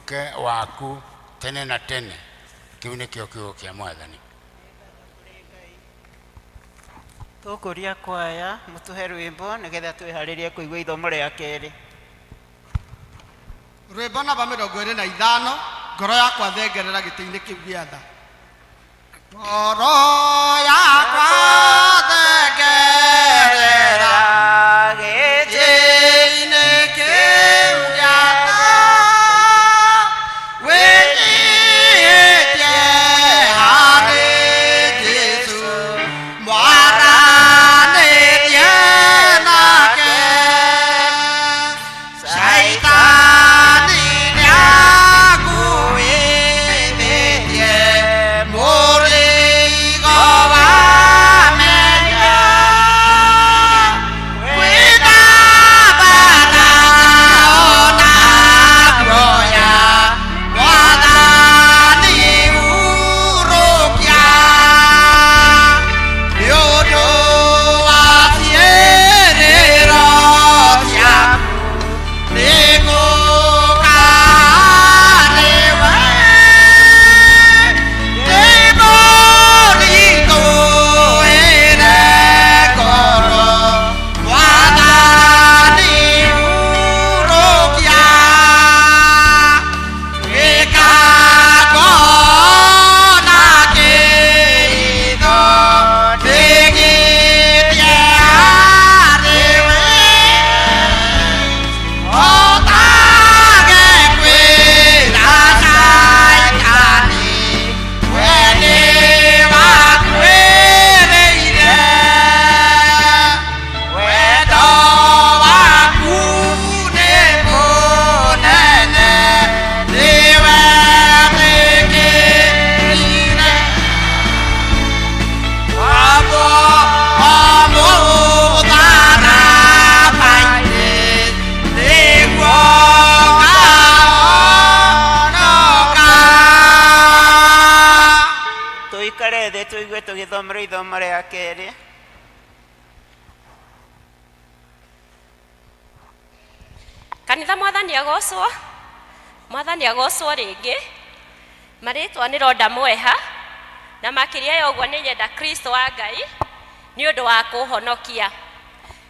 Ũtuĩke waku tene na tene. Kĩu nĩkĩo kiugo kĩa Mwathani. Tũkũria kwaya mũtũhe rwĩmbo nĩgetha twĩharĩrie kũigua ithomo rĩa kerĩ. Rwĩmbo namba 25, Ngoro yakwa thengerera gĩtĩ-inĩ kĩu gĩa tha. Ngoro yakwa thengerera gĩtĩ-inĩ kĩu gĩa tha, wĩnyiihĩtie harĩ Jesũ, mwaranĩrie nake. Shaitani nĩakuĩthĩtie mũrigo wa mehia. Kwĩna mbara ona guoya, Mwathani hurũkia. Nĩ ũndũ wa ciĩrĩro ciaku nĩngũka harĩ we. Ndĩmũritũhĩre ngoro, Mwathani hurũkia. Gĩkangona kĩitho, ndĩgĩtie harĩ we. Hotage kwĩra Shaitani, we nĩwakuĩrĩire. Wendo waku nĩ mũnene, nĩwe wĩkĩrire. Wambwo mũtharaba-inĩ, nĩguo ngahonoka. Tũikare thĩ tũigue tũgĩthomerwo ithomo rĩa kerĩ. Kanitha, Mwathani agocwo. Mwathani agocwo rĩngĩ. Marĩtwa nĩ Ronda Mweha, na makĩria ya ũguo nĩ nyenda Kristo wa Ngai nĩ ũndũ wa kũhonokia.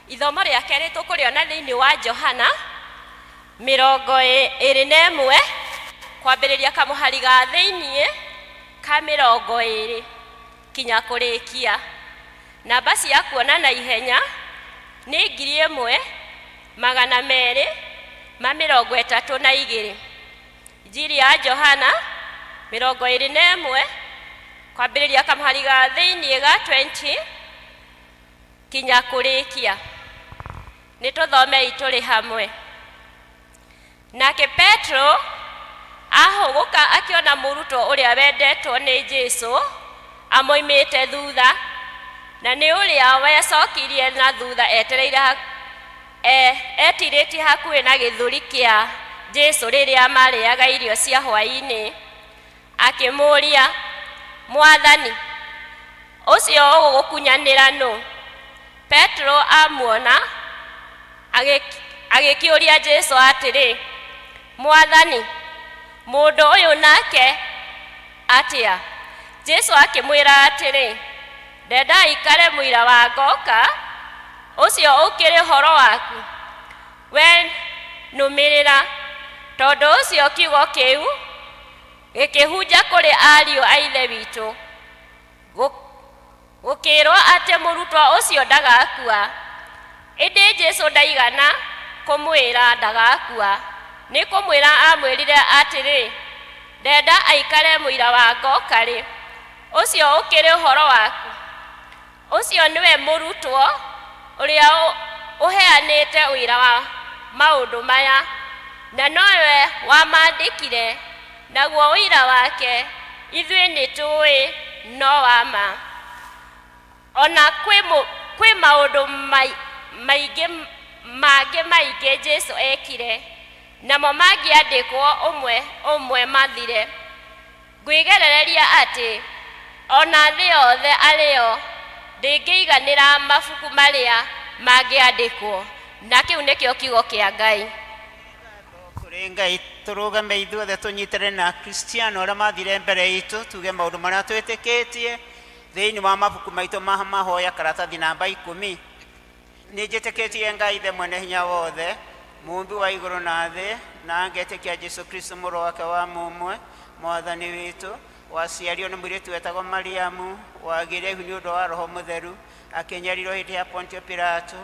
Ithomo rĩa kerĩ tũkũrĩona thĩinĩ wa Johana 21, kwambĩrĩria kamũhari ga thĩiniĩ ka 20 kinya kũrĩkia. Namba cia kuona na ihenya nĩ 1232. Injiri ya Johana 21, kwambĩrĩria kamũhari ga thĩiniĩ ga 20 kinya kũrĩkia. Nĩ tũthomei tũrĩ hamwe. Nake Petro ahũgũka akĩona mũrutwo ũrĩa wendetwo nĩ Jesu amoimĩte thutha, na nĩ ũrĩa wecokirie na thutha etereire etirĩtie hakuhĩ na gĩthũri kĩa Jesu rĩrĩa marĩaga irio cia hwaĩ-inĩ, akĩmũũria, Mwathani, ũcio ũgũgũkunyanĩra nũ? Petero amuona, agĩkĩũria Jesu atĩrĩ, Mwathani, mũndũ ũyũ nake atĩa? Jesu akĩmwĩra atĩrĩ, Ndenda aikare mũira wa ngoka, ũcio ũkĩrĩ ũhoro waku? We nũmĩrĩra. Tondũ ũcio kiugo kĩu gĩkĩhunja kũrĩ ariũ a Ithe witũ. Gũkĩĩrwo atĩ mũrutwo ũcio ndagakua. Ĩndĩ Jesu ndaigana kũmwĩra ndagakua, nĩ kũmwĩra aamwĩrire atĩrĩ, Ndenda aikare mũira wa ngoka-rĩ, ũcio ũkĩrĩ ũhoro waku? Ũcio nĩwe mũrutwo ũrĩa ũheanĩte ũira wa maũndũ maya, na nowe wamandĩkire, naguo ũira wake ithuĩ nĩtũũĩ no wa ma. O na kwĩ maũndũ maingĩ mangĩ maingĩ Jesu ekire, namo mangĩandĩkwo ũmwe ũmwe mathire. Ngwĩgerereria atĩ o na thĩ yothe arĩ yo ndĩngĩiganĩra mabuku marĩa mangĩandĩkwo. Na kĩu nĩkĩo kiugo kĩa Ngai. Kũrĩ Ngai tũrũgame ithuothe tũnyitane na Akristiano arĩa mathire mbere itũ tuge maũndũ marĩa twĩtĩkĩtie thĩinĩ wa mabuku maitũ ma mahoya karatathi namba 10. Nĩ njĩtĩkĩtie Ngai Ithe mwene hinya wothe, mũmbi wa igũrũ na thĩ, na ngetĩkia Jesu Kristo mũrũ wake wa mũmwe, mwathani witũ, waciarirwo nĩ mũirĩtu wetagwo Mariamu, wagĩire ihu nĩ ũndũ wa Roho Mũtheru, akĩnyarirwo hĩndĩ ya Pontio Pilato,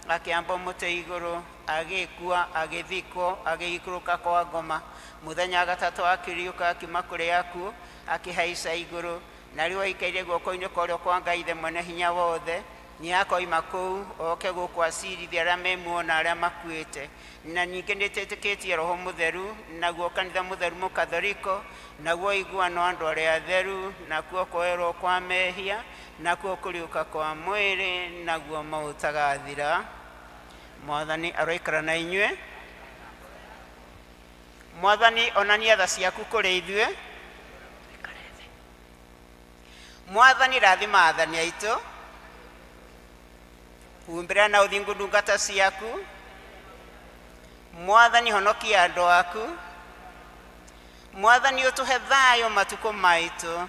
akĩambwo mũtĩ igũrũ, agĩkua, agĩthikwo, agĩikũrũka kwa ngoma. Mũthenya wa gatatũ akĩriũka akiuma kũrĩ akuũ, akĩhaica igũrũ, na rĩu aikaire guoko-inĩ kwa ũrĩo kwa Ngai Ithe mwene hinya wothe. Nĩakoima kũu oke gũkũ acirithie arĩa me muoyo na arĩa makuĩte. Na ningĩ nĩtwĩtĩkĩtie Roho Mũtheru, naguo kanitha mũtheru mũkathoriko, naguo ũiguano wa andũ arĩa atheru, nakuo kwoherwo kwa mehia, nakuo kũriũka kwa mwĩrĩ, naguo maũtagathira. Mwathani aroikara na inyuĩ. Mwathani onania tha ciaku kũrĩ ithuĩ. Mwathani rathima athani aitũ, humbĩra na ũthingu ndungata ciaku. Mwathani honokia andũ aku. Mwathani ũtũhe thayũ matukũ maitũ.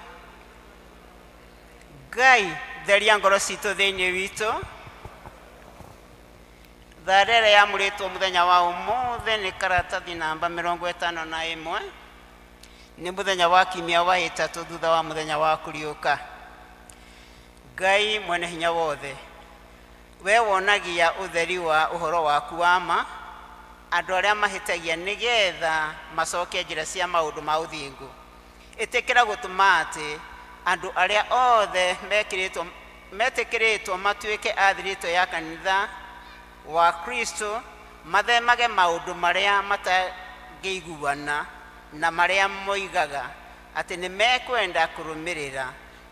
Ngai theria ngoro citũ thĩinĩ witũ. Tharĩ ĩrĩa yamũrĩtwo mũthenya wa ũmũthĩ nĩ karatathi namba 51. Nĩ mũthenya wa kiumia wa ĩtatũ thutha wa mũthenya wa kũriũka. Ngai mwene hinya wothe, we wonagia ũtheri wa ũhoro waku wa ma andũ arĩa mahĩtagia nĩgetha macoke njĩra cia maũndũ ma ũthingu. Ĩtĩkĩra gũtũma atĩ andũ arĩa othe metĩkĩrĩtwo matuĩke a thiritũ ya kanitha wa Kristo mathemage maũndũ marĩa matangĩiguana na marĩa moigaga atĩ nĩ mekwenda kũrũmĩrĩra,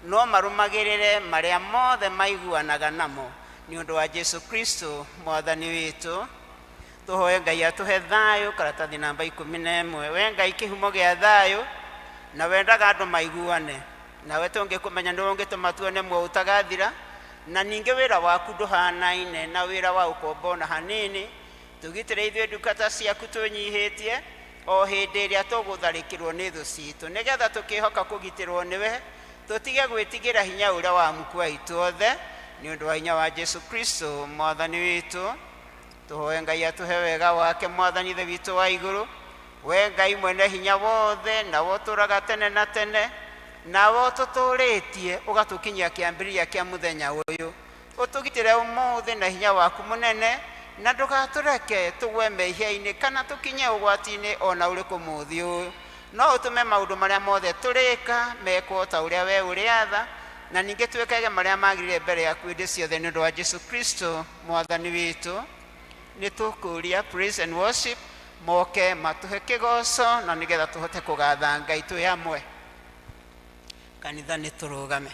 no marũmagĩrĩre marĩa mothe maiguanaga namo nĩ ũndũ wa Jesu Kristo mwathani witũ. Tũhoe Ngai atũhe thayũ, karatathi namba 11. We Ngai kĩhumo gĩa thayũ, na wendaga andũ maiguane, nawe tũngĩkũmenya nĩwe ũngĩtũma tuone muoyo ũtagathira, na ningĩ wĩra waku ndũhanaine na wĩra wa ũkombo na hanini. Tũgitĩre ithuĩ ndungata ciaku twĩnyihĩtie o hĩndĩ ĩrĩa tũgũtharĩkĩrwo nĩ thũ citũ, nĩgetha tũkĩhoka kũgitĩrwo nĩwe tũtige gwĩtigĩra hinya ũrĩa wa muku aitũ othe, nĩ ũndũ wa hinya wa Jesu Kristo mwathani witũ. Tũhoe Ngai atũhe wega wake mwathani Ithe witũ wa igũrũ. We Ngai mwene hinya wothe, nawe ũtũũraga tene na tene, nawe ũtũtũũrĩtie ũgatũkinyia kĩambĩrĩria kĩa mũthenya ũyũ. Ũtũgitĩre ũmũthĩ na hinya waku mũnene, na ndũgatũreke tũgwe mehia-inĩ kana tũkinye ũgwati-inĩ o na ũrĩkũ mũthĩ ũyũ. No ũtũme maũndũ marĩa mothe tũrĩka mekwo ta ũrĩa we ũrĩatha, na ningĩ twĩkage marĩa magĩrĩire mbere yaku hĩndĩ ciothe nĩ ũndũ wa Jesu Kristo mwathani witũ. Nĩ tũkũria praise and worship moke matũhe kĩgoco, na nĩgetha tũhote kũgatha Ngai twĩ hamwe. Kanitha nĩ tũrũgame.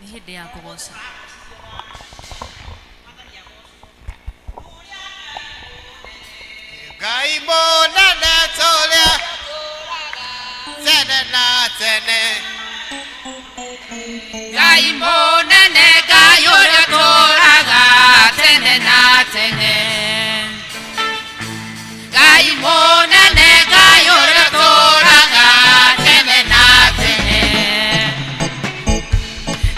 Nĩ hĩndĩ ya kũgoca. Ngai mũnene tũrĩa tene na tene. Ngai mũnene, Ngai ũrĩa ũtũũraga tene na tene. Ngai mũnene, Ngai ũrĩa ũtũũraga tene na tene.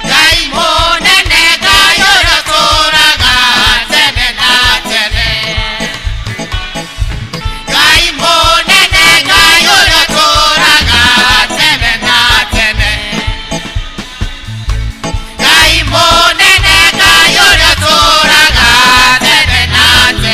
Ngai mũnene, Ngai ũrĩa ũtũũraga tene na tene. Ngai mũnene, Ngai ũrĩa ũtũũraga tene na tene. Ngai mũnene, Ngai ũrĩa ũtũũraga tene na tene.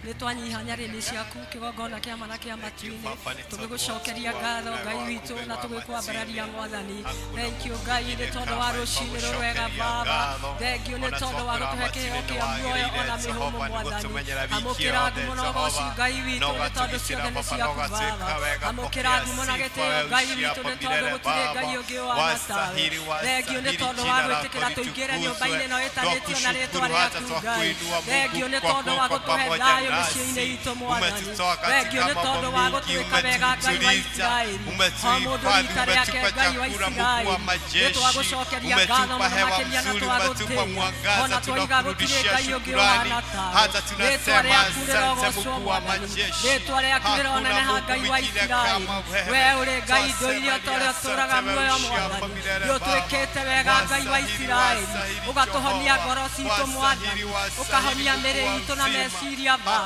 Nĩ twanyiha nyarĩrĩ ciaku kĩgongona kĩa mana kĩa matu-inĩ, tũgĩgũcokeria ngatho Ngai witũ na tũgĩkwambararia Mwathani. Thank you Ngai nĩ tondũ wa rũcinĩ rũrwega Baba. Thank you nĩ tondũ wa gũtũhe kĩheo kĩa muoyo ona mĩhũmũ Mwathani. Amũkĩra ngumo na ũgoci Ngai witũ nĩ tondũ ciothe nĩ ciaku Baba. Amũkĩra ngumo na gĩtĩo Ngai witũ nĩ tondũ gũtirĩ Ngai ũngĩ ũhana tawe. Thank you nĩ tondũ wa gwĩtĩkĩra tũingĩre nyũmba-inĩ ĩno ĩtanĩtio na rĩtwa rĩaku Ngai. Thank you nĩ tondũ wa gũtũhe thayũ mĩciĩ-inĩ itũ Mwathani. Thank you nĩ tondũ wa gũtwĩka wega Ngai wa Isiraeli. O mũndũ rita rĩake Ngai wa Isiraeli. Nĩ twagũcokeria ngatho mũno makĩria na twagũtĩĩa. Ona twoiga gũtirĩ Ngai ũngĩ ũhana tawe. Rĩtwa rĩaku rĩrogocwo Mwathani. Rĩtwa rĩaku rĩroneneha Ngai wa Isiraeli. We ũrĩ Ngai ndũire o ta ũrĩa ũtũũraga muoyo Mwathani. Nĩ ũtwĩkĩte wega Ngai wa Isiraeli. Ũgatũhonia ngoro citũ Mwathani. Ũkahonia mĩĩrĩ itũ na meciria Baba.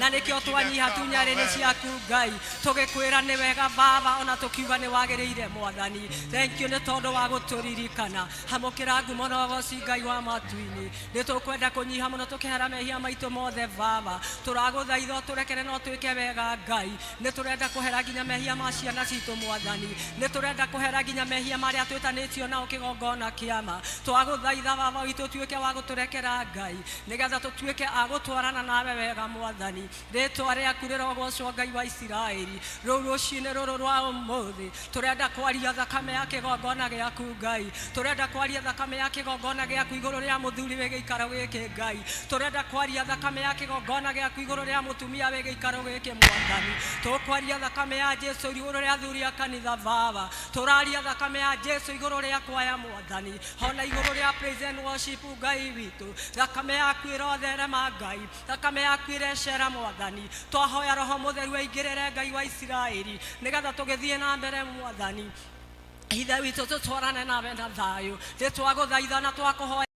Na nĩkĩo twanyiha tu nyarĩrĩ ciaku Ngai. Tũgĩkwĩra nĩ wega Baba ona tũkiuga nĩ wagĩrĩire Mwathani. Thank you nĩ tondũ wa gũtũririkana. Amũkĩra ngumo na ũgoci Ngai wa matu-inĩ. Nĩ tũkwenda kũnyiha mũno tũkĩhera mehia maitũ mothe Baba. Tũragũthaitha ũtũrekere na ũtwĩke wega Ngai. Nĩ tũrenda kũhera nginya mehia ma ciana citũ Mwathani. Nĩ tũrenda kũhera nginya mehia marĩa twĩtanĩtio nao kĩgongona kĩama. Twagũthaitha Baba witũ ũtuĩke wa gũtũrekera Ngai, nĩgetha tũtuĩke a gũtwarana nawe wega Mwathani. Rĩtwa rĩaku rĩrogocwo Ngai wa Isiraeli. Rũu rũcinĩ rũrũ rwa ũmũthĩ tũrenda kwaria thakame ya kĩgongona gĩaku Ngai. Tũrenda kwaria thakame ya kĩgongona gĩaku igũrũ rĩa mũthuri wĩ gĩikaro gĩkĩ Ngai. Tũrenda kwaria thakame ya kĩgongona gĩaku igũrũ rĩa mũtumia wĩ gĩikaro gĩkĩ Mwathani. Tũkwaria thakame ya Jesu igũrũ rĩa athuri a kanitha Baba. Tũraria thakame ya Jesu igũrũ rĩa kwaya Mwathani. Ona igũrũ rĩa praise and worship Ngai witũ. Thakame yaku ĩrotherema Ngai. Thakame yaku ĩrecera Mwathani. Twahoya Roho Mũtheru aingĩrĩre Ngai wa Isiraeli nĩgetha tũgĩthiĩ na mbere Mwathani. Ithe witũ tũtwarane nawe na thayũ. Nĩ twagũthaitha na twakũhoya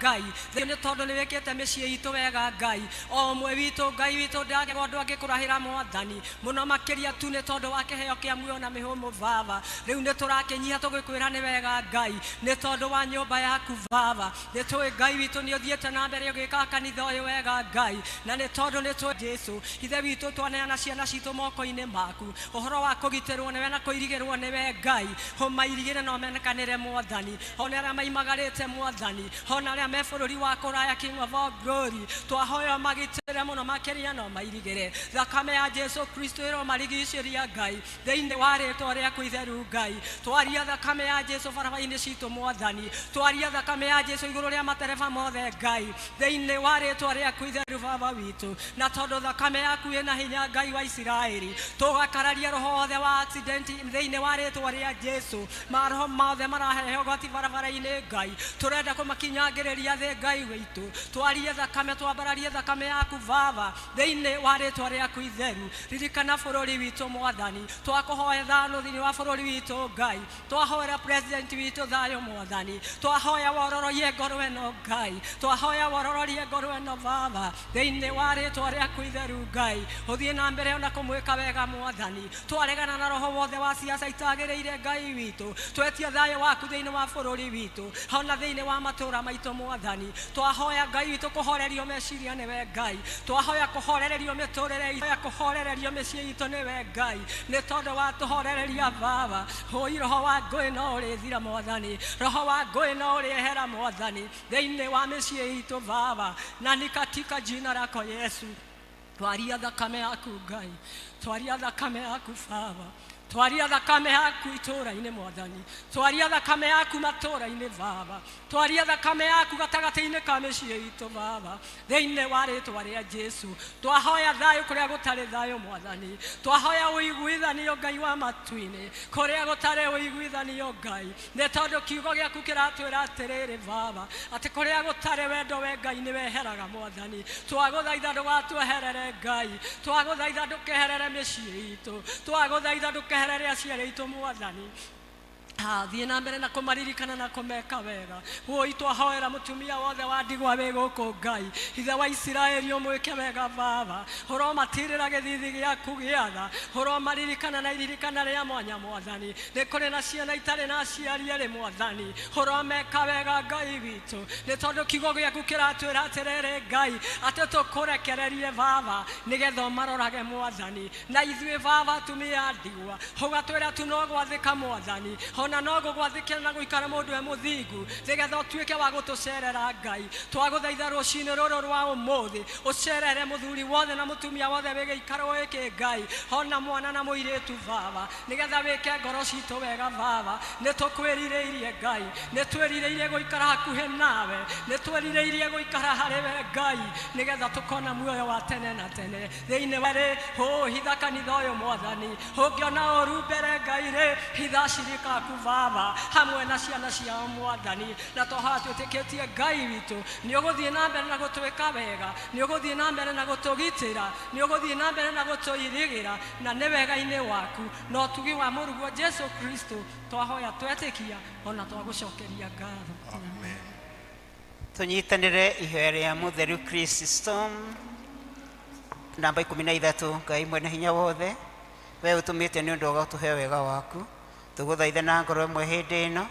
Ngai. Nĩ tondũ nĩ wĩkĩte mĩciĩ itũ wega Ngai. O ũmwe witũ Ngai witũ ndangĩgwo ũndũ angĩkũrahĩra Mwathani. Mũno makĩria tu nĩ tondũ wa kĩheo kĩa muoyo na mĩhũmũ Baba. Rĩu nĩ tũrakĩnyiha tũgĩkwĩra nĩ wega Ngai. Nĩ tondũ wa nyũmba yaku Baba. Nĩ tũĩ Ngai witũ nĩ ũthiĩte na mbere ũgĩkaga kanitha ũyũ wega Ngai. Na nĩ tondũ nĩ tũĩ Jesu. Ithe witũ twaneana ciana citũ moko-inĩ maku. Ũhoro wa kũgitĩrwo nĩwe na kũirigĩrwo nĩwe Ngai. Ũmairigĩre na ũmenekanĩre Mwathani. Ona arĩa maimagarĩte Mwathani. Ona arĩa me bũrũri wa kũraya King of all glory. Twahoya ũmagitĩre mũno makĩria na ũmairigĩre. Thakame ya Jesu Kristo ĩromarigicĩria Ngai. Thĩinĩ wa rĩtwa rĩaku itheru Ngai. Twaria thakame ya Jesu barabara-inĩ citũ Mwathani. Twaria thakame ya Jesu igũrũ rĩa matereba mothe Ngai. Thĩinĩ wa rĩtwa rĩaku itheru Baba witũ. Na tondũ thakame yaku ĩna hinya Ngai wa Isiraeli. Tũgakararia roho wothe wa accident thĩinĩ wa rĩtwa rĩa Jesu. Maroho mothe marahehe ũgwati barabara-inĩ Ngai. Tũrenda kũmakinyangĩrĩria thĩ Ngai witũ. Twarie thakame, twambararie thakame yaku Baba. Thĩinĩ wa rĩtwa rĩaku itheru. Ririkana bũrũri witũ Mwathani. Twakũhoya thayũ thĩinĩ wa bũrũri witũ Ngai. Twahoera president witũ thayũ Mwathani. Twahoya wororoie ngoro ĩno Ngai. Twahoya worororie ngoro ĩno Baba. Thĩinĩ wa rĩtwa rĩaku itheru Ngai. Ũthiĩ na mbere ona kũmwĩka wega Mwathani. Twaregana na roho wothe wa siasa itagĩrĩire Ngai witũ. Twetia thayũ waku thĩinĩ wa bũrũri witũ. Ona thĩinĩ wa matũũra maitũ Mwathani. Twahoya Ngai witũ kũhorerio meciria nĩwe Ngai. Twahoya kũhorererio mĩtũrĩre itũ, kũhorererio mĩciĩ itũ nĩwe Ngai. Nĩ tondũ wa tũhorereria Baba. Hũi roho wa ngũĩ no ũrĩthira Mwathani. Roho wa ngũĩ no ũrĩehera Mwathani. Thĩinĩ wa mĩciĩ itũ Baba. Na ni katika jina lako Yesu. Twaria thakame yaku Ngai. Twaria thakame yaku Baba. Twaria thakame yaku itũũra-inĩ Mwathani. Twaria thakame yaku matũũra-inĩ Baba. Twaria thakame yaku gatagatĩ-inĩ ka mĩciĩ itũ Baba. Thĩinĩ wa rĩtwa rĩa Jesu. Twahoya thayũ kũrĩa gũtarĩ thayũ Mwathani. Twahoya ũiguithanio Ngai wa matu-inĩ. Kũrĩa gũtarĩ ũiguithanio Ngai. Nĩ tondũ kiugo gĩaku kĩratwĩra atĩrĩrĩ Baba. Atĩ kũrĩa gũtarĩ wendo we Ngai nĩ weheraga Mwathani. Twagũthaitha ndũgatweherere Ngai. Twagũthaitha ndũkeherere mĩciĩ itũ. Twagũthaitha ndũkeherere aciari aitũ Mwathani. Thiĩ na mbere na kũmaririkana na kũmeka wega. Wũi twahoera mũtumia wothe wa ndigwa wĩ gũkũ Ngai, ithe wa Isiraeli ũmwĩke wega Baba. Ũromatirĩra gĩthithi gĩaku gĩa tha, ũromaririkana na iririkana rĩa mwanya Mwathani. Nĩ kũrĩ na ciana itarĩ na aciari erĩ Mwathani, ũromeka wega Ngai witũ, nĩ tondũ kiugo gĩaku kĩratwĩra atĩrĩrĩ Ngai, atĩ tũkũrekererie Baba nĩgetha ũmarorage Mwathani. Na ithuĩ Baba atumia a ndigwa, ũgatwĩra tu no gwathĩka Mwathani, ona no gũgwathĩkĩra na gũikara mũndũ e mũthingu, nĩgetha ũtuĩke wa gũtũcerera Ngai. Twagũthaitha rũcinĩ rũrũ rwa ũmũthĩ, ũcerere mũthuri wothe na mũtumia wothe wĩ gĩikaro gĩkĩ Ngai, ona mwana na mũirĩtu Baba, nĩgetha wĩke ngoro citũ wega Baba. Nĩ tũkwĩrirĩirie Ngai, nĩ twĩrirĩirie gũikara hakuhĩ nawe, nĩ twĩrirĩirie gũikara harĩ we Ngai, nĩgetha tũkona muoyo wa tene na tene. Thĩinĩ wa rĩ, hitha kanitha ũyũ Mwathani, ũngĩona ũru mbere Ngai rĩ, hitha ashirika aku Baba hamwe na ciana ciao Mwathani. Na twahoya twĩtĩkĩtie Ngai witũ, nĩ ũgũthiĩ na mbere na gũtwĩka wega, nĩ ũgũthiĩ na mbere na gũtũgitĩra, nĩ ũgũthiĩ na mbere na gũtũirigĩra, na nĩ wega-inĩ waku na ũtugi wa mũrũguo Jesu Kristo twahoya twetĩkia ona twagũcokeria ngatho. Amen. Tũnyitanĩre ihoya rĩa mũtheru Chrysostom namba 13. Ngai mwene hinya wothe, we ũtũmĩte nĩ ũndũ wa gũtũhe wega waku, tũgũthaitha na ngoro ĩmwe hĩndĩ ĩno,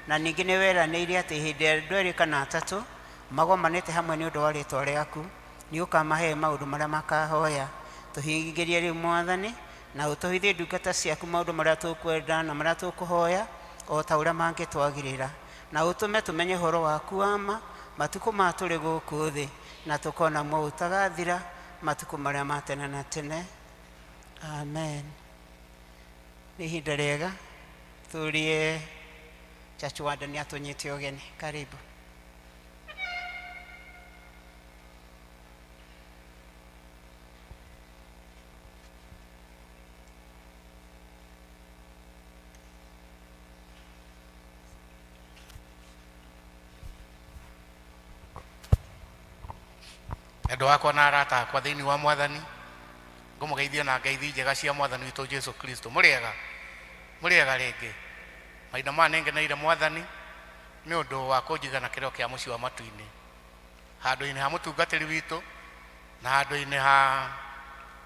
na ningĩ nĩ weranĩire atĩ hĩndĩ ya andũ erĩ kana atatũ magomanĩte hamwe nĩ ũndũ wa rĩtwa rĩaku, nĩ ũkamahe maũndũ marĩa makahoya. Tũhingĩrie rĩu Mwathani, na ũtũhithie ndungata ciaku maũndũ marĩa tũkwenda na marĩa tũkũhoya o ta ũrĩa mangĩtwagĩrĩra, na ũtũme tũmenye ũhoro waku wa ma matukũ ma tũrĩ gũkũ thĩ, na tũkona muoyo ũtagathira matukũ marĩa ma tene na tene. Amen. Nĩ ihinda rĩega tũrie Church Warden nĩ atũnyite ũgeni. Karibu. Endwa akwa na arata akwa thĩinĩ wa Mwathani, ngũmũgeithia na ngeithi njega cia Mwathani witũ Jesu Kristo. Mũrĩega? Mũrĩega rĩngĩ? Mahinda maya nĩngeneire Mwathani nĩ ũndũ wa kũnjiga na kĩrĩro kĩa mũciĩ wa matu-inĩ, handũ-inĩ ha mũtungatĩri witũ na handũ-inĩ ha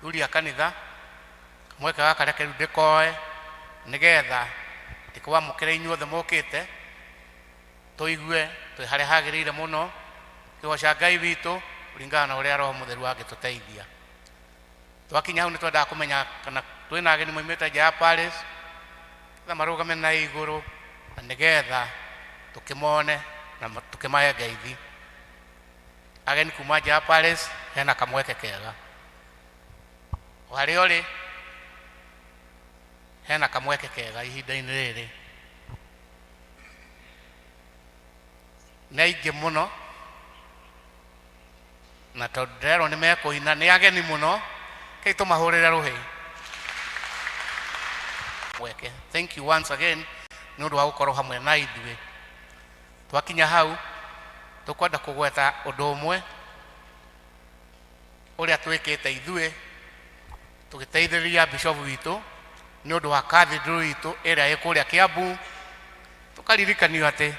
thuri a kanitha. Kamweke gaka reke rĩu ndĩkoe nĩgetha ndĩkwamũkĩre inyuothe mũkĩte, tũigue twĩ harĩa hagĩrĩire mũno kĩgoca Ngai witũ kũringana na ũrĩa Roho Mũtheru angĩtũteithia. Twakinya hau nĩ twendaga kũmenya kana twĩna ageni moimĩte nja ya Paris, nĩgetha marũgame na igũrũ na nĩgetha tũkĩmone na tũkĩmahe ngeithi. Ageni kuma nja ya Paris hena kamweke kega. O harĩa ũrĩ hena kamweke kega ihinda-inĩ rĩrĩ. Nĩ aingĩ mũno, na tondũ ndĩrerwo nĩ mekũina, nĩ ageni mũno, kei tũmahũrĩre rũhĩ. Mweke. Thank you once again nĩ ũndũ wa gũkorwo hamwe na ithuĩ. Twakinya hau tũkwenda kũgweta ũndũ ũmwe ũrĩa twĩkĩte ithuĩ tũgĩteithĩrĩria bishop witũ nĩ ũndũ wa cathedral itũ ĩrĩa ĩ kũrĩa Kiambu. Tũkaririkanio atĩ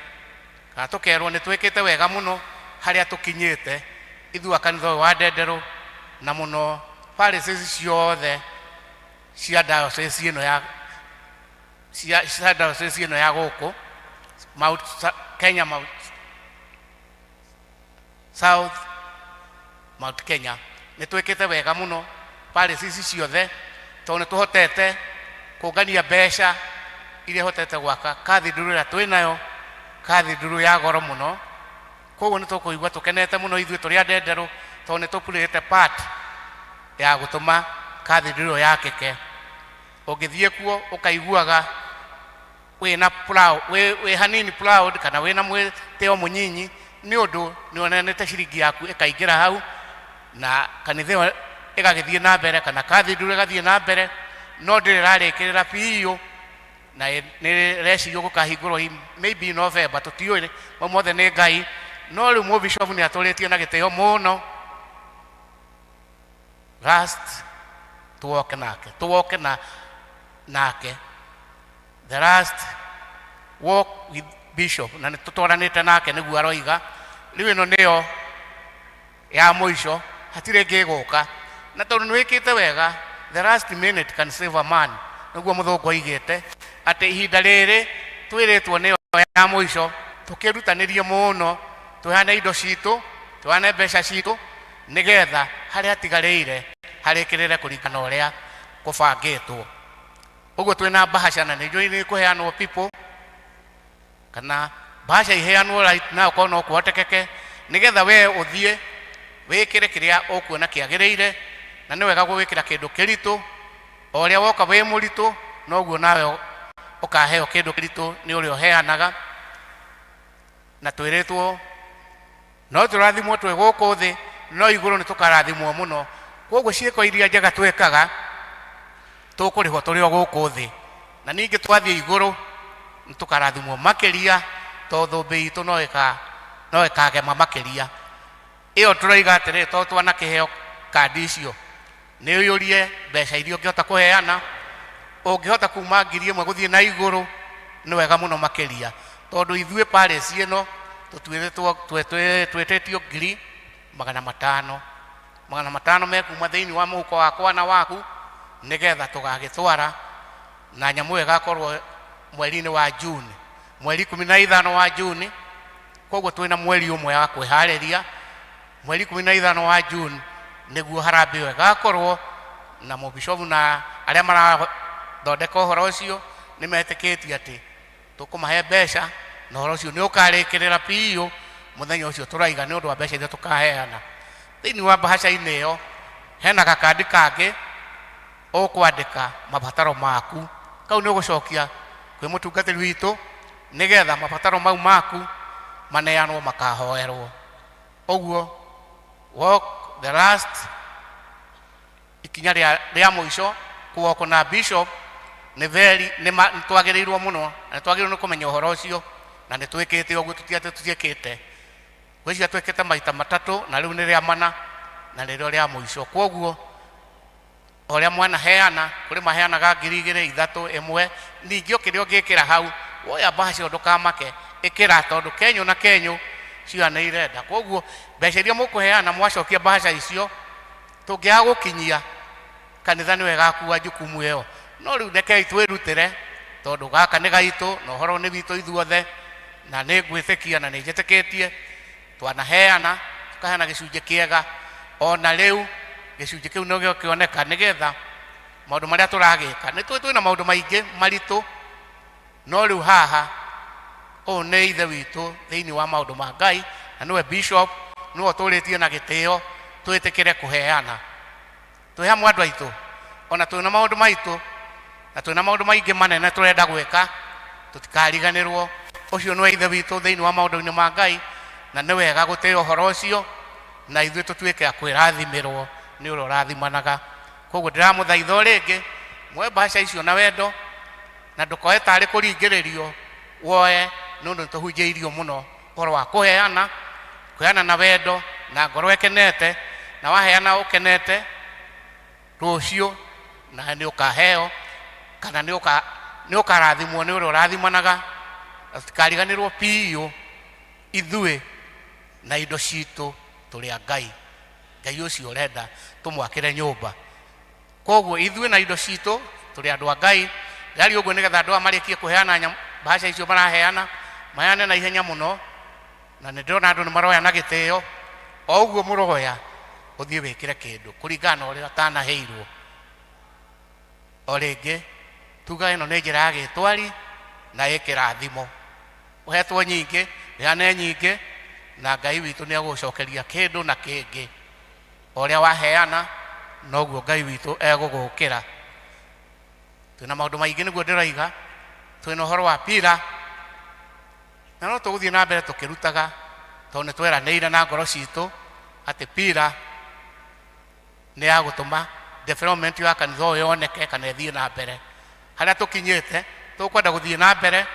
kana tũkerwo nĩ twĩkĩte wega mũno harĩa tũkinyĩte ithuĩ a kanitha ũyũ wa Ndenderũ, na mũno parishes ciothe cia diocese ĩno ya cia diocese ĩno ya gũkũ Mount Kenya, Mount South Mount Kenya. Nĩ twĩkĩte wega mũno parishes ciothe, tondũ nĩ tũhotete kũngania mbeca iria hotete gwaka cathedral ĩrĩa twĩ nayo, cathedral ya goro mũno. Koguo nĩ tũkũigua tũkenete mũno ithuĩ tũrĩ a Ndenderũ, tondũ nĩ tũpurĩte part ya gũtũma cathedral ĩyo yakĩke. Ũngĩthiĩ kuo ũkaiguaga wĩna proud, wĩ hanini proud kana wĩna mwĩtĩo mũnyinyi, nĩ ũndũ nĩ wonanĩte ciringi yaku ĩkaingĩra hau na kanitha ĩyo ĩgagĩthiĩ na mbere kana cathedral ĩgathiĩ na mbere, no ndĩrĩ ĩrarĩkĩrĩra biũ, na nĩ ĩrecirio gũkahingũrwo maybe November, tũtiũĩ, mau mothe nĩ Ngai. No rĩu mũbishop nĩ atũrĩtie na gĩtĩo mũno last tuoke nake, tuoke na nake the last Walk with bishop, na nĩ tũtwaranĩte nake nĩguo aroiga. Rĩu ĩno nĩyo ya mũico, hatirĩ ĩngĩ ĩgũka. Na tondũ nĩ wĩkĩte wega, the last minute can save a man, nĩguo mũthũngũ oigĩte atĩ ihinda rĩrĩ twĩrĩtwo nĩyo ya mũico, tũkĩrutanĩrie mũno, tũheane indo citũ, tũheane mbeca citũ, nĩgetha harĩa hatigarĩire harĩkĩrĩre kũringana na ũrĩa kũbangĩtwo. Ũguo twĩna mbahaca na nĩ njũĩ nĩ kũheanwo people, kana mbahaca iheanwo right now korwo no kũhotekeke, nĩgetha we ũthiĩ wĩkĩre kĩrĩa ũkuona kĩagĩrĩire. Na nĩ wega gwĩkĩra kĩndũ kĩritũ, o ũrĩa woka wĩ mũritũ noguo nawe ũkaheo kĩndũ kĩritũ nĩ ũrĩa ũheanaga. Na twĩrĩtwo no tũrathimwo twĩ gũkũ thĩ, no igũrũ nĩ tũkarathimwo mũno. Koguo ciĩko iria njega twĩkaga tũkũrĩhwo tũrĩ o gũkũ thĩ, na ningĩ twathiĩ igũrũ nĩ tũkarathimwo makĩria, tondũ thũmbĩ itũ no ĩkagema makĩria. Ĩyo tũroiga atĩrĩrĩ, tondũ twanakĩheo kandi icio, nĩ ũiyũrie mbeca iria ũngĩhota kũheana. Ũngĩhota kuma 1000 gũthiĩ na igũrũ nĩ wega mũno makĩria, tondũ ithuĩ parish ĩno twĩtĩtio 500,000. 500 mekuma thĩinĩ wa mũhuko wakwa na waku, nĩgetha tũgagĩtwara na nyamũ ĩyo ĩgakorwo mweri-inĩ wa June, mweri 15 wa June. Koguo twĩna mweri ũmwe wa kwĩharĩria. Mweri 15 wa June nĩguo harambee ĩyo ĩgakorwo, na mũbishobu na arĩa marathondeka ũhoro ũcio nĩ metĩkĩtie atĩ tũkũmahe mbeca na ũhoro ũcio nĩ ũkarĩkĩrĩra biũ mũthenya ũcio tũraiga, nĩ ũndũ wa mbeca iria tũkaheana. Thĩinĩ wa mbahaca-inĩ ĩyo hena gakandi kangĩ ũkwandĩka mabataro maku, kau nĩ ũgũcokia kwĩ mũtungatĩri witũ, nĩgetha mabataro mau maku maneanwo makahoerwo. Ũguo walk the last ikinya rĩa mũico kũwalk na bishop nĩ very nĩ nĩ twagĩrĩirwo mũno, na nĩ twagĩrĩirwo nĩ kũmenya ũhoro ũcio, na nĩ twĩkĩte ũguo, tũtiatĩ tũtiĩkĩte. Ngwĩciria twĩkĩte maita matatũ, na rĩu nĩ rĩa mana na nĩrĩo rĩa mũico. Kwoguo ũrĩa mwanaheana, kũrĩ maheanaga 2000, 3, 1, ningĩ o kĩrĩa ũngĩkĩra hau woya mbahaca ĩyo ndũkamake, ĩkĩra, tondũ kenyũ na kenyũ cianĩire nda. Kwoguo mbeca iria mũkũheana mwacokia mbahaca icio, tũngĩaga gũkinyia kanitha nĩwe ĩgakua jukumu ĩyo. No rĩu rekei twĩrutĩre, tondũ gaka nĩ gaitũ na ũhoro nĩ witũ ithuothe, na nĩ ngwĩtĩkia na nĩ njĩtĩkĩtie twanaheana tũkaheana gĩcunjĩ kĩega. Ona rĩu gĩcunjĩ kĩu no gĩkĩoneka, nĩgetha maũndũ marĩa tũragĩka, nĩ tũĩ twĩna maũndũ maingĩ maritũ, no rĩu haha ũyũ nĩ ithe witũ thĩinĩ wa maũndũ ma Ngai, na nĩwe bishop, nĩwe ũtũrĩtie na gĩtĩo twĩtĩkĩre kũheana. Twĩ hamwe andũ aitũ, ona twĩna maũndũ maitũ na twĩna maũndũ maingĩ manene tũrenda gwĩka, tũtikariganĩrwo ũcio nĩwe ithe witũ thĩinĩ wa maũndũ-inĩ ma Ngai, na nĩ wega gũtĩĩa ũhoro ũcio, na ithuĩ tũtuĩke a kwĩrathimĩrwo nĩ ũrĩa ũrathimanaga. Koguo ndĩramũthaitha o rĩngĩ muoe mbahaca icio na wendo, na ndũkoe tarĩ kũringĩrĩrio woe, nĩ ũndũ nĩ tũhunjĩirio mũno ũhoro wa kũheana, kũheana na wendo na ngoro ĩkenete, na waheana ũkenete, rũciũ nawe nĩ ũkaheo, kana nĩ ũkarathimwo nĩ ũrĩa ũrathimanaga. Na tũtikariganĩrwo biũ ithuĩ na indo citũ tũrĩ a Ngai, Ngai ũcio ũrenda tũmwakĩre nyũmba. Koguo ithuĩ na indo citũ tũrĩ andũ a Ngai. Ndĩraria ũguo nĩgetha andũ aya marĩkie kũheana mbahaca icio maraheana, maheane na ihenya mũno, na nĩ ndĩrona andũ nĩ maroya na gĩtĩo. O ũguo mũroya, ũthiĩ wĩkĩre kĩndũ kũringana na ũrĩa ũtanaheirwo. O rĩngĩ tuga ĩno nĩ njĩra ya gĩtwari na ĩkĩrathimo. Ũhetwo nyingĩ, heane nyingĩ, na Ngai witũ nĩ egũgũcokeria kĩndũ na kĩngĩ. O ũrĩa waheana noguo Ngai witũ egũgũkĩra. Twĩna maũndũ maingĩ nĩguo ndĩroiga, twĩna ũhoro wa pira, na no tũgũthiĩ na mbere tũkĩrutaga, tondũ nĩ tweranĩire na ngoro citũ atĩ pira nĩ ya gũtũma development ya kanitha ũyũ yoneke kana ĩthiĩ na mbere. Harĩa tũkinyĩte tũkwenda gũthiĩ na mbere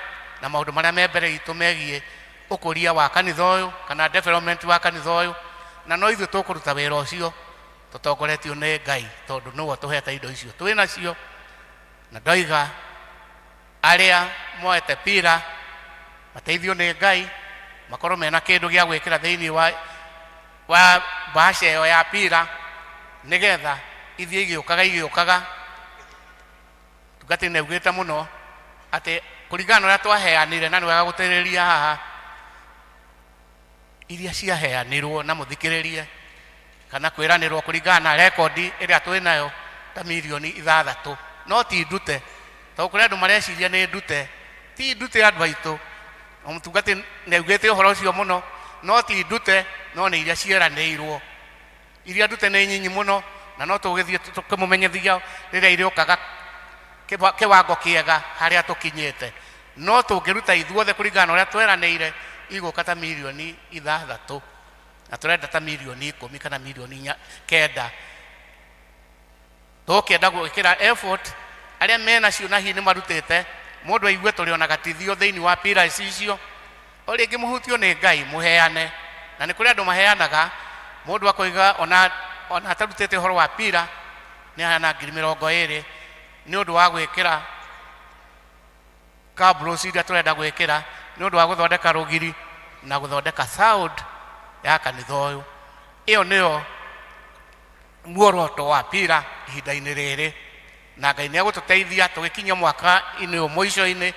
na maũndũ marĩa me mbere itũ megiĩ ũkũria wa kanitha ũyũ kana development wa kanitha ũyũ, na no ithuĩ tũkũruta wĩra ũcio tũtongoretio nĩ Ngai, tondũ nĩwe ũtũhete indo icio twĩ nacio. Na ndoiga arĩa moete pira Mateithio nĩ Ngai makorwo mena kĩndũ gĩa gwĩkĩra thĩinĩ wa bahasha ĩyo ya pira, nĩgetha ithiĩ igĩũkaga igĩũkaga. Tungatĩri nĩ augĩte mũno atĩ kũringana na ũrĩa twaheanire, na nĩ wega gũtĩrĩria haha iria ciaheanirwo na mũthikĩrĩrie kana kwĩranĩrwo kũringana na rekondi ĩrĩa twĩ nayo ta mirioni 6, no ti ndute, tondũ kũrĩ andũ mareciria nĩ ndute. Ti ndute, andũ aitũ. O mũtungati nĩ augĩte ũhoro ũcio mũno, no ti ndute, no nĩ iria cieranĩirwo. Iria ndute nĩ nyinyi mũno, na no tũgĩthiĩ tũkĩmũmenyithia rĩrĩa irĩũkaga kĩwango kĩega harĩa tũkinyĩte. No tũngĩruta ithuothe kũringana na ũrĩa tweranĩire, igũka ta mirioni 6, na tũrenda ta mirioni 10 kana mirioni 9. Tũkĩenda gwĩkĩra effort arĩa mena cio na hihi nĩ marutĩte mũndũ aigue tũrĩ ona gatithio thĩinĩ wa pillars icio. O rĩngĩ mũhutio nĩ Ngai mũheane, na nĩ kũrĩ andũ maheanaga, mũndũ akoiga ona atarutĩte ũhoro wa pira nĩ aheana 20,000 nĩ ũndũ wa gwĩkĩra cabros iria tũrenda gwĩkĩra, nĩ ũndũ wa gũthondeka rũgiri na gũthondeka sound ya kanitha ũyũ. Ĩyo nĩyo muoroto wa pira ihinda-inĩ rĩrĩ, na Ngai nĩ egũtũteithia tũgĩkinyia mwaka-inĩ ũyũ mũico-inĩ.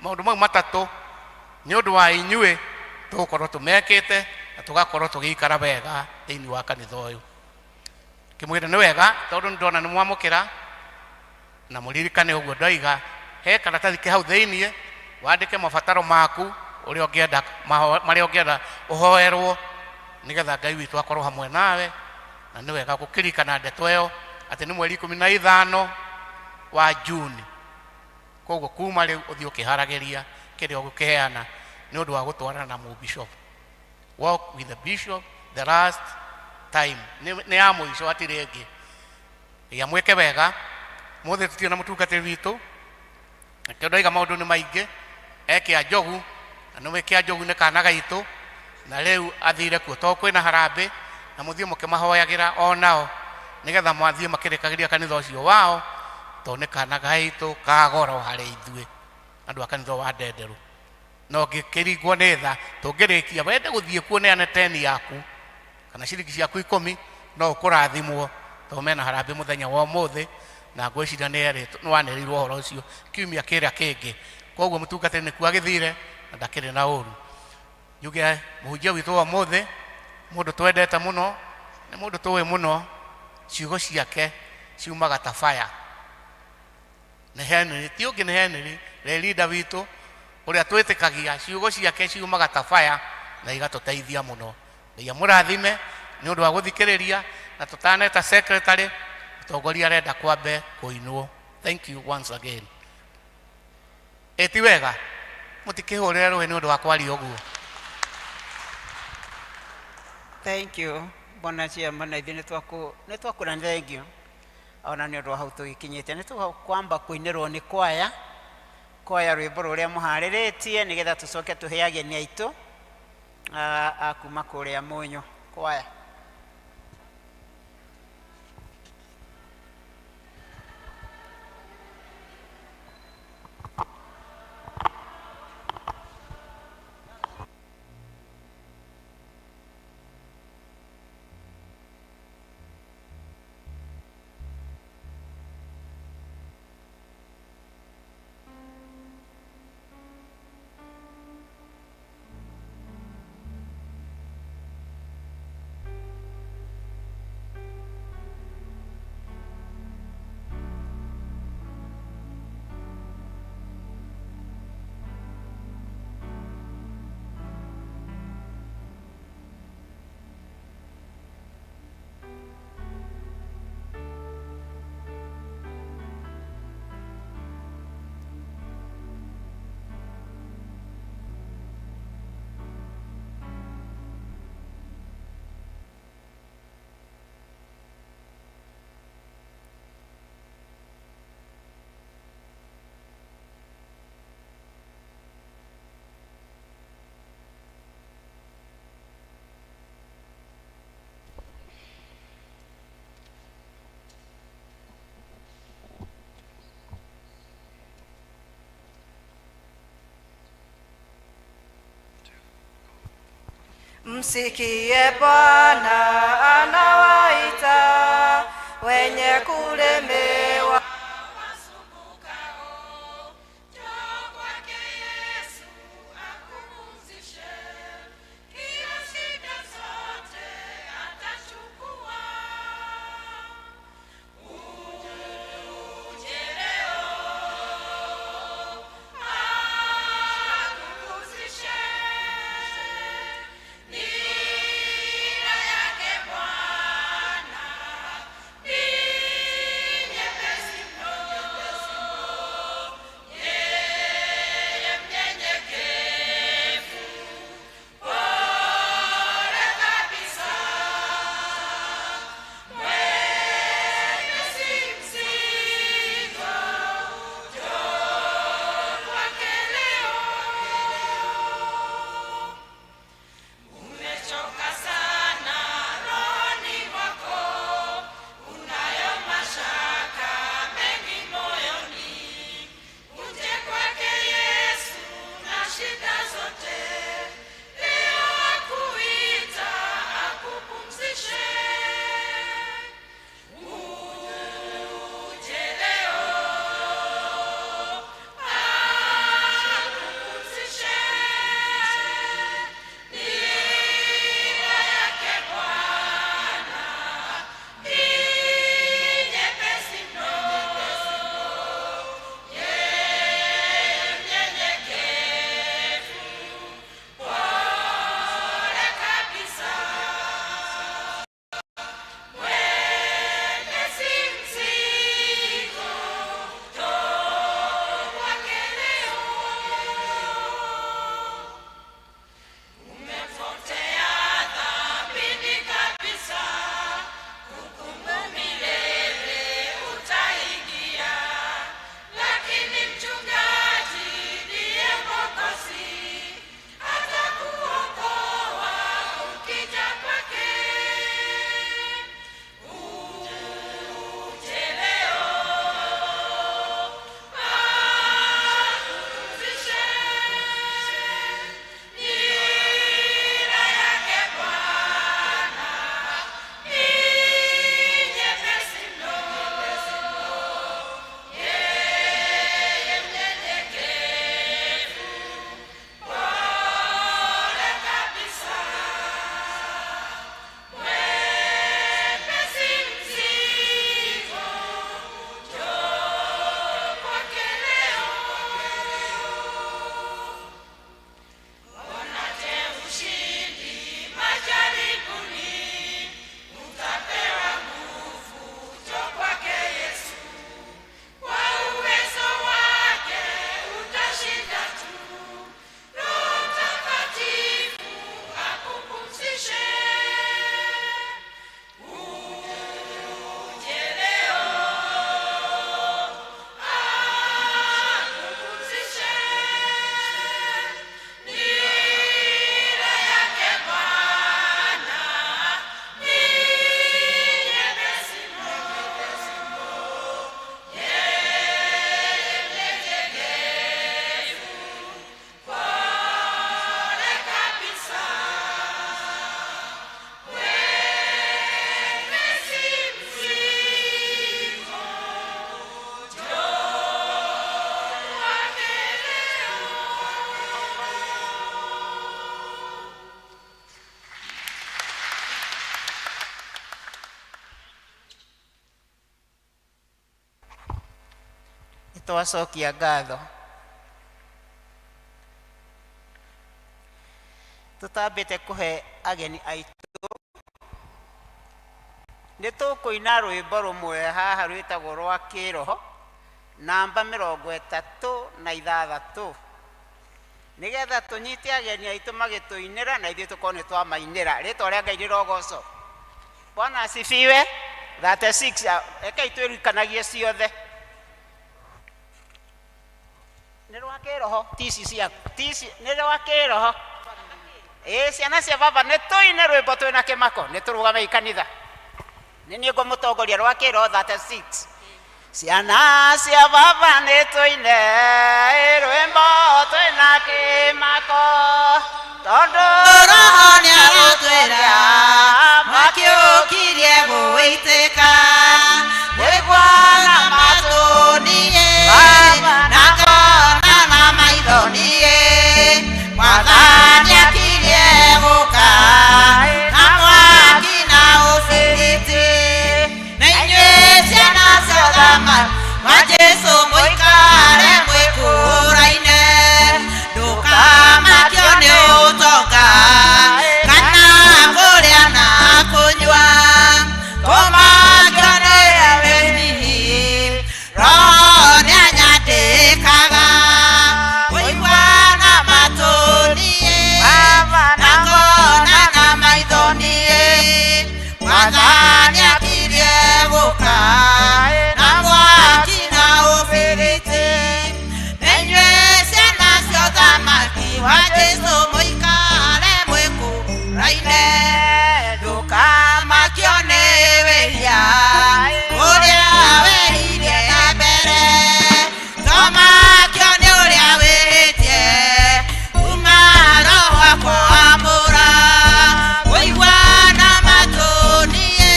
Maũndũ mau matatũ nĩ ũndũ wa inyuĩ tũgũkorwo tũmekĩte na tũgakorwo tũgĩikara wega thĩinĩ wa kanitha ũyũ. Kĩmwĩre nĩ wega, tondũ nĩ ndona nĩ mwamũkĩra, na mũririkane ũguo ndoiga, he karatathi ke hau thĩiniĩ, wandĩke mabataro maku ũrĩa ũngĩenda, marĩa ũngĩenda ũhoerwo, nĩgetha Ngai witũ akorwo hamwe nawe. Na nĩ wega gũkĩririkana ndeto ĩyo atĩ nĩ mweri 15 wa Juni. Koguo kuma rĩu ũthiĩ ũkĩharagĩria kĩrĩa ũgũkĩheana nĩ ũndũ wa gũtwarana na mũbishop. Walk with the bishop the last time, nĩ ya mũico, hatirĩ ĩngĩ. Ya mwĩke wega mũthĩ tũtirĩ na mũtungatĩri witũ, nakĩo ndoiga maũndũ nĩ maingĩ. Ekĩa njogu, na nĩ kĩa njogu nĩ kana gaitũ, na rĩu athire kuo tondũ kwĩna harambĩ, na mũthiĩ mũkĩmahoyagĩra o nao nĩgetha mathiĩ makĩrĩkagĩria kanitha ũcio wao, tondũ nĩ kana gaitũ ka goro harĩ ithuĩ andũ a kanitha wa Ndenderũ. Na ũngĩkĩringwo nĩ tha, tũngĩrĩkia wende gũthiĩ kuo, neane teni yaku kana ciringi ciaku 10, no ũkũrathimwo, tondũ mena harambĩ mũthenya wa ũmũthĩ, na ngwĩciria nĩ wanĩrĩirwo ũhoro ũcio kiumia kĩrĩa kĩngĩ. Koguo mũtungatĩri nĩkuo agĩthire na ndakĩrĩ na ũru. Njuge mũhunjia witũ wa ũmũthĩ, mũndũ twendete mũno, nĩ mũndũ tũĩ mũno, ciugo ciake ciumaga ta fire. Nĩ Henry, ti ũngĩ, nĩ Henry leader witũ ũrĩa twĩtĩkagia, ciugo ciake ciumaga ta fire na igatũteithia mũno. Ngai amũrathime nĩ ũndũ wa gũthikĩrĩria. Na tũtaneta secretary, mũtongoria arenda kwambe kũinwo. Thank you once again. Ĩ ti wega mũtikĩhũrĩre rũĩ nĩ ũndũ wa kwaria ũguo? Thank you, bwana chairman. Na ithuĩ nĩ twakũra nĩ thank you ona nĩ ũndũ wa hau tũgĩkinyĩte. Nĩ tũkwamba kũinĩrwo nĩ kwaya rwĩmbo rũrĩa mũharĩrĩtie, nĩgetha tũcoke tũhe ageni aitũ a kuma kũrĩa Mũnyũ. Kwaya. Msikie Bwana anawaita wenye kulemewa. Twacokia ngatho tutambĩte kũhe ageni aitũ nĩ tũkũina rwĩmbo rũmwe haha rwĩtagwo rwa kĩroho namba 36 nĩgetha tũnyite ageni aitũ magĩtũinĩra na ithuĩ tũkorwo nĩ twamainĩra. Rĩtwa rĩa Ngai rĩrogocwo. Bwana asifiwe. 36 rekei twĩrikanagie ciothe nĩ rwa kĩroho ti ici ciaku ti ici nĩ rwa kĩroho. Ĩĩ ciana cia baba nĩ tũine rwĩmbo twĩna kĩmako nĩ tũrũgamei kanitha nĩ niĩ ngũmũtongoria rwa kĩroho 36. Ciana cia baba nĩ tũine rwĩmbo twĩna kĩmako. Tondũ Roho nĩaratwĩra mwaki ũkirie gũitĩka Nĩgua na matũ niĩ na ngona na maitho niĩ Mwathani akirie gũka na mwaki na ũbiriti Na inyuĩ ciana cia ũthamaki wa Jesũ mũikare mwĩkũraine ndũkamakio nĩ ũtonga kana kũrĩa na kũnyua kũmakio nĩ wĩhihi roho nĩanyandĩkaga kũigua na matũ niĩ na ngona na maitho niĩ mwathani akirie gũka na mwaki na ũbiriti na inyuĩ ciana cia ũthamaki wa Jesũ mũikare mwĩkũraine ndũkamakio nĩ wĩhia ũrĩa wĩhirie mbere tomakio nĩ ũrĩa wĩhĩtie kuma roho akwamũra kũigua na matũ niĩ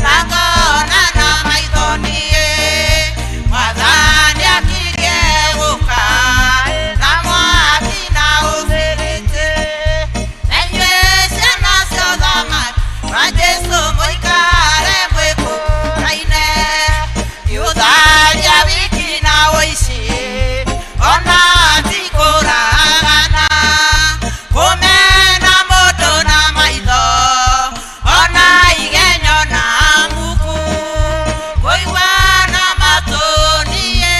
na ngona na maitho niĩ mwathani akirie gũka na mwaki na ũbiriti na inyuĩ ciana cia ũthamaki wa Jesũ mũikare mwĩkũraine ũtharia wiki na ũici ona ti kũragana kũmena mũndũ na maitho ona igenyo na muku kũigua na matũ niĩ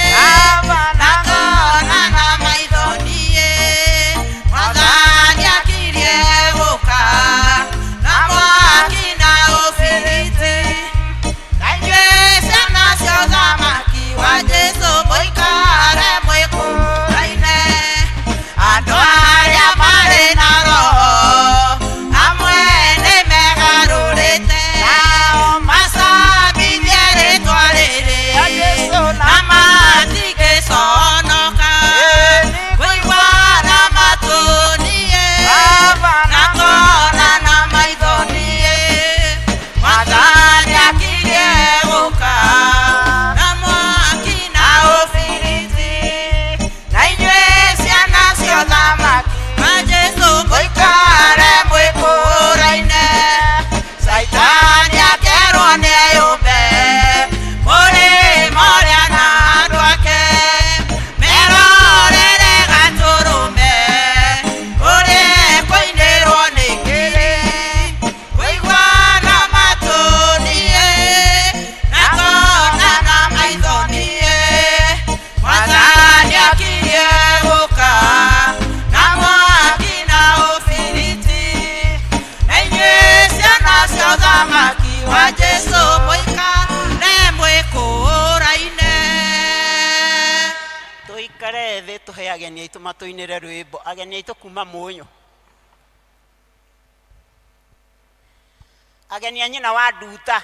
na ngona na maitho niĩ mwathani akirie gũka na mwaki na ũbiriti na inyuĩ ciana cia ũthamaki wa Jesũ mũikare mwĩkũraine andũ arĩa marĩ na roho amwe nĩ megarũrĩte macabithie rĩtwa rĩrĩ na matingĩconoka kũigua na matũ niĩ na ngona na maitho niĩ mwathani akirie gũka na mwaki na ũbiriti na inyuĩ ciana cia ũthamaki wa Jesũ mũikare mwĩkũraine Caitani akerwo nĩeyũmbe mũrĩmo ũrĩa na andũ ake merorere gatũrũme ũrĩa ekũinĩrwo nĩ ngiri kũigua na matũ niĩ na ngona na maitho niĩ mwathani akirie gũka na mwaki na ũbiriti na inyuĩ ciana cia ũthamaki wa Jesũ mũikare mwĩkũraine Tũikare thĩ tũhe ageni aitũ matũinĩre rwĩmbo ageni aitũ kuma mũnyũ ageni a nyina wa nduta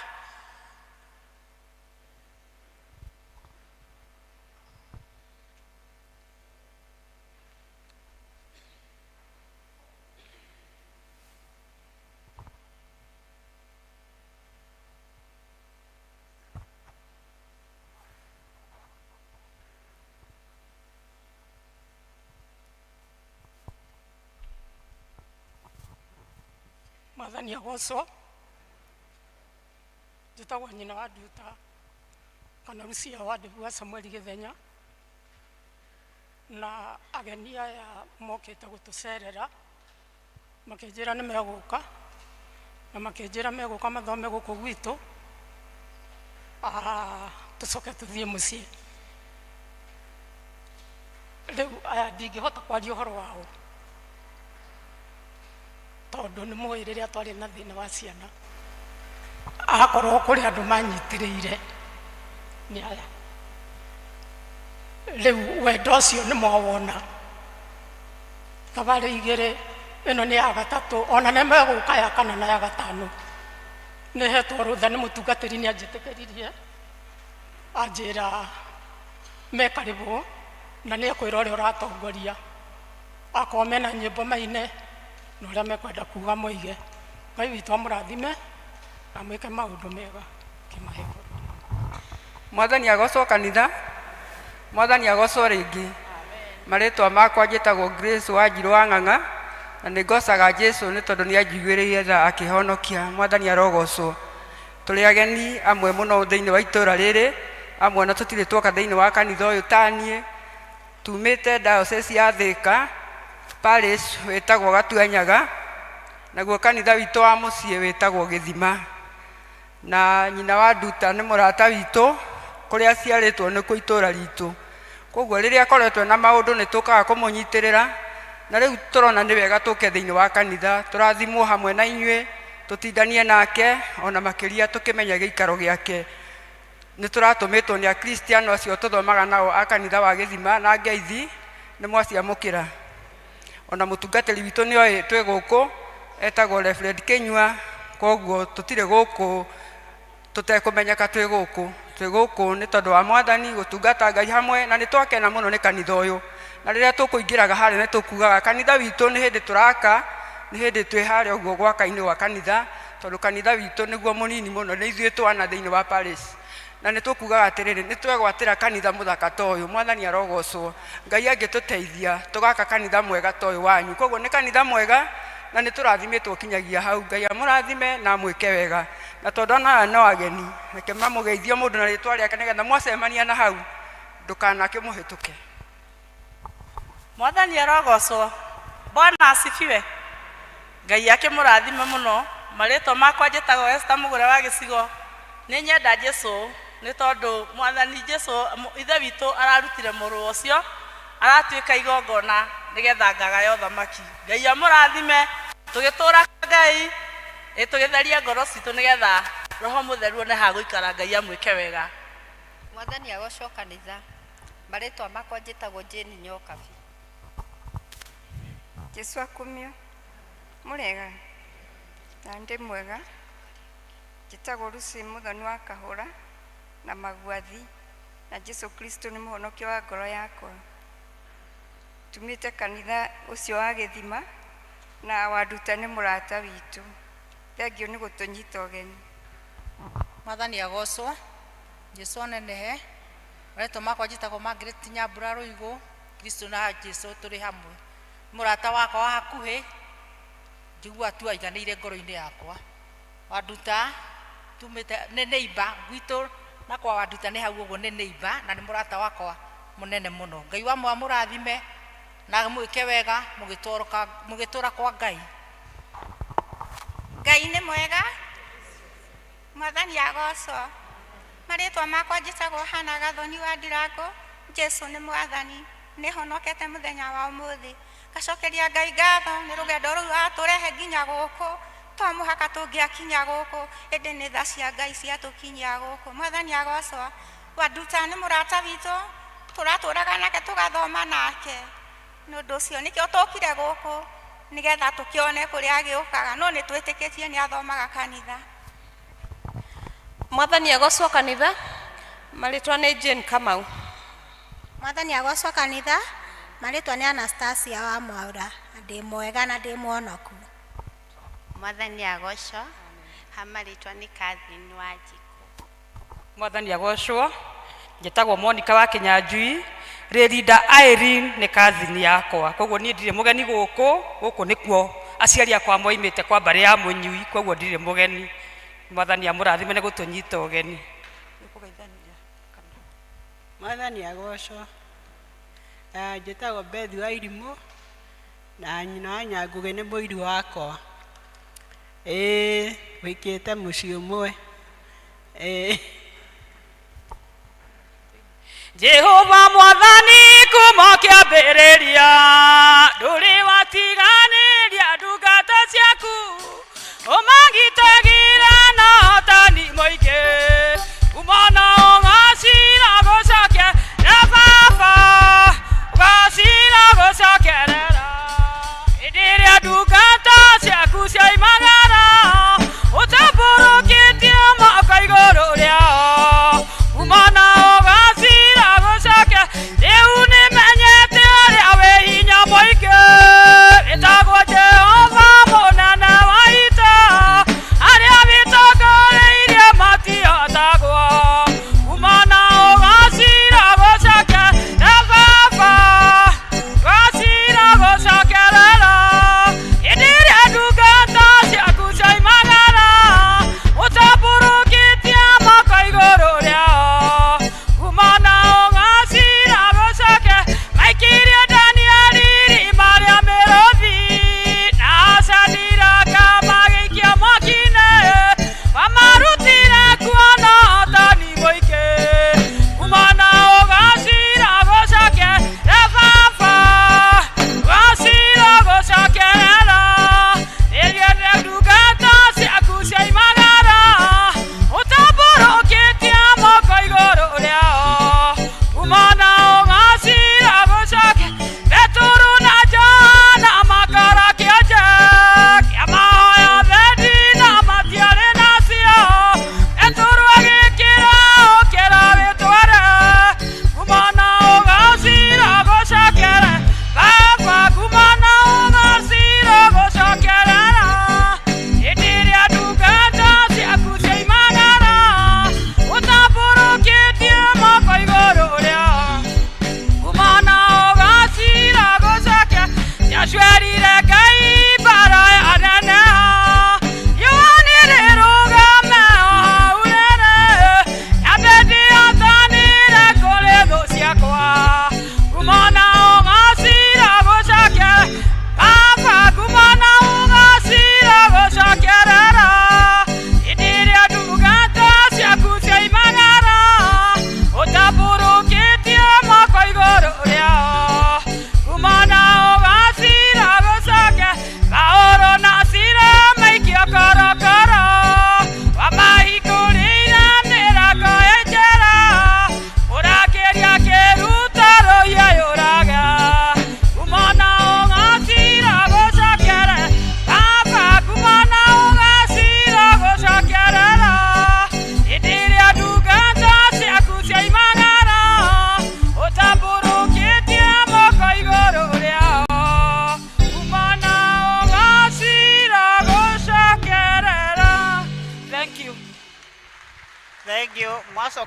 Mwathani agocwo njĩtagwo nyina wa nduta kana Lucia wa Ndevu wa Samueli Gĩthenya na ageni aya mokĩte gũtũcerera makĩnjĩra nĩ megũka na makĩnjĩra megũka mathome gũkũ gwitũ Ah, tũcoke tũthiĩ mũciĩ rĩu aya ndingĩhota kwaria ũhoro wao tondũ nĩ mũĩ rĩrĩa twarĩ na thĩna wa ciana akorwo kũrĩ andũ manyitĩrĩire nĩ aya rĩu wendo ũcio nĩ mwawona thabarĩ igĩrĩ ĩno nĩ ya gatatũ ona nĩ megũka ya kana na ya gatano nĩ hetwo rũtha nĩ mũtungatĩri nĩ anjĩtĩkĩririe anjĩra me karĩbũ na nĩ ekwĩra ũrĩa ũratongoria Akorwo mena nyĩmbo maine na ũrĩa mekwenda kuga moige. Ngai witũ amũrathime na mwĩke maũndũ mega kĩmahe. Mwathani agocwo kanitha, Mwathani agocwo rĩngĩ. Marĩtwa makwa njĩtagwo Grace Wanjirũ wa Ng'ang'a na nĩ ngocaga Jesu nĩ tondũ nĩ anjiguĩrĩire tha akĩhonokia. Mwathani arogocwo. Tũrĩ ageni amwe mũno thĩinĩ wa itũra rĩrĩ, amwe na tũtirĩ tuoka thĩinĩ wa kanitha ũyũ ta niĩ. Tumĩte diocese ya Thĩka, parish wĩtagwo Gatuanyaga, naguo kanitha witũ wa mũciĩ wĩtagwo Gĩthima. Na nyina wa Nduta nĩ mũrata witũ, kũrĩa aciarĩtwo nĩkuo itũra ritũ. Koguo rĩrĩa akoretwo na maũndũ nĩ tũkaga kũmũnyitĩrĩra, na rĩu tũrona nĩ wega tũke thĩinĩ wa kanitha, tũrathimwo hamwe na inyuĩ, tũtindanie nake, ona makĩria tũkĩmenye gĩikaro gĩake. Nĩ tũratũmĩtwo nĩ akristiano acio tũthomaga nao a kanitha wa Gĩthima na Ngeithi, nĩ mwaciamũkĩra. Ona mũtungatĩri witũ nĩ oĩ twĩ gũkũ, etagwo Reverend Kĩnyua, koguo tũtirĩ gũkũ tũtekũmenyeka twĩ gũkũ. Twĩ gũkũ nĩ tondũ wa Mwathani gũtungata Ngai hamwe, na nĩ twakena mũno nĩ kanitha ũyũ. Na rĩrĩa tũkũingĩraga harĩa nĩ tũkugaga kanitha witũ nĩ hĩndĩ tũraka, nĩ hĩndĩ twĩ harĩa ũguo gwaka-inĩ gwa kanitha, tondũ kanitha witũ nĩguo mũnini mũno, nĩ ithuĩ twana thĩinĩ wa parish. Na nĩ tũkugaga atĩrĩrĩ, nĩ twegwatĩra kanitha mũthaka ta ũyũ, Mwathani arogocwo. Ngai angĩtũteithia, tũgaka kanitha mwega ta ũyũ wanyu. Koguo nĩ kanitha mwega, na nĩ tũrathimĩtwo kinyagia hau. Ngai amũrathime na amwĩke wega. Na tondũ ona aya no ageni, reke mamũgeithie mũndũ na rĩtwa rĩake nĩgetha mwacemania na hau, ndũkanakĩmũhĩtũke. Mwathani arogocwo. Bwana asifiwe. Ngai akĩmũrathime mũno. Marĩtwa makwa njĩtagwo Esther Mũgũre wa Gĩcigo. Nĩ nyenda Jesu nĩ tondũ Mwathani Jesu ithe witũ ararutire mũrũ ũcio aratuĩka igongona nĩgetha ngagaya ũthamaki. Ngai amũrathime tũgĩtũra kwa Ngai ĩ tũgĩtheria ngoro citũ nĩgetha Roho Mũtheru one ha gũikara. Ngai amwĩke wega. Mwathani agocwo kanitha. Marĩtwa makwa njĩtagwo Jane Nyokabi. Jesu akumio. Mũrĩega? Na ndĩ mwega. Njĩtagwo Lucy Mũthoni wa Kahũra na Maguathi, na Jesu Kristo nĩ mũhonokia wa ngoro yakwa. Tumĩte kanitha ũcio wa Gĩthima na Wanduta nĩ mũrata witũ. Thengiũ nĩ gũtũnyita ũgeni. Mwathani agocwo, Jesu anenehe. Marĩtwa makwa njĩtagwo Margaret Nyambura Rũigũ, Kristo na Jesu tũrĩ hamwe. Mũrata wakwa wa hakuhĩ, njiguaga tu aiganĩire ngoro-inĩ yakwa. Wanduta tumĩte nĩ neighbor gwitũ na kwa Wanduta nĩ hau ũguo nĩ neighbor na nĩ mũrata wakwa mũnene mũno. Ngai wa amũrathime na amwĩke wega mũgĩtũra kwa Ngai. Ngai nĩ mwega, Mwathani agocwo. Marĩtwa makwa njĩtagwo Hana Gathoni wa Ndirango. Jesu nĩ Mwathani, nĩ honokete mũthenya wa ũmũthĩ. Ngacokeria Ngai ngatho nĩ rũgendo rũu atũrehe nginya gũkũ. To mũhaka tũngĩakinya gũkũ, ĩndĩ nĩ tha cia Ngai ciatũkinyia gũkũ. Mwathani agocwo. Wanduta nĩ mũrata witũ, tũratũraga nake tũgathoma nake. Nĩ ũndũ ũcio nĩkĩo tũkire gũkũ, nĩgetha tũkĩone kũrĩa agĩũkaga, no nĩ twĩtĩkĩtie nĩ athomaga kanitha. Mwathani agocwo kanitha. Marĩtwa nĩ Jane Kamau. Mwathani agocwo kanitha. Marĩtwa nĩ Anastasia wa Mwaura, na ndĩ mwega na ndĩ mwonoku. Mwathani agocwo. Ha marĩtwa nĩ Catherine Wanjikũ. Mwathani agocwo. Njĩtagwo Monica wa Kĩnyanjui. Rĩrinda Irene nĩ cousin yakwa, koguo niĩ ndirĩ mũgeni gũkũ. Gũkũ nĩkuo aciari akwa moimĩte kwa mbarĩ ya Mũnyui, koguo ndirĩ mũgeni. Mwathani amũrathime nĩ gũtũnyita ũgeni. Mwathani agocwo. Njĩtagwo Beth wa Irimũ na nyina wa Nyangũgĩ nĩ mũiru wakwa. Ĩĩ wĩkĩte mũciĩ ũmwe. Ĩĩ. Jehova Mwathani kuma kĩambĩrĩria, ndũrĩ watiganĩria ndungata ciaku, ũmagitagĩra na ũtani mũingĩ, umana ũgacira gũcokerera Baba, ũgacira gũcokerera. Hĩndĩ ĩrĩa ndungata ciaku ciaimagara, ũtambũrũkĩtie moko igũrũ rĩao, umana ũgacira gũcoke. Rĩu nĩmenyete ũrĩa wĩ hinya mũingĩ.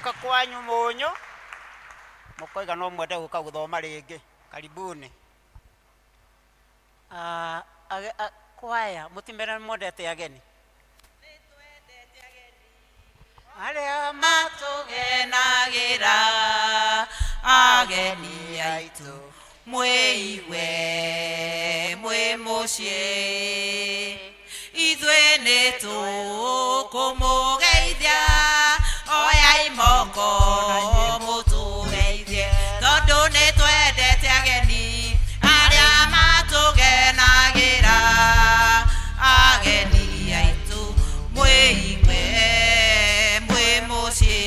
Mwoka kwanyu mũnyũ mũkoiga no mwende gũka gũthoma rĩngĩ. Karibuni. Ah, kwaya mũtimere mwendete ageni arĩa matũgenagĩra ageni aitũ mwĩigue mwĩ mũciĩ ithuĩ nĩ tũkũmũgeithia oyai moko mũtũgeithie tondũ nĩ twendete ageni arĩa matũgenagĩra ageni aitũ mwĩigue mwĩ mũciĩ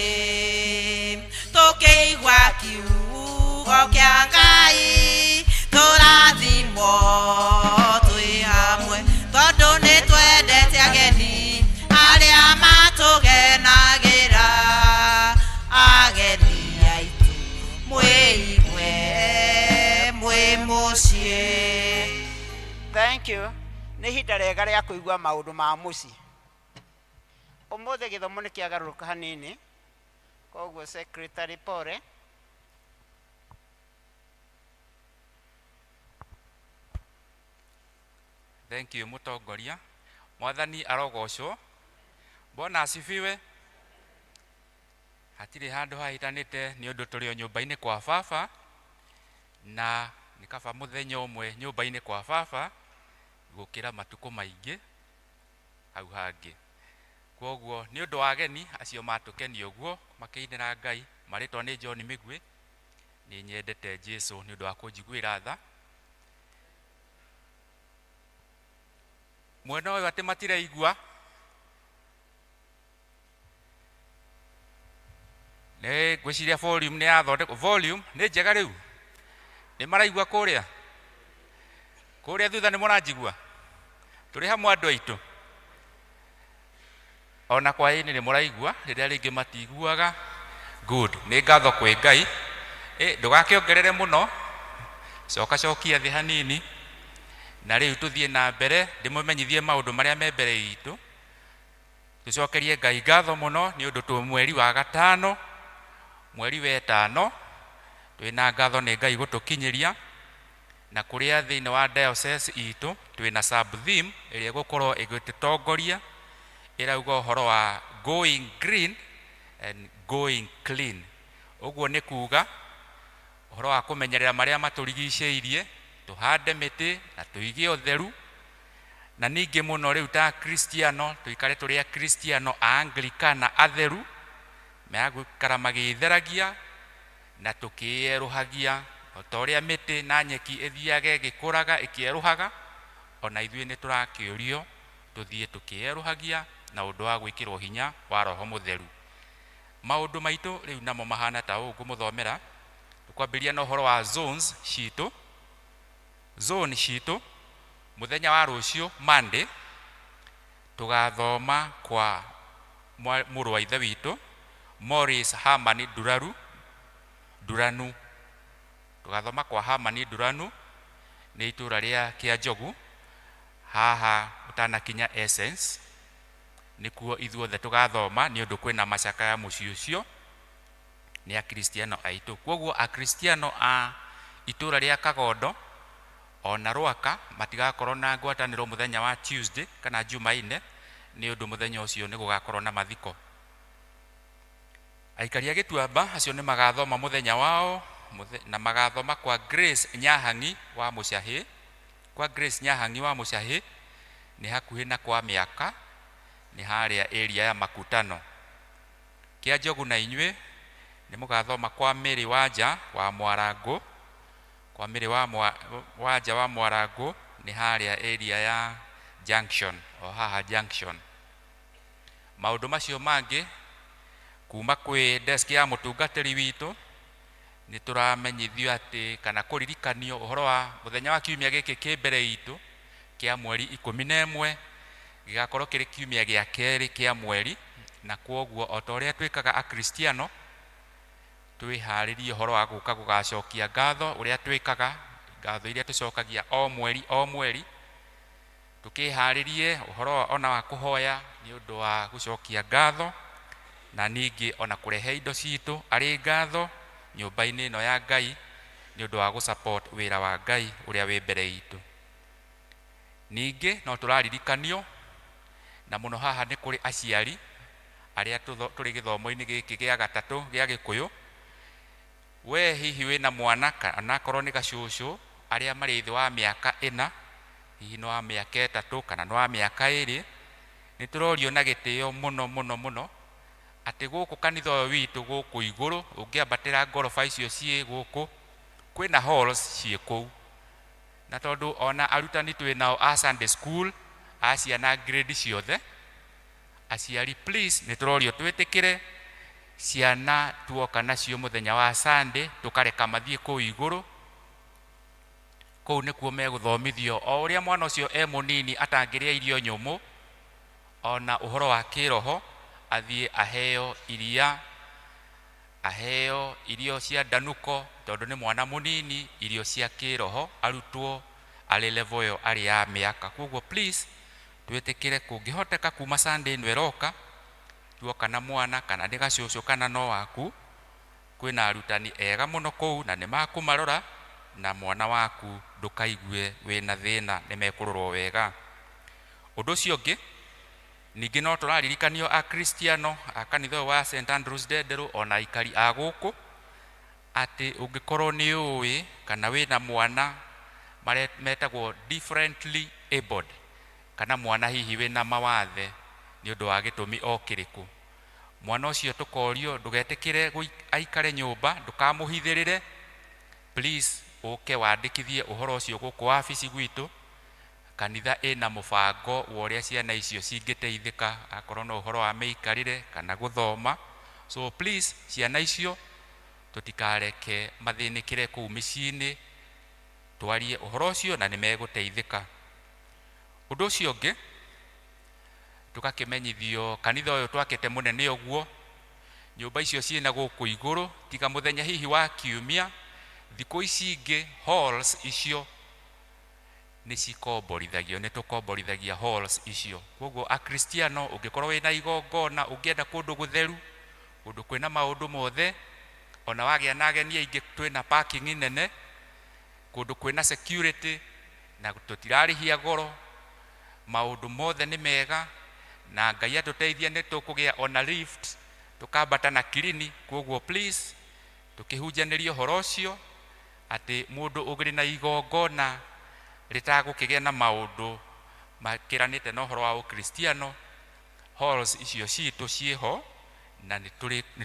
tũkĩigua kiugo kĩa Ngai tũrathimwo twĩ hamwe tondũ nĩ twendete ageni arĩa matũgenagĩra ageni aitũ mwĩigue mwĩ mũciĩ. Thank you. Nĩ ihinda rĩega rĩa kũigua maũndũ ma mũciĩ. Ũmũthĩ gĩthomo nĩ kĩagarũrũka hanini, koguo secretary pore. Thank you mũtongoria. Mwathani arogocwo. Bwana asifiwe. Hatirĩ handũ hahĩtanĩte nĩ ũndũ tũrĩ o nyũmba-inĩ kwa baba, na nĩ kaba mũthenya ũmwe nyũmba-inĩ kwa baba gũkĩra matukũ maingĩ hau hangĩ. Kwoguo nĩ ũndũ wa ageni acio matũkenia ũguo makĩinĩra Ngai, marĩtwa nĩ John Mĩgwĩ, nĩ nyendete Jesu nĩ ũndũ wa kũnjiguĩra tha. Mwena ũyũ atĩ matiraigua nĩ ngwĩciria volume nĩ yathondekwo. Volume nĩ njega rĩu, nĩ maraigua kũrĩa kũrĩa thutha, nĩ mũranjigua? Tũrĩ hamwe andũ aitũ, ona kwa-inĩ nĩ mũraigua rĩrĩa rĩngĩ matiguaga. Good, nĩ ngatho kwĩ Ngai. Ndũgakĩongerere mũno, coka cokia thĩ hanini, na rĩu tũthiĩ na mbere ndĩmũmenyithie maũndũ marĩa me mbere itũ. Tũcokerie Ngai ngatho mũno nĩ ũndũ twĩ mweri wa gatano, mweri wa ĩtano, twĩna ngatho nĩ Ngai gũtũkinyĩria, na kũrĩa thĩinĩ wa diocese itũ twĩna sub theme ĩrĩa ĩgũkorwo ĩgĩtũtongoria, ĩrauga ũhoro wa going green and going clean. Ũguo nĩ kuga ũhoro wa kũmenyerera marĩa matũrigicĩirie, tũhande mĩtĩ na tũige ũtheru, na ningĩ mũno rĩu ta Akristiano tũikare tũrĩ Akristiano a Anglikana atheru, megũikara magĩtheragia na tũkĩerũhagia o ta ũrĩa mĩtĩ na nyeki ĩthiaga ĩgĩkũraga ĩkĩerũhaga, ona ithuĩ nĩ tũrakĩũrio tũthiĩ tũkĩerũhagia na ũndũ wa gwĩkĩrwo hinya wa Roho Mũtheru. Maũndũ maitũ rĩu namo mahana ta ũũ ngũmũthomera. Tũkwambĩrĩria na ũhoro wa zones citũ. Zone citũ mũthenya wa rũciũ Monday tũgathoma kwa mũrũ wa ithe witũ Morris Hamani Nduraru Nduranu. Tũgathoma kwa Hamani Nduranu, nĩ itũra rĩa Kĩanjogu haha ũtanakinya Essence, nĩkuo ithuothe tũgathoma nĩ ũndũ kwĩna macakaya mũciĩ ũcio nĩ Akristiano aitũ. Kwoguo Akristiano a itũra rĩa Kagondo ona Rwaka matigakorwo na ngwatanĩro mũthenya wa Tuesday kana Jumaine nĩ ũndũ mũthenya ũcio nĩ gũgakorwo na mathiko. Aikari a Gĩtuamba acio nĩ magathoma mũthenya wao na magathoma kwa Grace Nyahang'i wa Mũcahĩ. Kwa Grace Nyahang'i wa Mũcahĩ nĩ hakuhĩ na kwa mĩaka, nĩ harĩa area ya Makutano. Kĩanjogu na inyuĩ nĩ mũgathoma kwa Mary Wanja wa Mwarangũ. Kwa Mary wa Wanja wa Mwarangũ nĩ harĩa area ya Junction, o haha Junction. Maũndũ macio mangĩ kuma kwĩ desk ya mũtungatĩri witũ nĩ tũramenyithio atĩ kana kũririkanio ũhoro wa mũthenya wa kiumia gĩkĩ kĩ mbere itũ kĩa mweri 11, gĩgakorwo kĩrĩ kiumia gĩa kerĩ kĩa mweri, na kwoguo o ta ũrĩa twĩkaga Akristiano twĩharĩrie ũhoro wa gũka gũgacokia ngatho ũrĩa twĩkaga, ngatho iria tũcokagia o mweri o mweri, tũkĩharĩrie ũhoro ona wa kũhoya nĩ ũndũ wa gũcokia ngatho Na ningĩ ona kũrehe indo citũ arĩ ngatho nyũmba-inĩ ĩno ya Ngai nĩ ũndũ wa gũ-support wĩra wa Ngai ũrĩa wĩ mbere itũ. Ningĩ no tũraririkanio, na mũno haha nĩ kũrĩ aciari arĩa tũrĩ gĩthomo-inĩ gĩkĩ gĩa gatatũ gĩa Gĩkũyũ. We hihi wĩna mwana kana akorwo nĩ gacũcũ arĩa marĩ thĩ wa mĩaka ĩna, hihi nĩ wa mĩaka 3 kana nĩ wa mĩaka 2, nĩ tũrorio na gĩtĩo mũno mũno mũno atĩ gũkũ kanitha ũyũ witũ gũkũ igũrũ ũngĩambatĩra ngoroba icio ciĩ gũkũ kwĩna halls ciĩ kũu. Na tondũ ona arutani twĩ nao a Sunday school a ciana grade ciothe, aciari please nĩ tũrorio twĩtĩkĩre ciana tuoka nacio mũthenya wa Sunday tũkareka mathiĩ kũu igũrũ. Kũu nĩkuo megũthomithio o ũrĩa mwana ũcio e mũnini atangĩrĩa irio nyũmũ, ona ũhoro wa kĩroho athiĩ aheo iria, aheo irio cia ndanuko, tondũ nĩ mwana mũnini, irio cia kĩroho arutwo arĩ level ĩyo arĩ ya mĩaka. Koguo please twĩtĩkĩre kũngĩhoteka kuma Sunday ĩno ĩroka, tuoka na mwana kana nĩ gacũcũ kana no waku, kwĩna arutani ega mũno kũu na nĩ makũmarora, na mwana waku ndũkaigue wĩna thĩna, nĩ mekũrorwo wega. Ũndũ ũcio ũngĩ ningĩ no tũraririkanio Akristiano a kanitha ũyũ wa St Andrews Ndenderũ ona aikari a gũkũ atĩ ũngĩkorwo nĩ ũĩ kana wĩna mwana metagwo differently abled, kana mwana hihi wĩna mawathe nĩ ũndũ wa gĩtũmi o kĩrĩkũ, mwana ũcio tũkorio ndũgetĩkĩre aikare nyũmba, ndũkamũhithĩrĩre, please ũke wandĩkithie ũhoro ũcio gũkũ wabici gwitũ. Kanitha ĩna mũbango wa ũrĩa ciana icio cingĩteithĩka, akorwo no ũhoro wa mĩikarĩre kana gũthoma. So please ciana icio tũtikareke mathĩnĩkĩre kũu mĩciĩ-inĩ, twarie ũhoro ũcio na nĩ megũteithĩka. Ũndũ ũcio ũngĩ tũgakĩmenyithio kanitha ũyũ twakĩte mũnene ũguo, nyũmba icio ciĩna gũkũ igũrũ, tiga mũthenya hihi wa kiumia, thikũ ici ingĩ halls icio nĩ cikomborithagio, nĩ tũkomborithagia halls icio. Koguo Akristiano ũngĩkorwo wĩna igongona, ũngĩenda kũndũ gũtheru, kũndũ kwĩna maũndũ mothe, ona wagĩa na ageni aingĩ twĩna parking nene, kũndũ kwĩna security na tũtirarĩhia goro, maũndũ mothe nĩ mega, na Ngai atũteithia nĩ tũkũgĩa ona lift tũkambata na kirini. Koguo please tũkĩhunjanĩrie ũhoro ũcio atĩ mũndũ ũrĩ na igongona rĩtagũkĩgĩa na maũndũ makĩranĩte na ũhoro wa ũkristiano, halls icio citũ ciĩho na nĩ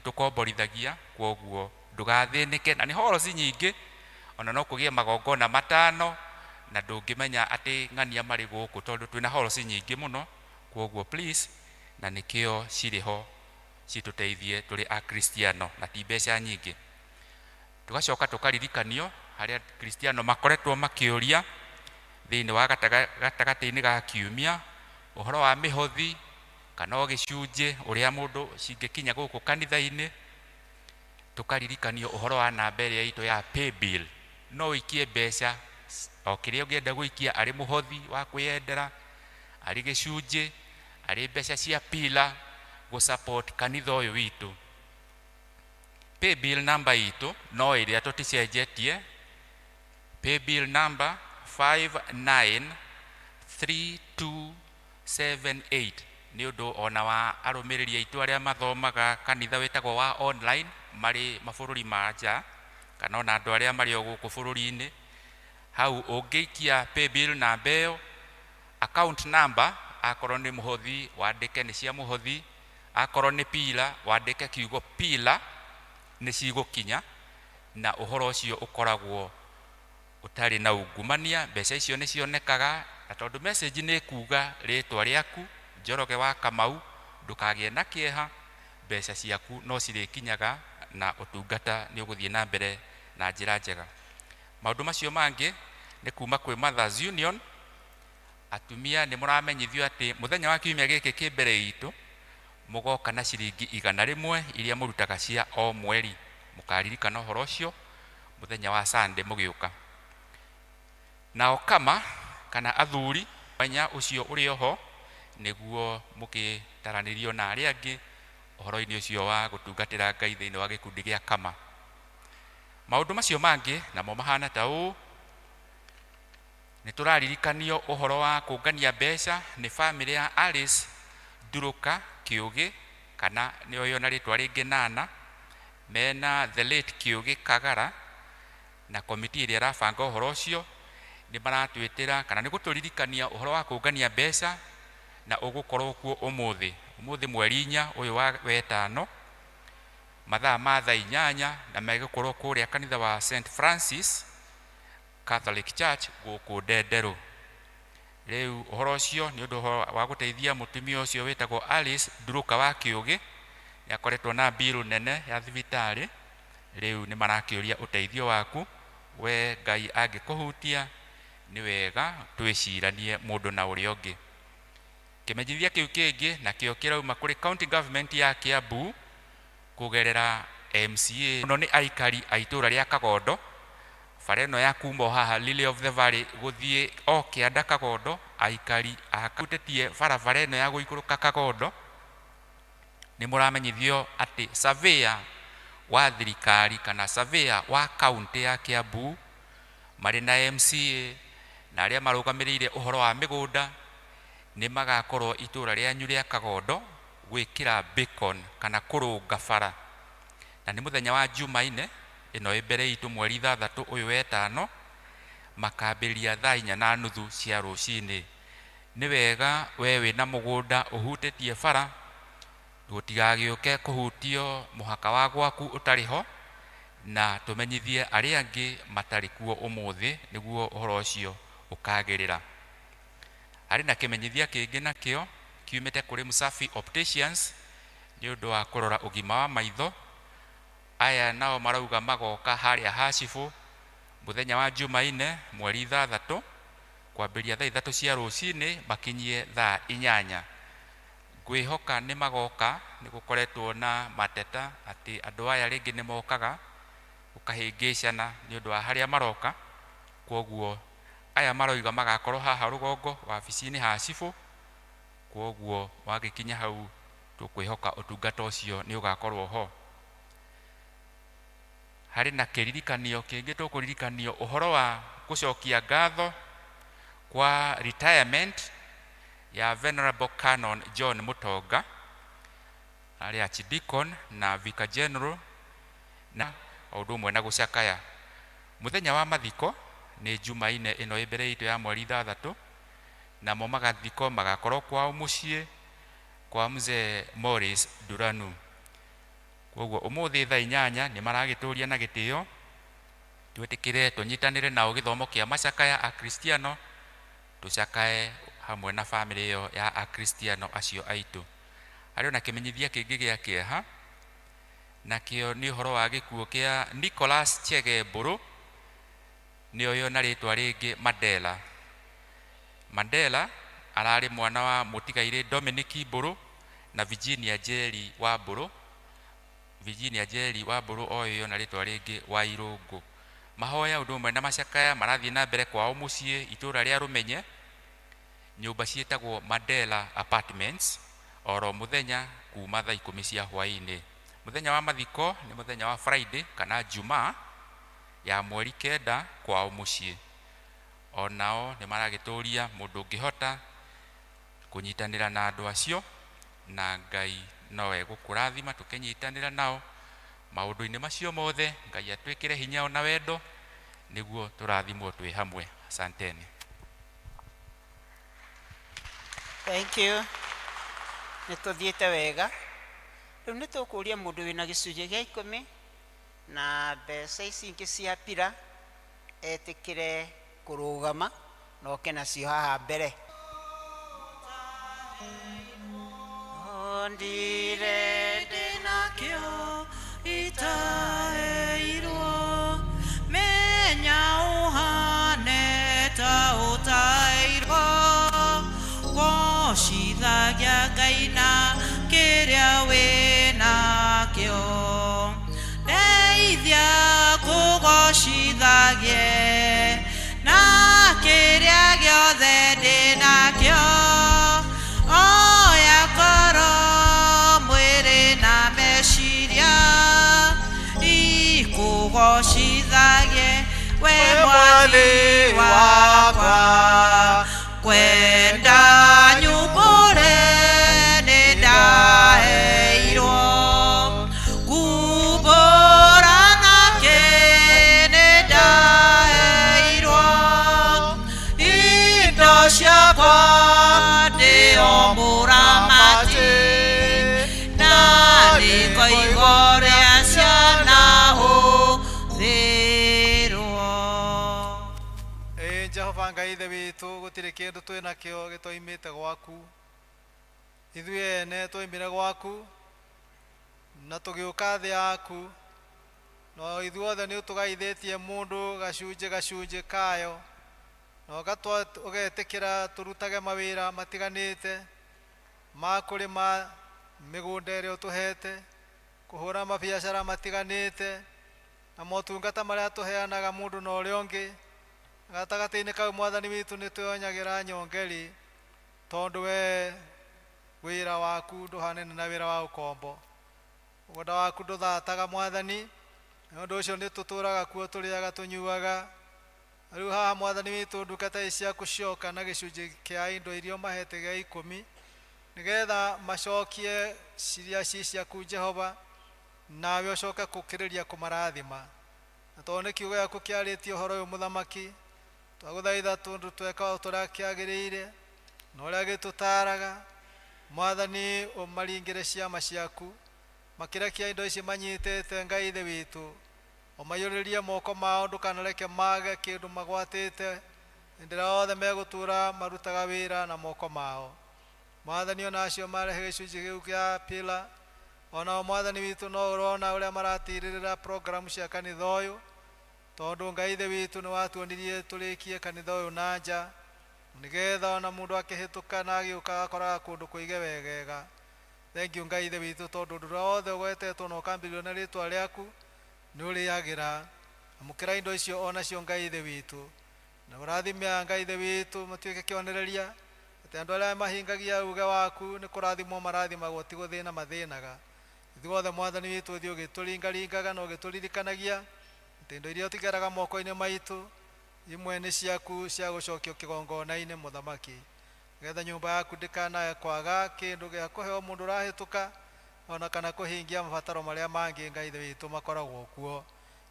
tũkomborithagia, koguo ndũgathĩnĩke. Na nĩ halls nyingĩ, ona no kũgĩe magongona 5 na ndũngĩmenya atĩ ng'ania marĩ gũkũ tondũ twĩna halls nyingĩ mũno. Koguo please, na nĩkĩo cirĩ ho citũteithie tũrĩ Akristiano na ti mbeca nyingĩ. Tũgacoka tũkaririkanio harĩa Kristiano makoretwo makĩũria thĩinĩ wa gatagatĩ-inĩ ga kiumia ũhoro wa mĩhothi kana o gĩcunjĩ ũrĩa mũndũ cingĩkinya gũkũ kanitha-inĩ. Tũkaririkanio ũhoro wa namba ĩrĩa itũ ya paybill, no ũikie mbeca o kĩrĩa ũngĩenda gũikia, arĩ mũhothi wa kwĩyendera, arĩ gĩcunjĩ, arĩ mbeca cia pila gũ-support kanitha ũyũ witũ. Paybill number itũ no ĩrĩa tũticenjetie, paybill number 593278, nĩ ũndũ ona wa arũmĩrĩri aitũ arĩa mathomaga kanitha wĩtagwo wa online marĩ mabũrũri ma nja, kana ona andũ arĩa marĩ o gũkũ bũrũri-inĩ. Hau ũngĩikia paybill namba ĩyo, account number akorwo nĩ mũhothi wandĩke nĩ cia mũhothi, akorwo nĩ pila wandĩke kiugo pila, nĩ cigũkinya, na ũhoro ũcio ũkoragwo ũtarĩ na ungumania. Mbeca icio nĩ cionekaga, na tondũ message nĩ ĩkuga rĩtwa rĩaku Njoroge wa Kamau, ndũkagĩe na kĩeha, mbeca ciaku no cirĩkinyaga na ũtungata nĩ ũgũthiĩ na mbere na njĩra njega. Maũndũ macio mangĩ nĩ kuma kwĩ Mothers Union. Atumia nĩ mũramenyithio atĩ mũthenya wa kiumia gĩkĩ kĩ mbere itũ mũgoka na ciringi 100 iria mũrutaga cia o mweri. Mũkaririkana ũhoro ũcio mũthenya wa Sunday mũgĩũka. Nao kama kana athuri mwanya ũcio ũrĩ oho nĩguo mũgĩtaranĩrio na arĩa angĩ ũhoro-inĩ ũcio wa gũtungatĩra Ngai thĩinĩ wa gĩkundi gĩa Kama. Maũndũ macio mangĩ namo mahana ta ũũ: nĩ tũraririkanio ũhoro wa kũngania mbeca nĩ bamĩrĩ ya Alice Nduruka Kĩũgĩ, kana nĩoyo na rĩtwa rĩngĩ Nana, mena the late Kĩũgĩ Kagara na komiti ĩrĩa ĩrabanga ũhoro ũcio. Nĩ maratwĩtĩra kana nĩ gũtũririkania ũhoro wa kũngania mbeca, na ũgũkorwo kuo ũmũthĩ, ũmũthĩ mweri 4 ũyũ wa wetano, mathaa ma thaa 8, na megũkorwo kũrĩa kanitha wa St Francis Catholic Church gũkũ Ndenderũ. Rĩu ũhoro ũcio nĩ ũndũ wa gũteithia mũtumia ũcio wĩtagwo Alice Nduruka wa Kĩũgĩ, nĩ akoretwo na mbiru nene ya thibitarĩ. Rĩu nĩ marakĩũria ũteithio waku. We Ngai angĩkũhutia, nĩ wega twĩciranie mũndũ na ũrĩa ũngĩ. Kĩmenyithia kĩu kĩngĩ nakĩo kĩrauma kũrĩ county government ya Kiambu kũgerera MCA mũno nĩ aikari a itũra rĩa Kagondo, bara ĩno ya kuma o haha Lily of the Valley gũthiĩ o kĩanda Kagondo. Aikari a hutĩtie barabara ĩno ya gũikũrũka Kagondo, nĩ mũramenyithio atĩ surveyor wa thirikari kana surveyor wa kaunti ya Kiambu marĩ na MCA na arĩa marũgamĩrĩire ũhoro wa mĩgũnda nĩ magakorwo itũra rĩanyu rĩa Kagondo gwĩkĩra beacon kana kũrũnga bara, na nĩ mũthenya wa Jumaine ĩno ĩ mbere itũ, mweri 6 ũyũ wetano, makambĩrĩria thaa 4:30 cia rũcinĩ. Nĩ wega we wĩna mũgũnda ũhutĩtie bara gũtigagĩũke kũhutio mũhaka wa gwaku ũtarĩ ho, na tũmenyithie arĩa angĩ matarĩ kuo ũmũthĩ nĩguo ũhoro ũcio ũkagĩrĩra. Harĩ na kĩmenyithia kĩngĩ nakĩo kiumĩte kũrĩ Msafi Opticians nĩ ũndũ wa kũrora ũgima wa maitho. Aya nao marauga magoka harĩa Hacibũ mũthenya wa Jumaine mweri 6, kwambĩrĩria thaa 3 cia rũcinĩ makinyie thaa 8. Ngwĩhoka nĩ magoka. Nĩ gũkoretwo na mateta atĩ andũ aya rĩngĩ nĩ mokaga gũkahĩngĩcana nĩ ũndũ wa harĩa maroka. Kwoguo aya maroiga magakorwo haha rũgongo wabici-inĩ ha cibũ. Kwoguo wagĩkinya hau, tũkwĩhoka ũtungata ũcio nĩ ũgakorwo ho. Harĩ na kĩririkanio kĩngĩ tũkũririkanio ũhoro wa gũcokia ngatho kwa retirement ya Venerable Canon John Mutonga, arĩ Archdeacon na Vicar General, na o ũndũ ũmwe na gũcakaya. Mũthenya wa mathiko nĩ Jumaine ĩno ĩ mbere itũ ya mweri 6, namo magathiko magakorwo kwao mũciĩ kwa mzee Morris Duranu. Kwoguo ũmũthĩ thaa 8 nĩ maragĩtũria na gĩtĩo twĩtĩkĩre tũnyitanĩre nao gĩthomo kĩa macakaya Akristiano, tũcakae hamwe na bamĩrĩ ĩyo ya Akristiano acio aitũ. Harĩ ona kĩmenyithia kĩngĩ gĩa kĩeha, nakĩo nĩ ũhoro wa gĩkuũ kĩa Nicholas Chege Mbũrũ, nĩoyo na rĩtwa rĩngĩ Mandela. Mandela ararĩ mwana wa mũtigairĩ Dominic Mbũrũ na Virginia Njeri wa Mbũrũ. Virginia Njeri wa Mbũrũ oĩyo na rĩtwa rĩngĩ wa Irũngũ. Mahoya ũndũ ũmwe na macakaya marathiĩ na mbere kwao mũciĩ itũra rĩa Rũmenye, nyũmba ciĩtagwo Mandela Apartments, oro mũthenya kuma thaa 10 cia hwaĩ-inĩ. Mũthenya wa mathiko nĩ mũthenya wa Friday kana Jumaa ya mweri 9 kwao mũciĩ. Onao nĩ maragĩtũria mũndũ ũngĩhota kũnyitanĩra na andũ acio, na Ngai no egũkũrathima tũkĩnyitanĩra nao maũndũ-inĩ macio mothe. Ngai atwĩkĩre hinya ona wendo nĩguo tũrathimwo twĩ hamwe. Asanteni. Thank you. Nĩ tũthiĩte wega. Rĩu nĩ tũkũria mũndũ wĩna gĩcunjĩ gĩa 10 na mbeca ici ingĩ cia pira etĩkĩre kũrũgama na oke nacio haha mbere. Ndire ndĩnakĩo itaheirwo, menya ũhane ta ũtaheirwo, gocithagia Ngai na kĩrĩa wĩnakĩo, ndeithia ngũgocithagie na kĩrĩa gĩothe ndĩnakĩo, oya ngoro mwĩrĩ na Ngũgocithagie we mwathi wakwa kwenda nyumbũre nĩ ndaheirwo kumbũra nake nĩ ndaheirwo indo ciakwa ndĩo mũramati na nĩngoiga ũrĩa cianahũthĩrwo. Ĩ Jehova Ngai ithe witũ, gũtirĩ kĩndũ twĩ nakĩo gĩtoimĩte gwaku. Ithuĩ ene twoimire gwaku na tũgĩũka thĩ yaku, no ithuothe nĩ ũtũgaithĩtie mũndũ gacunjĩ gacunjĩ kayo, na ũgetĩkĩra tũrutage mawĩra matiganĩte ma kũrĩma mĩgũnda ĩrĩa ũtũhete, kũhũra mabiacara matiganĩte, na motungata marĩa tũheanaga mũndũ na ũrĩa ũngĩ. Gatagatĩ-inĩ kau mwathani witũ nĩ twĩonyagĩra nyongeri, tondũ we wĩra waku ndũhanene na wĩra wa ũkombo. Mũgũnda waku ndũthataga mwathani, nĩ ũndũ ũcio nĩ tũtũraga kuo tũrĩaga tũnyuaga. Rĩu haha mwathani witũ ndungata ici ciaku cioka na gĩcunjĩ kĩa indo iria ũmahete gĩa ikũmi, nĩgetha macokie ciria ci ciaku Jehova, nawe ũcoke gũkĩrĩria kũmarathima. Na tondũ nĩ kiugo gĩaku kĩarĩtie ũhoro ũyũ mũthamaki, twagũthaitha tondũ tweka o ta ũrĩa kĩagĩrĩire na ũrĩa gĩtũtaaraga, mwathani ũmaringĩre ciama ciaku, makĩrekia indo ici manyitĩte Ngai ithe witũ, ũmaiyũrĩrie moko mao, ndũkanareke mage kĩndũ magwatĩte hĩndĩ ĩrĩa othe megũtũra marutaga wĩra na moko mao. Mwathani ona acio marehe gĩcunjĩ kĩu kĩa pila, onao mwathani witũ no ũrona ũrĩa maratirĩrĩra programu cia kanitha ũyũ, tondũ Ngai ithe witũ nĩ watuonirie tũrĩkie kanitha ũyũ na nja, nĩgetha ona mũndũ akĩhĩtũka na agĩũka agakoraga kũndũ kũige wegega. Thengiũ Ngai ithe witũ, tondũ ũndũ ũrĩa wothe ũgwetetwo na ũkambĩrĩrio na rĩtwa rĩaku nĩ ũrĩagĩra. Amũkĩra indo icio onacio Ngai ithe witũ, na ũrathime aya Ngai ithe witũ matuĩke kĩonereria atĩ andũ arĩa mahingagia uge waku nĩ kũrathimwo marathimagwo, ti gũthĩna mathĩnaga. Ithuothe mwathani witũ ũthiĩ ũgĩtũringaringaga na ũgĩtũririkanagia atĩ indo iria ũtigaraga moko-inĩ maitũ imwe nĩ ciaku cia gũcokio kĩgongona-inĩ mũthamaki, nĩgetha nyũmba yaku ndĩkanae kwaga kĩndũ gĩa kũheo mũndũ ũrahĩtũka, ona kana kũhingia mabataro marĩa mangĩ Ngai ithe witũ makoragwo kuo.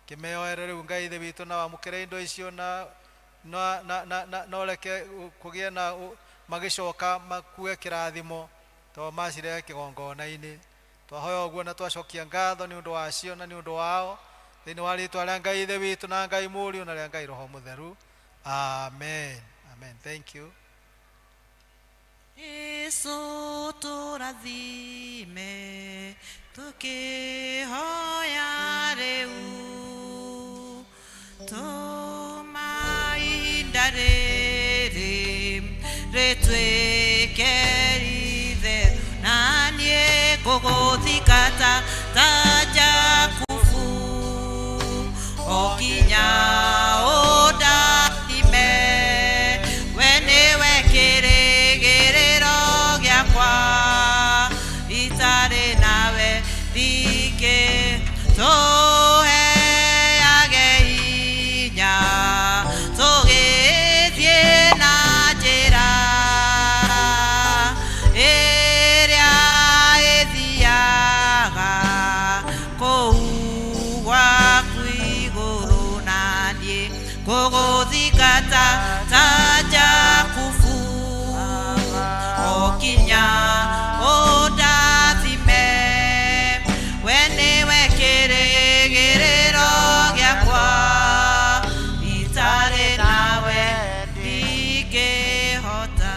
Kĩmeoere rĩu Ngai ithe witũ, na wamũkĩre indo icio na na na na na na ũreke kũgĩe na magĩcoka makue kĩrathimo tondũ macirehe kĩgongona-inĩ. Twahoya ũguo na twacokia ngatho nĩ ũndũ wacio na nĩ ũndũ wao, thĩinĩ wa rĩtwa rĩa Ngai ithe witũ na Ngai Mũriũ na rĩa Ngai Roho Mũtheru. Amen. Amen. Thank you. Jesu tũrathime tũkĩhoya rĩu, tũma ihinda rĩrĩ rĩtuĩke ritheru, na niĩ ngũgũthingata ta Jakubu o nginya ũndathime. We nĩwe kĩrĩgĩrĩro gĩakwa, itarĩ nawe ndingĩ. Tũheage hinya tũgĩthiĩ na njĩra ĩrĩa ĩthiaga kũu gwaku igũrũ, na niĩ ngũgũthingata ta Jakubu o nginya ũndathime. We nĩwe kĩrĩgĩrĩro gĩakwa, itarĩ nawe ndingĩhota.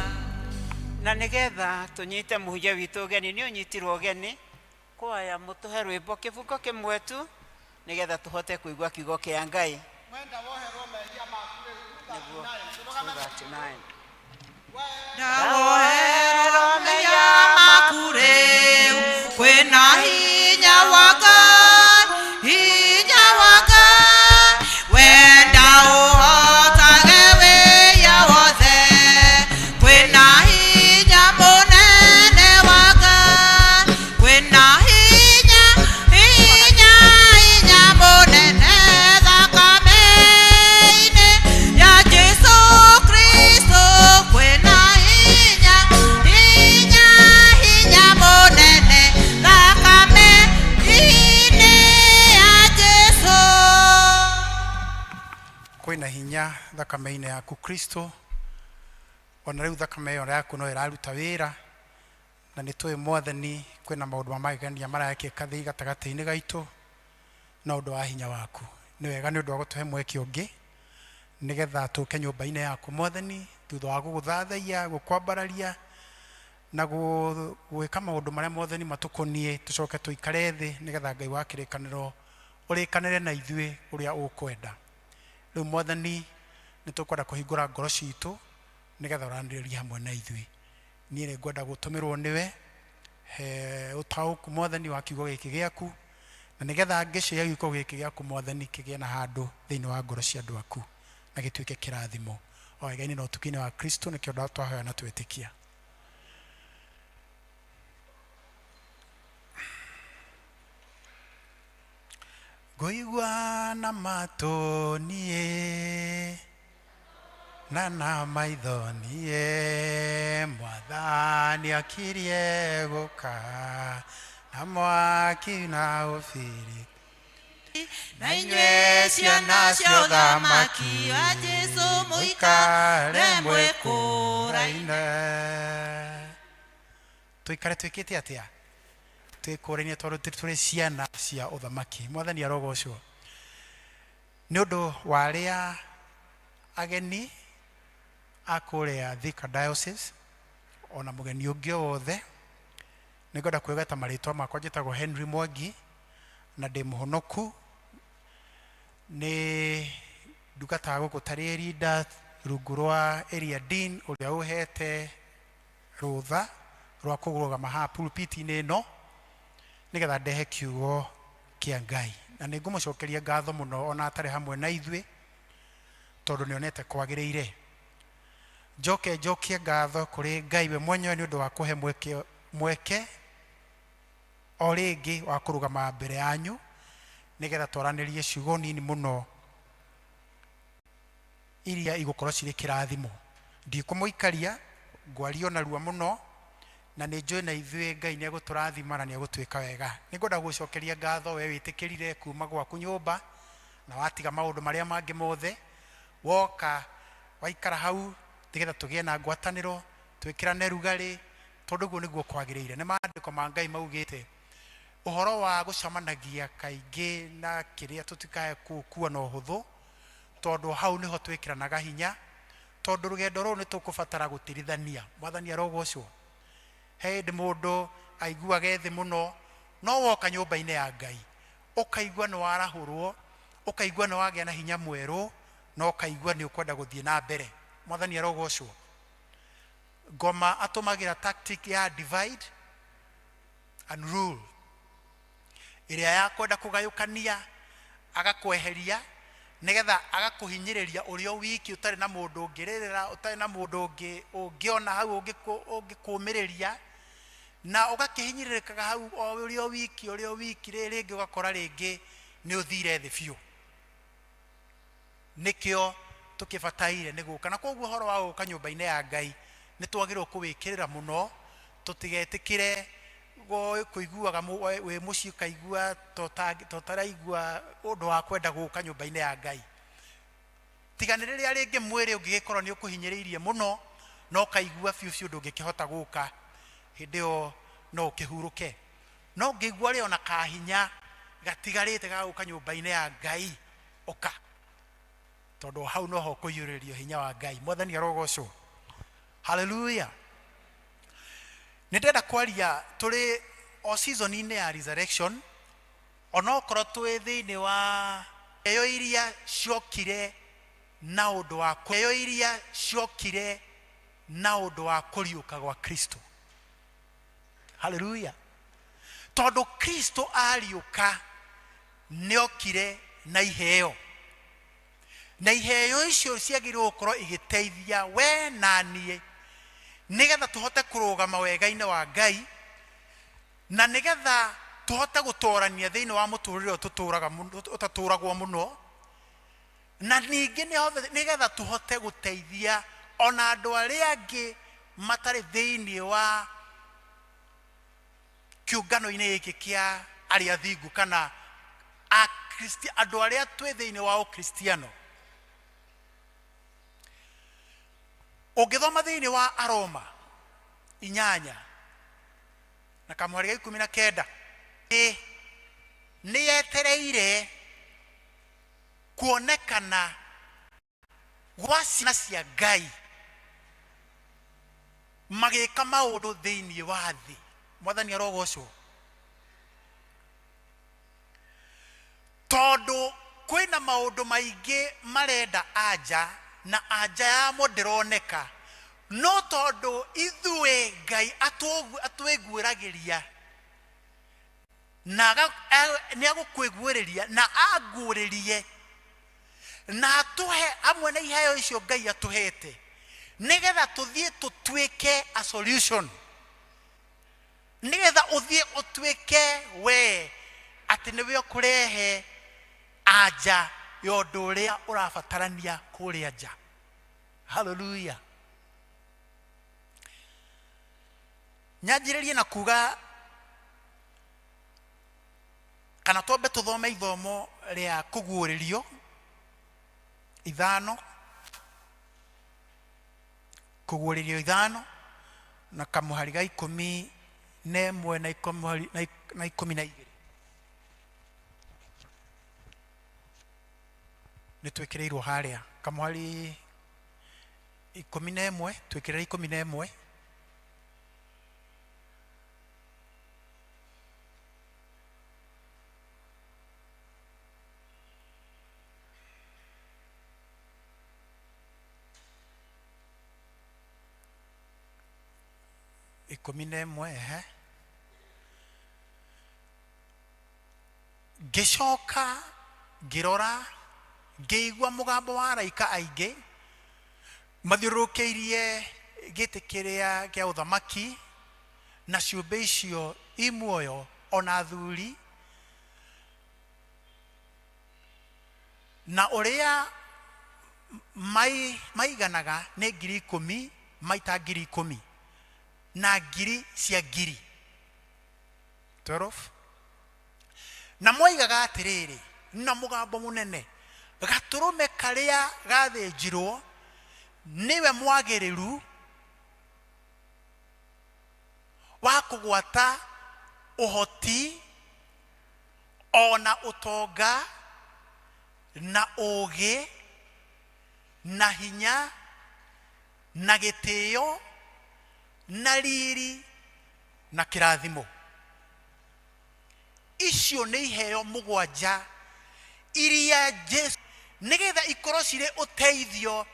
Na nĩgetha tũnyite mũhunjia witũ ũgeni, nĩ ũnyitirwo ũgeni kwaya mũtũhe rwĩmbo kĩbungo kĩmwe tu, nĩgetha tũhote kũigua kiugo kĩa Ngai. Mwenda woherwo mehia maku rĩu. Nĩguo 239. Ndawoherwo mehia maku rĩu, kwĩna hinya wa Ngai, hinya wa Ngai, wenda ũhotage wĩya wothe, kwĩna hinya mũnene wa Ngai, kwĩna hinya, hinya, hinya mũnene. Kwĩna hinya thakame-inĩ yaku Kristo, ona rĩu thakame ĩyo yaku no ĩraruta wĩra, na nĩ tũĩ Mwathani kwĩna maũndũ ma magegania marekĩka thĩ gatagatĩ-inĩ gaitũ na ũndũ wa hinya waku. Nĩ wega nĩ ũndũ wa gũtũhe mweke ũngĩ nĩgetha tũke nyũmba-inĩ yaku Mwathani, thutha wa gũgũthathaiya, gũkwambararia na gwĩka maũndũ marĩa Mwathani matũkoniĩ, tũcoke tũikare thĩ nĩgetha Ngai wa kĩrĩkanĩro ũrĩkanĩre na ithuĩ ũrĩa ũkwenda. Rĩu Mwathani nĩ tũkwenda kũhingũra ngoro citũ nĩgetha ũranĩrĩrie hamwe na ithuĩ. Niĩ nĩ ngwenda gũtũmĩrwo nĩwe, he ũtaũku Mwathani wa kiugo gĩkĩ gĩaku, na nĩgetha ngĩcio ya kiugo gĩkĩ gĩaku Mwathani kĩgĩe na handũ thĩinĩ wa ngoro cia andũ aku na gĩtuĩke kĩrathimo o wega-inĩ na ũtugi-inĩ wa Kristo, nĩkĩo twahoya na twetĩkia. Ngũigua na matũ niĩ na na maitho niĩ, Mwathani akirie gũka na mwaki na ũbiriti. Na inyuĩ ciana cia ũthamaki wa Jesũ mũikare mwĩkũraine. Tũikare twĩkĩte atĩa? Twĩkũraine tondũ tũrĩ ciana cia ũthamaki. Mwathani arogocwo. Nĩ ũndũ wa arĩa ageni a kũrĩa Thika Diocese, ona mũgeni ũngĩ o wothe, nĩ ngwenda kwĩgweta marĩtwa makwa. Njĩtagwo Henry Mwangi na ndĩ mũhonoku, nĩ ndungataga gũkũ tarĩ rinda rungu rwa area dean ũrĩa ũhete rũtha rwa kũrũgama haha pulpit-inĩ ĩno nĩgetha ndehe kiugo kĩa Ngai. Na nĩ ngũmũcokeria ngatho mũno ona atarĩ hamwe na ithuĩ, tondũ nĩ onete kwagĩrĩire. Njoke njokie ngatho kũrĩ Ngai we mwenyewe nĩ ũndũ wa kũhe mweke, mweke o rĩngĩ wa kũrũgama mbere yanyu nĩgetha twaranĩrie ciugo nini mũno iria igũkorwo cirĩ kĩrathimo. Ndikũmũikaria, ngwaria o narua mũno, na nĩ njũĩ na ithuĩ Ngai nĩ egũtũrathima na nĩ egũtwĩka wega. Nĩ ngwenda gũgũcokeria ngatho we wĩtĩkĩrire kuma gwaku nyũmba na watiga maũndũ marĩa mangĩ mothe, woka waikara hau nĩgetha tũgĩe na ngwatanĩro, twĩkĩrane rugarĩ, tondũ ũguo nĩguo kwagĩrĩire. Nĩ maandĩko ma Ngai maugĩte ũhoro wa gũcemanagia kaingĩ na kĩrĩa tũtikae kũkua na ũhũthũ, tondũ hau nĩho twĩkĩranaga hinya, tondũ rũgendo rũrũ nĩ tũkũbatara gũtirithania. Mwathani arogocwo. He hĩndĩ mũndũ aiguaga ethĩ mũno, no woka nyũmba-inĩ ya Ngai ũkaigua nĩ warahũrwo, ũkaigua nĩ wagĩa na hinya mwerũ, na ũkaigua nĩ ũkwenda gũthiĩ na mbere. Mwathani arogocwo. Ngoma atũmagĩra tactic ya divide and rule, ĩrĩa ya kwenda kũgayũkania, agakweheria nĩgetha agakũhinyĩrĩria ũrĩ o wiki, ũtarĩ na mũndũ ũngĩrĩrĩra, ũtarĩ na mũndũ ũngĩ ũngĩona hau ũngĩkũmĩrĩria, na ũgakĩhinyĩrĩrĩkaga hau o ũrĩ o wiki, ũrĩ o wiki, rĩngĩ ũgakora rĩngĩ nĩ ũthire thĩ biũ. Nĩkĩo tũkĩbataire nĩ gũka, na koguo ũhoro wa gũka nyũmba-inĩ ya Ngai nĩ twagĩrĩirwo kũwĩkĩrĩra mũno, tũtigetĩkĩre kũiguaga wĩ mũciĩ ũkaigua ta ũtaraigua ũndũ wa kwenda gũka nyũmba-inĩ ya Ngai. Tiga nĩ rĩrĩa rĩngĩ mwĩrĩ ũngĩgĩkorwo nĩ ũkũhinyĩrĩirie mũno na ũkaigua biũ biũ ndũngĩkĩhota gũka, hĩndĩ ĩyo no ũkĩhurũke. No ũngĩigua ũrĩ ona kahinya gatigarĩte ga gũka nyũmba-inĩ ya Ngai, ũka, tondũ hau noho ũkũiyũrĩrĩrio hinya wa Ngai. Mwathani arogocwo. Haleluya. Nĩ ndĩrenda kwaria tũrĩ o season-inĩ ya resurrection, onokorwo twĩ thĩinĩ wa iheo iria ciokire na ũndũ wa iheo iria ciokire na ũndũ wa kũriũka gwa Kristo. Haleluya. Tondũ Kristo ariũka nĩokire na iheo, na iheo icio ciagĩrĩirwo gũkorwo igĩteithia we na niĩ nĩgetha tũhote kũrũgama wega-inĩ wa Ngai, na nĩgetha tũhote gũtorania thĩinĩ wa mũtũrĩre ũyũ tũtũraga ũtatũragwo mũno, na ningĩ nĩgetha tũhote gũteithia ona andũ arĩa angĩ matarĩ thĩinĩ wa kĩũngano-inĩ gĩkĩ kĩa arĩa athingu, kana andũ arĩa twĩ thĩinĩ wa ũkristiano. Ũngĩthoma thĩinĩ wa Aroma inyanya na kamũhari ga 19, ĩ nĩ yetereire kuonekana gwa ciana cia Ngai magĩka maũndũ thĩinĩ wa thĩ. Mwathani arogocwo. Tondũ kwĩna maũndũ maingĩ marenda anja na anja yamo ndĩroneka, no tondũ ithuĩ Ngai atwĩguũragĩria na nĩ agũkwĩguũrĩria na anguũrĩrie na atũhe hamwe na iheo icio Ngai atũhete, nĩgetha tũthiĩ tũtuĩke a solution, nĩgetha ũthiĩ ũtuĩke we atĩ nĩwe ũkũrehe anja ya ũndũ ũrĩa ũrabatarania kũrĩa nja. Haleluya. Nyanjĩrĩrie na kuga kana twambe tũthome ithomo rĩa kũguũrĩrio ithano, kũguũrĩrio ithano na kamũhari ga 11 na na 12. Nĩ twĩkĩrĩirwo harĩa kamũhari 11, twĩkĩrĩre 11. 11, ehe. Ngĩcoka ngĩrora ngĩigua mũgambo wa araika aingĩ mathiũrũrũkĩirie gĩtĩ kĩrĩa kĩa ũthamaki na ciũmbe icio i muoyo ona athuri, na ũrĩa maiganaga nĩ 10,000 maita 10,000 na ngiri cia ngiri 12. Na moigaga atĩrĩrĩ na mũgambo mũnene, gatũrũme karĩa gathĩnjirwo nĩwe mwagĩrĩru wa kũgwata ũhoti ona ũtonga na ũũgĩ na hinya na gĩtĩo na riri na kĩrathimo. Icio nĩ iheo mũgwanja iria Jesu nĩgetha ikorwo cirĩ ũteithio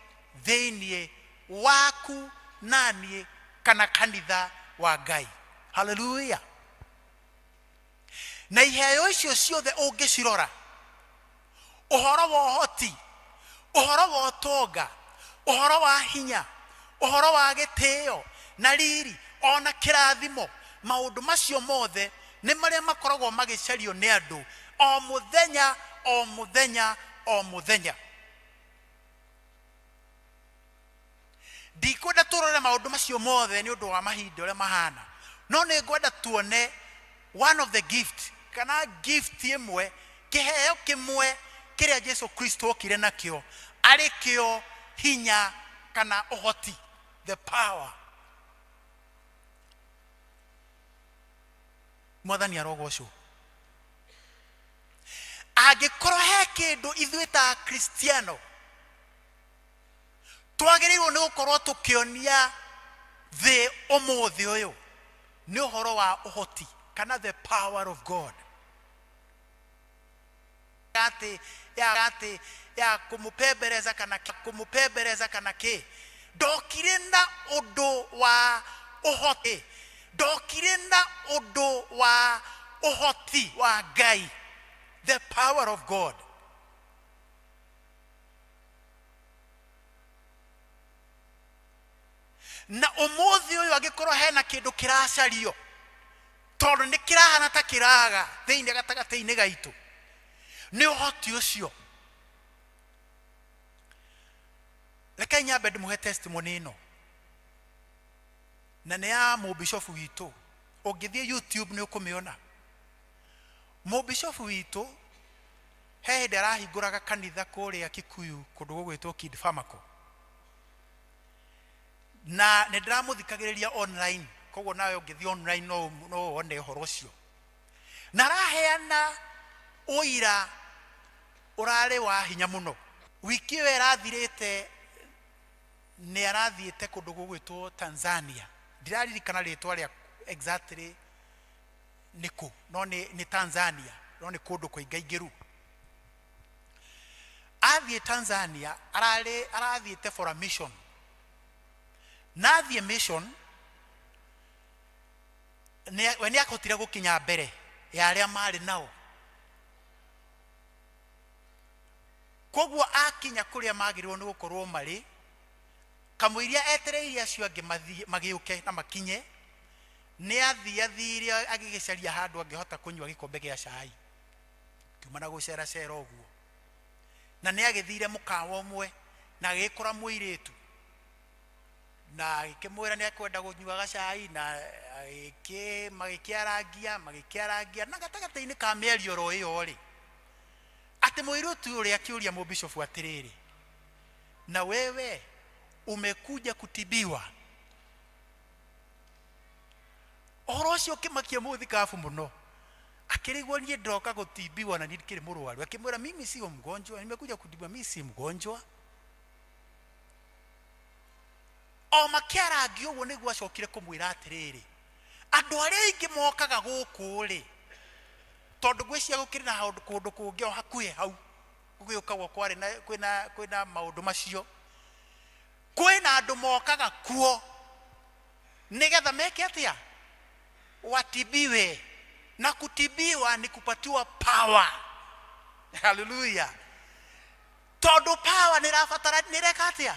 thĩinĩ waku naniĩ kana kanitha wa Ngai. Haleluya. Na iheo icio ciothe ũngĩcirora, ũhoro wa ũhoti, ũhoro wa ũtonga, ũhoro wa hinya, ũhoro wa gĩtĩo na riri ona kĩrathimo, maũndũ macio mothe nĩ marĩa makoragwo magĩcario nĩ andũ o mũthenya o mũthenya o mũthenya. Ndikwenda tũrore maũndũ macio mothe nĩ ũndũ wa mahinda ũrĩa mahana, no nĩ ngwenda tuone one of the gift, kana gift ĩmwe, kĩheo kĩmwe kĩrĩa Jesu Kristo okire nakĩo, arĩ kĩo hinya kana ũhoti, the power. Mwathani arogocwo. Angĩkorwo he kĩndũ ithuĩ ta Akristiano twagĩrĩirwo nĩ gũkorwo tũkĩonia thĩ ũmũthĩ ũyũ, nĩ ũhoro wa ũhoti kana the power of God. Atĩ ya atĩ ya kũmũpembereza kana kũmũpembereza kana kĩ, ndokire na ũndũ wa ũhoti, ndokire na ũndũ wa ũhoti wa Ngai, the power of God. Na ũmũthĩ ũyũ angĩkorwo hena kĩndũ kĩracario, tondũ nĩ kĩrahana ta kĩraga thĩinĩ gatagatĩ-inĩ gaitũ, nĩ ũhoti ũcio. Rekei nyambe ndĩmũhe testimony ĩno, na nĩ ya mũbishofu witũ. Ũngĩthiĩ YouTube nĩ ũkũmĩona. Mũbishofu witũ he hĩndĩ arahingũraga kanitha kũrĩa Kikuyu, kũndũ gũgwĩtwo Kid Farmaco. Na nĩ ndĩramũthikagĩrĩria online, koguo nawe ũngĩthiĩ online no no wone ũhoro ũcio. Na araheana ũira ũrarĩ wa hinya mũno. Wiki ĩyo ĩrathirĩte nĩ arathiĩte kũndũ gũgwĩtwo Tanzania. Ndiraririkana rĩtwa rĩa exactly nĩ kũ, no nĩ, nĩ Tanzania, no nĩ kũndũ kũingaingĩru. Athiĩ Tanzania, ararĩ, arathiĩte for a mission. Na athiĩ mission, nĩ, we nĩ ahotire gũkinya mbere ya arĩa marĩ nao. Koguo akinya kũrĩa magĩrĩirwo nĩ gũkorwo marĩ, kamũiria etereire acio angĩ mathiĩ, magĩũke na makinye, nĩ athiathire agĩgĩcaria handũ angĩhota kũnyua gĩkombe gĩa cai. Kiuma na gũceracera ũguo. Na nĩ agĩthire mũkawa ũmwe na agĩgĩkora mũirĩtu na agĩkĩmwĩra nĩ ekwenda kũnyua gacai na agĩkĩ magĩkĩarangia magĩkĩarangia na gatagatĩ-inĩ ka mĩario oro ĩyo rĩ, atĩ mũirĩtu ũrĩa akĩũria mũbishofu atĩrĩrĩ, na wewe umekuja kutibiwa? Ũhoro ũcio ũkĩmakia mũthikabu mũno, akĩrigwo niĩ ndoka gũtibiwa na niĩ ndikĩrĩ mũrwaru. Akĩmwĩra mimi sio mgonjwa, nimekuja kutibiwa, mimi si mgonjwa. O makĩarangia ũguo nĩguo acokire kũmwĩra atĩrĩrĩ, andũ arĩa aingĩ mokaga gũkũ rĩ, tondũ ngwĩciria gũkĩrĩ na kũndũ kũngĩ o hakuhĩ hau gũgĩũkagwo kwarĩ na kwĩna kwĩna maũndũ macio, kwĩna andũ mokaga kuo nĩgetha meke atĩa? Watibiwe. Na kutibiwa ni kupatiwa power. Haleluya. Tondũ power nĩ ĩrabatara, nĩ ĩreka atĩa?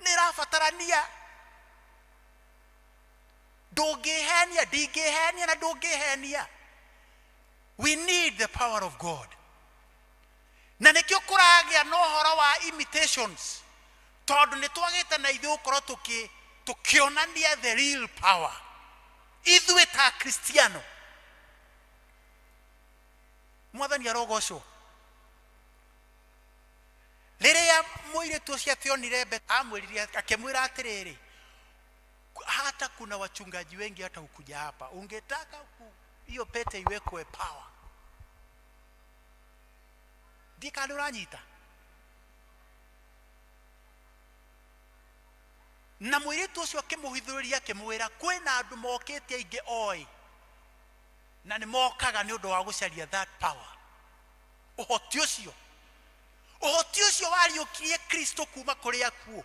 Nĩ ĩrabatarania. Ndũngĩhenia, ndingĩhenia na ndũngĩhenia. We need the power of God. Na nĩkĩo kũragĩa na ũhoro wa imitations, tondũ nĩ twagĩte na ithuĩ gũkorwo tũkĩ tũkĩonania the real power ithuĩ ta Kristiano. Mwathani arogocwo. Rĩrĩa mũirĩtu ũcio ationire mbete, amwĩrire akĩmwĩra atĩrĩrĩ, hata kuna wachungaji wengi hata ukuja hapa, ungetaka hiyo pete iwekwe power. Ndiĩ kana ũranyita. Na mũirĩtu ũcio akĩmũhithũrĩria akĩmwĩra kwĩna andũ mokĩte aingĩ oĩ, na nĩ mokaga nĩ ũndũ wa gũcaria that power, ũhoti ũcio, ũhoti ũcio wariũkirie Kristo kuma kũrĩ akuũ,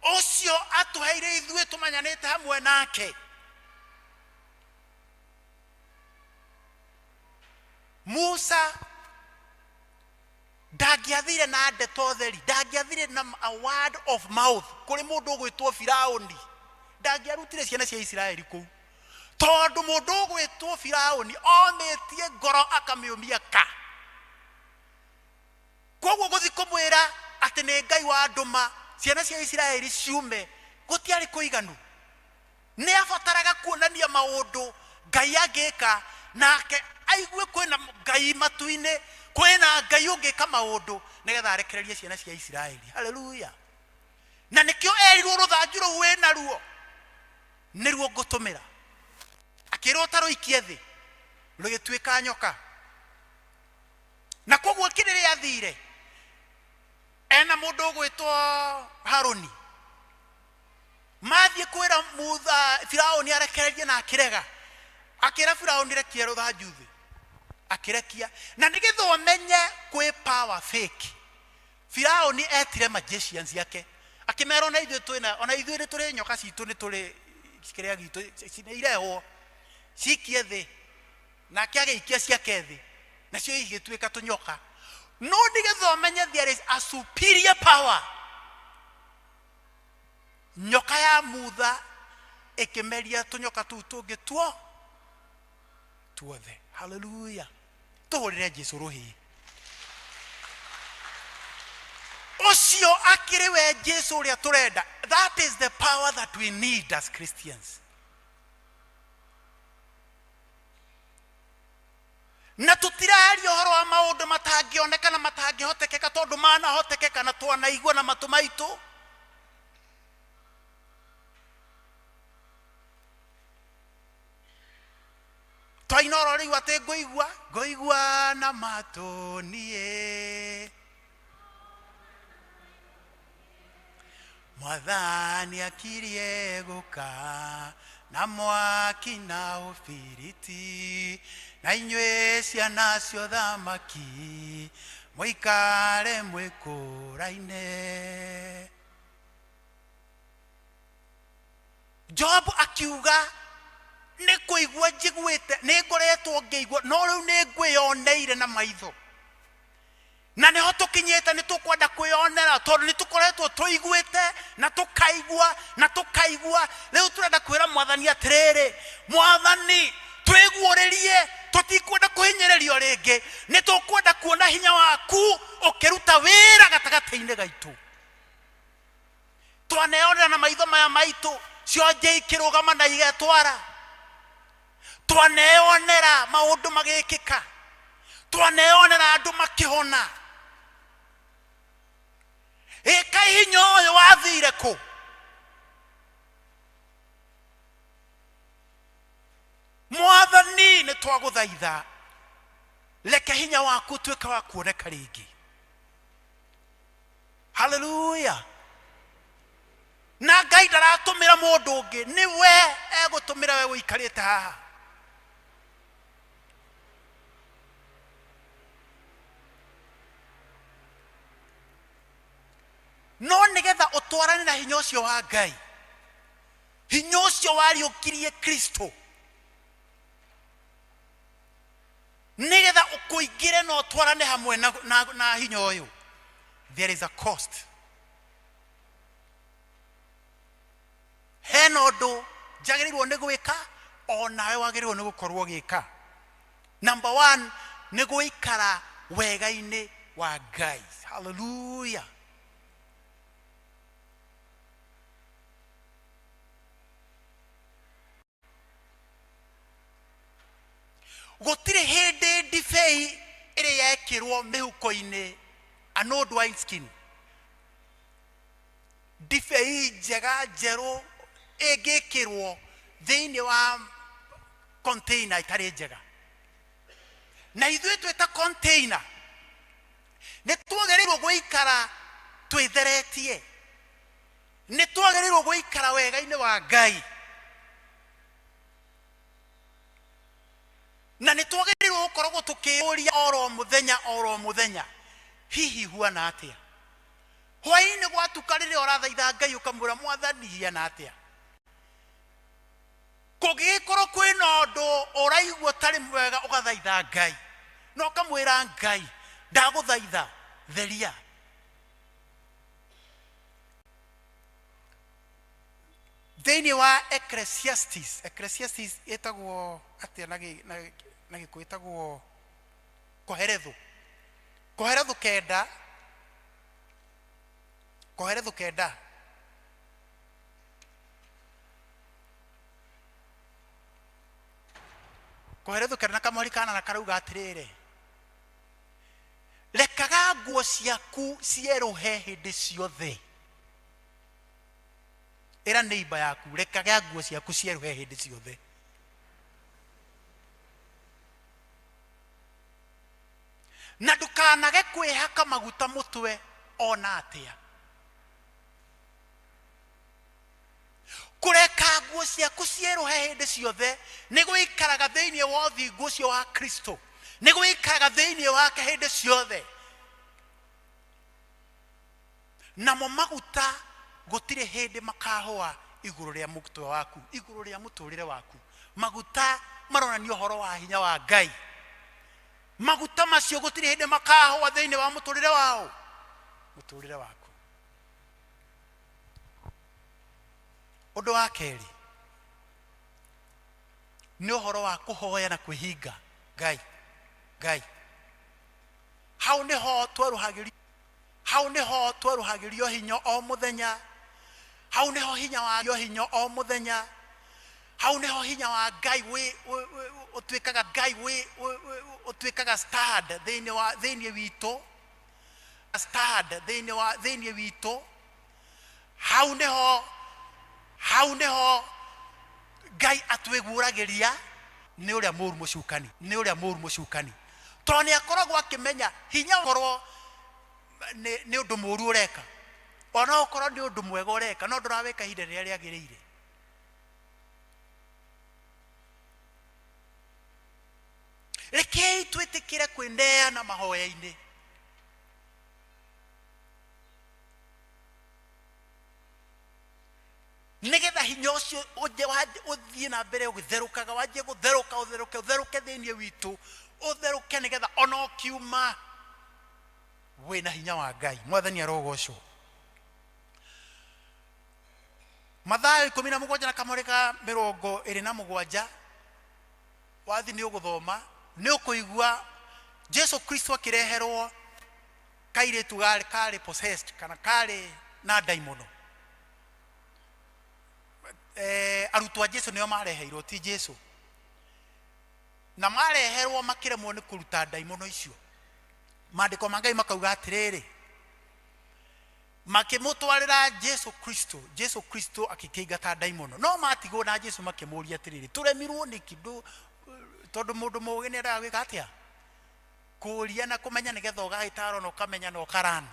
ũcio atũheire ithuĩ tũmenyanĩte hamwe nake. Musa ndangĩathire na ndeto theri, ndangĩathire na a word of mouth kũrĩ mũndũ ũgwĩtwo Firaũni, ndangĩarutire ciana cia Isiraeli kũu, tondũ mũndũ ũgwĩtwo Firaũni omĩtie ngoro akamĩũmia ka. Koguo gũthiĩ kũmwĩra atĩ nĩ Ngai wandũma ciana cia Isiraeli ciume gũtiarĩ kũiganu. Nĩ abataraga kuonania maũndũ Ngai angĩka, nake aigue kwĩna Ngai matu-inĩ, kwĩna Ngai ũngĩka maũndũ nĩgetha arekererie ciana cia Isiraeli. Haleluya! Na nĩkĩo erirwo rũthanju rũu wĩnaruo nĩruo ngũtũmĩra. Akĩrwo ta rũikie thĩ, rũgĩtuĩka nyoka. Na koguo kĩrĩrĩa athire ena mũndũ ũgwĩtwo Harũni, mathiĩ kwĩra Mutha Firaũni arekererie na akĩrega. Akĩra Firaũni rekia rũthanju thĩ, akĩrekia. Na nĩgetha ũmenye kwĩ power fake, Firaũni etire magicians ake akĩmera ona ithuĩ twĩna, ona ithuĩ nĩ tũrĩ nyoka citũ, nĩ tũrĩ kĩrĩa gitũ, nĩ irehwo cikie thĩ. Nake agĩikia ciake thĩ, nacio igĩtuĩka tũnyoka. No nĩgetha ũmenye there is a superior power, nyoka ya Mutha ĩkĩmeria tũnyoka tũu tũngĩ tuo tuothe. Haleluya! Tũhũrĩre Jesu rũhĩ. Ũcio akĩrĩ we Jesu ũrĩa tũrenda. That is the power that we need as Christians. Na tũtiraria ũhoro wa maũndũ matangĩoneka na matangĩhotekeka, tondũ manahotekeka na twanaigua na matũ maitũ. Twaina oro rĩu atĩ ngũigua ngũigua na matũ niĩ mwathani akirie gũka na mwaki na ũbiriti na inyuĩ ciana cia ũthamaki mũikare mwĩkũraine. Job akiuga nĩ kũigua njiguĩte, nĩ ngoretwo ngĩigua, no rĩu nĩ ngwĩyoneire na maitho. Na nĩho tũkinyĩte, nĩ tũkwenda kwĩyonera tondũ nĩ tũkoretwo tũiguĩte na tũkaigua na tũkaigua. Rĩu tũrenda kwĩra mwathani atĩrĩrĩ, mwathani twĩguũrĩrie, tũtikwenda kũhinyĩrĩrio rĩngĩ, nĩ tũkwenda kuona hinya waku ũkĩruta wĩra gatagatĩ-inĩ gaitũ. Twaneyonera na maitho maya maitũ cionje ikĩrũgama na igetwara, twaneyonera maũndũ magĩkĩka, twaneyonera andũ makĩhona. Ĩka hinya ũyũ wathire kũ? Mwathani nĩ twagũthaitha, reke hinya waku ũtuĩke wa kuoneka rĩngĩ. Haleluya. Na Ngai ndaratũmĩra mũndũ ũngĩ, nĩ we egũtũmĩra we ũikarĩte haha. No nĩgetha ũtwarane na hinya ũcio wa Ngai, hinya ũcio wariũkirie Kristo, nĩgetha ũkũingĩre na ũtwarane hamwe na, na, na hinya ũyũ, there is a cost. Hena ũndũ njagĩrĩirwo nĩ gwĩka, o nawe wagĩrĩirwo nĩ gũkorwo ũgĩka. Number one nĩ gũikara wega-inĩ wa Ngai. Haleluya. Gũtirĩ hĩndĩ ndibei ĩrĩ yekĩrwo mĩhuko-inĩ, an old wine skin, ndibei njega njerũ ĩngĩkĩrwo thĩinĩ wa container ĩtarĩ njega. Na ithuĩ twĩ ta container nĩ twagĩrĩirwo gũikara twĩtheretie, nĩ twagĩrĩirwo gũikara wega-inĩ wa Ngai, na nĩ twagĩrĩirwo gũkoragwo tũkĩyũria oro mũthenya oro mũthenya, hihi huana atĩa? Hwaĩ-inĩ gwatuka rĩrĩa ũrathaitha Ngai ũkamwĩra, mwathani hiana atĩa? Kũngĩgĩkorwo kwĩna ũndũ ũraigua ũtarĩ mwega, ũgathaitha Ngai na ũkamwĩra, Ngai ndagũthaitha theria. Thĩinĩ wa Ecclesiastes, Ecclesiastes ĩtagwo atĩa na gĩ- na na gĩkũyũ? Ĩtagwo Koherethu. Koherethu kenda, Koherethu kenda. Koherethu kenda na kamweri kana na karauga atĩrĩrĩ, rekaga nguo ciaku cierũhe hĩndĩ ciothe. Ĩra neighbor yaku, rekaga nguo ciaku cierũhe hĩndĩ ciothe. Na ndũkanage kwĩhaka maguta mũtwe ona atĩa. Kũreka nguo ciaku cierũhe hĩndĩ ciothe nĩ gũikaraga thĩinĩ wa ũthingu ũcio wa Kristo, nĩ gũikaraga thĩinĩ wake hĩndĩ ciothe. Namo maguta gũtirĩ hĩndĩ makahũa igũrũ rĩa mũtwe waku, igũrũ rĩa mũtũrĩre waku. Maguta maronania ũhoro wa hinya wa Ngai. Maguta macio gũtirĩ hĩndĩ makahũa thĩinĩ wa mũtũrĩre wao, mũtũrĩre waku. Ũndũ wa kerĩ nĩ ũhoro wa kũhoya na kwĩhinga Ngai. Ngai hau nĩho twerũhagĩrio, hau nĩho twerũhagĩrio hinya o mũthenya, hau nĩho hinya wa hinya o mũthenya, hau nĩho hinya wa Ngai wĩ ũtuĩkaga Ngai wĩ ũtuĩkaga stand thĩinĩ wa thĩinĩ witũ, stand thĩinĩ wa thĩinĩ witũ. Hau nĩho, hau nĩho Ngai atwĩguũragĩria. Nĩ ũrĩa mũru mũcukani, nĩ ũrĩa mũru mũcukani, tondũ nĩ akoragwo akĩmenya hinya korwo nĩ ũndũ mũru ũreka, ona okorwo nĩ ũndũ mwega ũreka, no ndũrawĩka ihinda rĩrĩa rĩagĩrĩire. Rekei twĩtĩkĩre kwĩneana mahoya-inĩ. Nĩgetha hinya ũcio ũthiĩ na mbere ũgĩtherũkaga, wanjie gũtherũka, ũtherũke, ũtherũke thĩinĩ witũ, ũtherũke, nĩgetha ona ũkiuma wĩna hinya wa Ngai. Mwathani arogocwo. Mathayo 17 na kamũrĩ ka 27, wathi nĩ ũgũthoma nĩ ũkũigua Jesu Kristo akĩreherwo kairĩtu karĩ possessed kana karĩ na ndaimono. Arutwo a Jesu nĩo mareheirwo, ti Jesu, na mareherwo makĩremwo nĩ kũruta ndaimono icio. Maandĩko ma Ngai makauga atĩrĩrĩ, makĩmũtwarĩra Jesu Kristo, Jesu Kristo akĩkĩingata ndaimono. No matigwo na Jesu makĩmũria atĩrĩrĩ, tũremirwo nĩkĩ? Tondũ mũndũ mũũgĩ nĩ endaga gwĩka atĩa? Kũũria na kũmenya, nĩgetha ũgagĩtarwo na ũkamenya na ũkarana.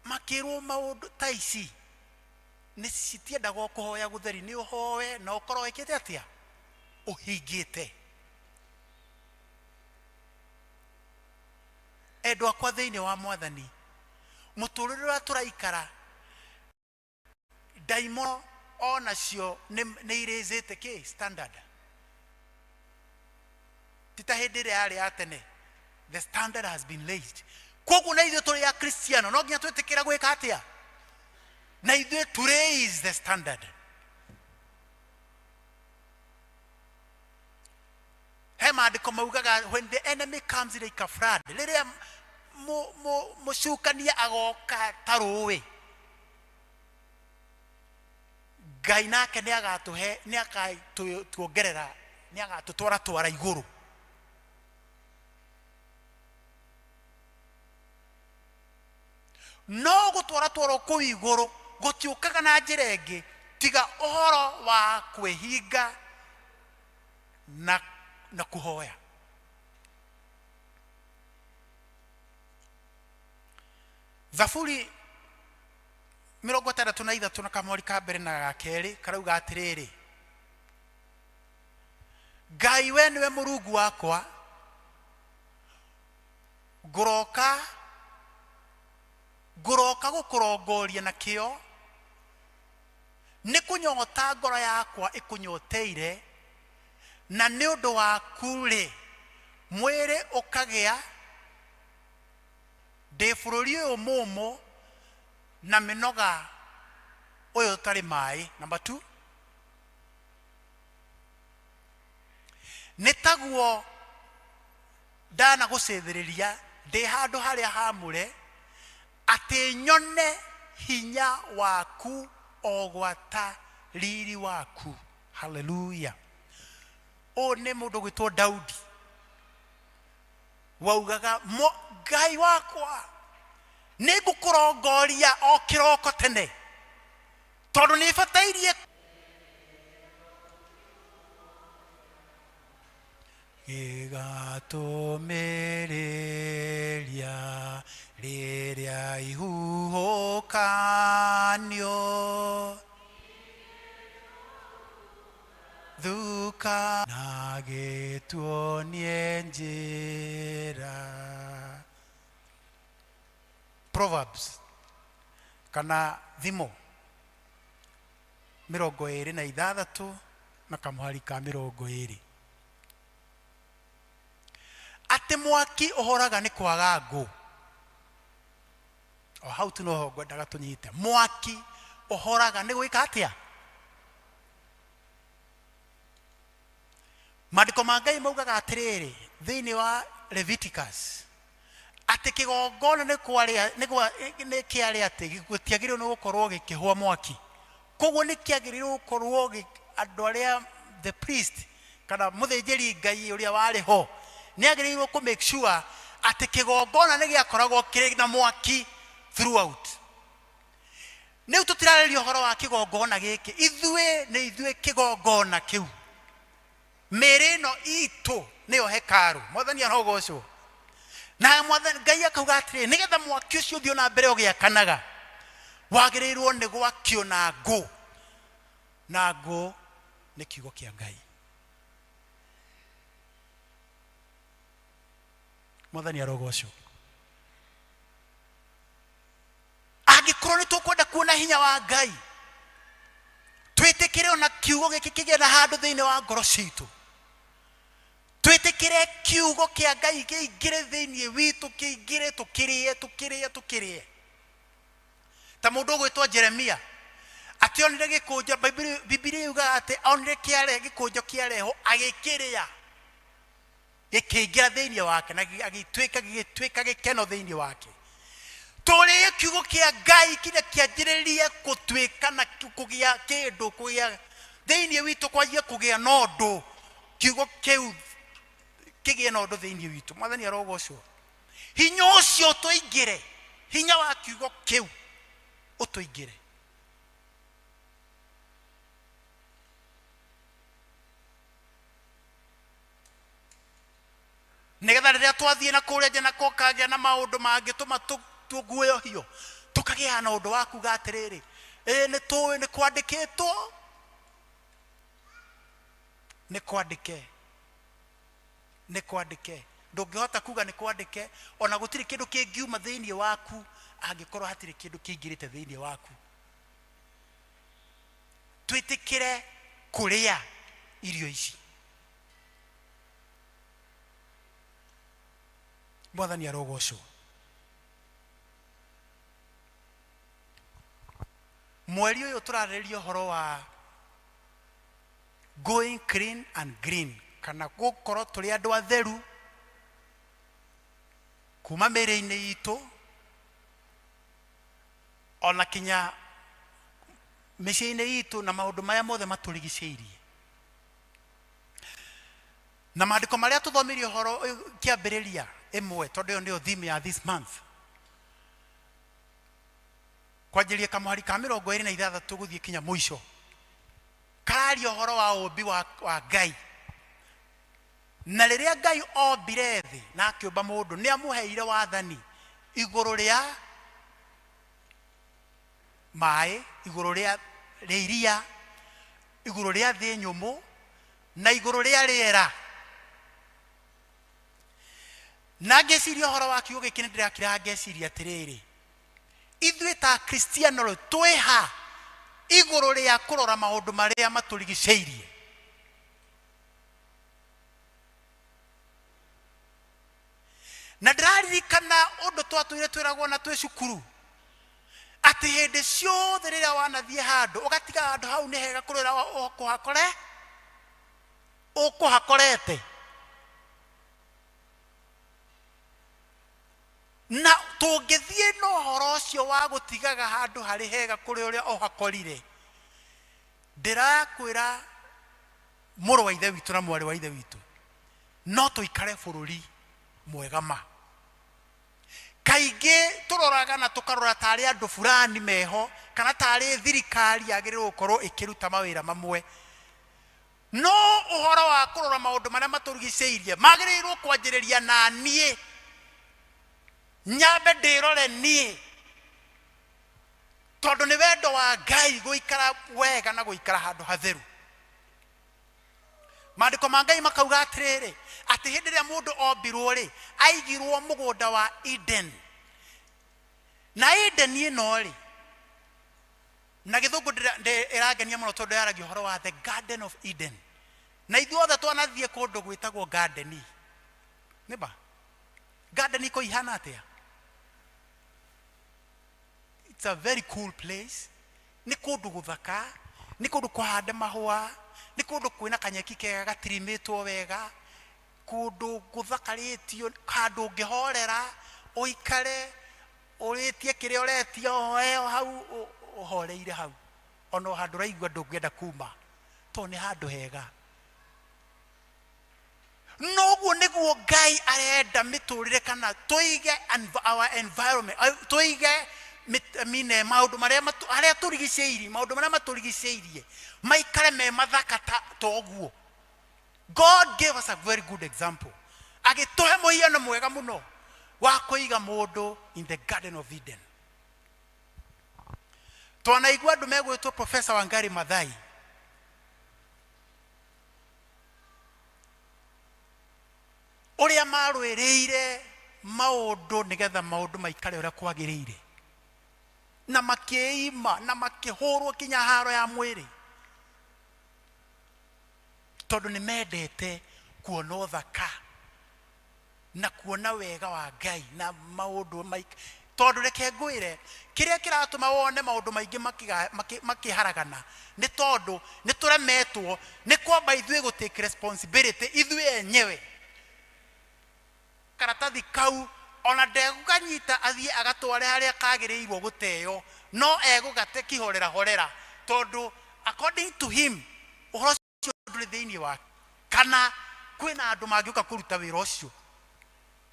Makĩrwo maũndũ ta ici nĩ citiendagwo kũhoya gũtheri, nĩ ũhoe na ũkorwo wĩkĩte atĩa? Ũhingĩte. Endwa akwa thĩinĩ wa Mwathani, mũtũrĩre ũrĩa tũraikara, ndaimono onacio nĩ irĩzĩte kĩ standard. Ti ta hĩndĩ ĩrĩa yarĩ ya tene. The standard has been raised. Koguo na ithuĩ tũrĩ Akristiano no nginya twĩtĩkĩre gwĩka atĩa? Na ithuĩ to raise the standard. He maandĩko maugaga, when the enemy comes like a flood, rĩrĩa mũcukania agoka ta rũĩ, Ngai nake nĩ agatũhe, nĩ akatuongerera, nĩ agatũtwara twara igũrũ. No gũtwara twarwo kũu igũrũ gũtiũkaga na njĩra ĩngĩ tiga ũhoro wa kwĩhinga na kũhoya. Thaburi 63 na kamweri ka mbere na ga kerĩ karauga atĩrĩrĩ, Ngai we nĩwe Mũrungu wakwa, ngũroka gũkũrongoria na kĩo, nĩ kũnyota ngoro yakwa ĩkũnyoteire, na nĩ ũndũ waku-rĩ, mwĩrĩ ũkagĩa. Ndĩ bũrũri ũyũ mũũmũ na mĩnoga ũyũ ũtarĩ maĩ. Number 2, nĩ taguo ndanagũcĩthĩrĩria ndĩ handũ harĩa haamũre, atĩ nyone hinya waku o gwata riri waku. Haleluya. Ũyũ nĩ mũndũ gwĩtwo Daudi waugaga, Ngai wakwa, nĩ ngũkũrongoria o kĩroko tene, tondũ nĩ batairie gĩgatũmĩrĩria rĩrĩa ihuhũkanio thuka na gĩtuonie njĩra. Proverbs kana Thimo 26 na kamũhari ka 20, atĩ mwaki ũhoraga nĩ kwaga ngũ. O hau tu noho ngwendaga tũnyite. Mwaki ũhoraga nĩ gwĩka atĩa? Maandĩko ma Ngai maugaga atĩrĩrĩ thĩinĩ wa Leviticus, atĩ kĩgongona nĩ kwarĩa, nĩ gwa, nĩ kĩarĩ atĩ gũtiagĩrĩirwo nĩ gũkorwo gĩkĩhũa mwaki. Koguo nĩ kĩagĩrĩirwo gũkorwo andũ arĩa the priest kana mũthĩnjĩri Ngai ũrĩa warĩ ho nĩ agĩrĩirwo kũ make sure atĩ kĩgongona nĩ gĩakoragwo kĩrĩ na mwaki throughout. Rĩu tũtirarĩria ũhoro wa kĩgongona gĩkĩ, ithuĩ nĩ ithuĩ kĩgongona kĩu. Mĩĩrĩ ĩno itũ nĩyo hekarũ. Mwathani arogocwo. Na Mwathani Ngai akauga atĩrĩrĩ, nĩgetha mwaki ũcio ũthiĩ na mbere ũgĩakanaga, wagĩrĩirwo nĩ gwakio na ngũ, na ngũ nĩ kiugo kĩa Ngai. Mwathani arogocwo. Angĩkorwo nĩ tũkwenda kuona hinya wa Ngai, twĩtĩkĩre ona kiugo gĩkĩ kĩgĩe na handũ thĩinĩ wa ngoro citũ, twĩtĩkĩre kiugo kĩa Ngai kĩingĩre thĩinĩ witũ, kĩingĩre, tũkĩrĩe, tũkĩrĩe, tũkĩrĩe. Ta mũndũ ũgwĩtwo Jeremia atĩ onire gĩkũnjo, Bibilia yugaga atĩ onire kĩare gĩkũnjo kĩarehwo agĩkĩrĩa, gĩkĩingĩra thĩinĩ wake na agĩtuĩka, gĩgĩtuĩka gĩkeno thĩinĩ wake. Tũrĩe kiugo kĩa Ngai kinya kĩanjĩrĩrie gũtuĩka na kũgĩa kĩndũ, kũgĩa thĩinĩ witũ, kwanjie kũgĩa na ũndũ, kiugo kĩu kĩgĩe na ũndũ thĩinĩ witũ. Mwathani arogocwo. Hinya ũcio ũtũingĩre, hinya wa kiugo kĩu ũtũingĩre. Nĩgetha rĩrĩa twathiĩ na kũrĩa nja na kũkagĩa na maũndũ mangĩtũma tũguoyohio, tũkagĩa na ũndũ wa kuga atĩrĩrĩ, ĩĩ nĩ tũĩ nĩ kwandĩkĩtwo, nĩ kwandĩke, nĩ kwandĩke. Ndũngĩhota kuga nĩ kwandĩke, ona gũtirĩ kĩndũ kĩngiuma thĩinĩ waku angĩkorwo hatirĩ kĩndũ kĩingĩrĩte thĩinĩ waku. Twĩtĩkĩre kũrĩa irio ici. Mwathani arogocwo. Mweri ũyũ tũrarĩrĩria ũhoro wa going clean and green, kana gũkorwo tũrĩ andũ atheru kuma mĩĩrĩ-inĩ itũ ona kinya mĩciĩ-inĩ itũ na maũndũ marĩa mothe matũrigicĩirie. Na maandĩko marĩa tũthomirie ũhoro ũyũ kĩambĩrĩria ĩmwe, tondũ ĩyo nĩyo theme ya this month, kwanjĩrĩria kamũhari ka 26 gũthiĩ kinya mũico, kararia ũhoro wa ũmbi wa Ngai. Na rĩrĩa Ngai ombire thĩ na akĩũmba mũndũ, nĩ amũheire wathani igũrũ rĩa maĩ, igũrũ rĩa iria, igũrũ rĩa thĩ nyũmũ, na igũrũ rĩa rĩera. Na ngĩciria ũhoro wa kiugo gĩkĩ, nĩ ndĩrakira ngeciria atĩrĩrĩ, ithuĩ ta Akristiano rĩ, twĩ ha igũrũ rĩa kũrora maũndũ marĩa matũrigicĩirie? Na ndĩraririkana ũndũ twatũire twĩragwo na twĩ cukuru, atĩ hĩndĩ ciothe rĩrĩa wanathiĩ handũ ũgatiga handũ hau nĩ hega kũrĩ ũrĩa ũkũhakore, ũkũhakorete. Na tũngĩthiĩ na ũhoro ũcio wa gũtigaga handũ harĩ hega kũrĩ ũrĩa ũhakorire, ndĩrakwĩra mũrũ wa ithe witũ na mwarĩ wa ithe witũ, no tũikare bũrũri mwega ma. Kaingĩ tũroraga na tũkarora tarĩ andũ fulani meho, kana tarĩ thirikari yagĩrĩirwo gũkorwo ĩkĩruta mawĩra mamwe. No ũhoro wa kũrora maũndũ marĩa matũrigicĩirie magĩrĩirwo kwanjĩrĩria na niĩ, nyambe ndĩrore niĩ, tondũ nĩ wendo wa Ngai gũikara wega na gũikara handũ hatheru. Maandĩko ma Ngai makauga atĩrĩrĩ, atĩ hĩndĩ ĩrĩa mũndũ ombirwo rĩ, aigirwo mũgũnda wa Eden. Na Eden ĩno rĩ, na gĩthũngũ ĩrangenia mũno tondũ yaragia ũhoro wa the Garden of Eden. Na ithuothe twanathiĩ kũndũ gwĩtagwo garden. Nĩma? Garden iko ihana atĩa? It's a very cool place. Nĩ kũndũ gũthaka, nĩ kũndũ kũhande mahũa, nĩ kũndũ kwĩna kanyeki kega gatirimĩtwo wega, kũndũ gũthakarĩtio, handũ ũngĩhorera, ũikare, ũrĩtie kĩrĩa ũretia, ũhoe o hau, ũhoreire hau. Ona o handũ ũraigua ndũngĩenda kuma, tondũ nĩ handũ hega. Noguo nĩguo Ngai arenda mĩtũrĩre, kana tũige our environment, tũige I mean, maũndũ marĩa harĩa tũrigicĩirie, maũndũ marĩa matũrigicĩirie maikare me mathaka ta ũguo. God gave us a very good example, agĩtũhe mũhiano mwega mũno wa kũiga mũndũ in the Garden of Eden. Twanaigua andũ megwĩtwo Professor Wangari Maathai ũrĩa marũĩrĩire maũndũ nĩgetha maũndũ maikare ũrĩa kwagĩrĩire, na makĩima na makĩhũrwo kinya haro ya mwĩrĩ, tondũ nĩ mendete kuona ũthaka na kuona wega wa Ngai na maũndũ maik. Tondũ reke ngwĩre, kĩrĩa kĩratũma wone maũndũ maingĩ makĩharagana nĩ tondũ nĩ tũremetwo nĩ kwamba ithuĩ gũ take responsibility ithuĩ enyewe. Karatathi kau ona ndegũkanyita athiĩ agatware harĩa kagĩrĩirwo gũteo, no egũgate kihorera horera, tondũ according to him ũhoro ũcio ndũrĩ thĩinĩ wake, kana kwĩna andũ mangĩũka kũruta wĩra ũcio,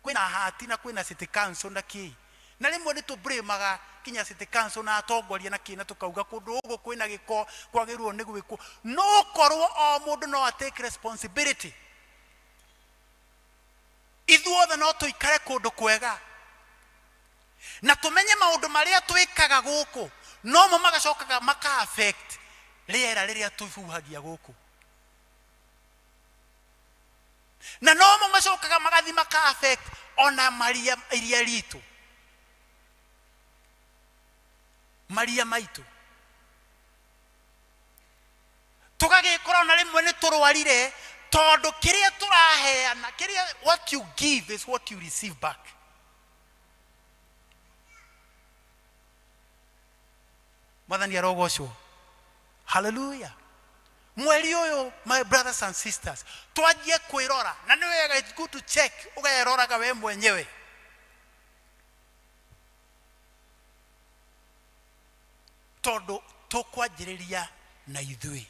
kwĩna hati na kwĩna city council na kĩ. Na rĩmwe nĩ tũblamaga kinya city council na atongoria na kĩ, na tũkauga kũndũ gũkũ kwĩna gĩko, kwagĩrĩirwo nĩ gwĩkwo. No korwo o mũndũ no a take responsibility, ithuothe no tũikare kũndũ kwega na tũmenye maũndũ marĩa twĩkaga gũkũ nomo magacokaga maka affect rĩera rĩrĩa tũhuhagia gũkũ, na nomo macokaga magathi maka affect ona maria iria ritũ, maria maitũ. Tũgagĩkora ona rĩmwe nĩ tũrwarire, tondũ kĩrĩa tũraheana, kĩrĩa, what you give is what you receive back. Mwathani arogocwo. Haleluya. Mweri ũyũ, my brothers and sisters, twanjie kwĩrora, na nĩ wega, it's good to check, ũgeroraga we mwenyewe, tondũ tũkwanjĩrĩria na ithuĩ.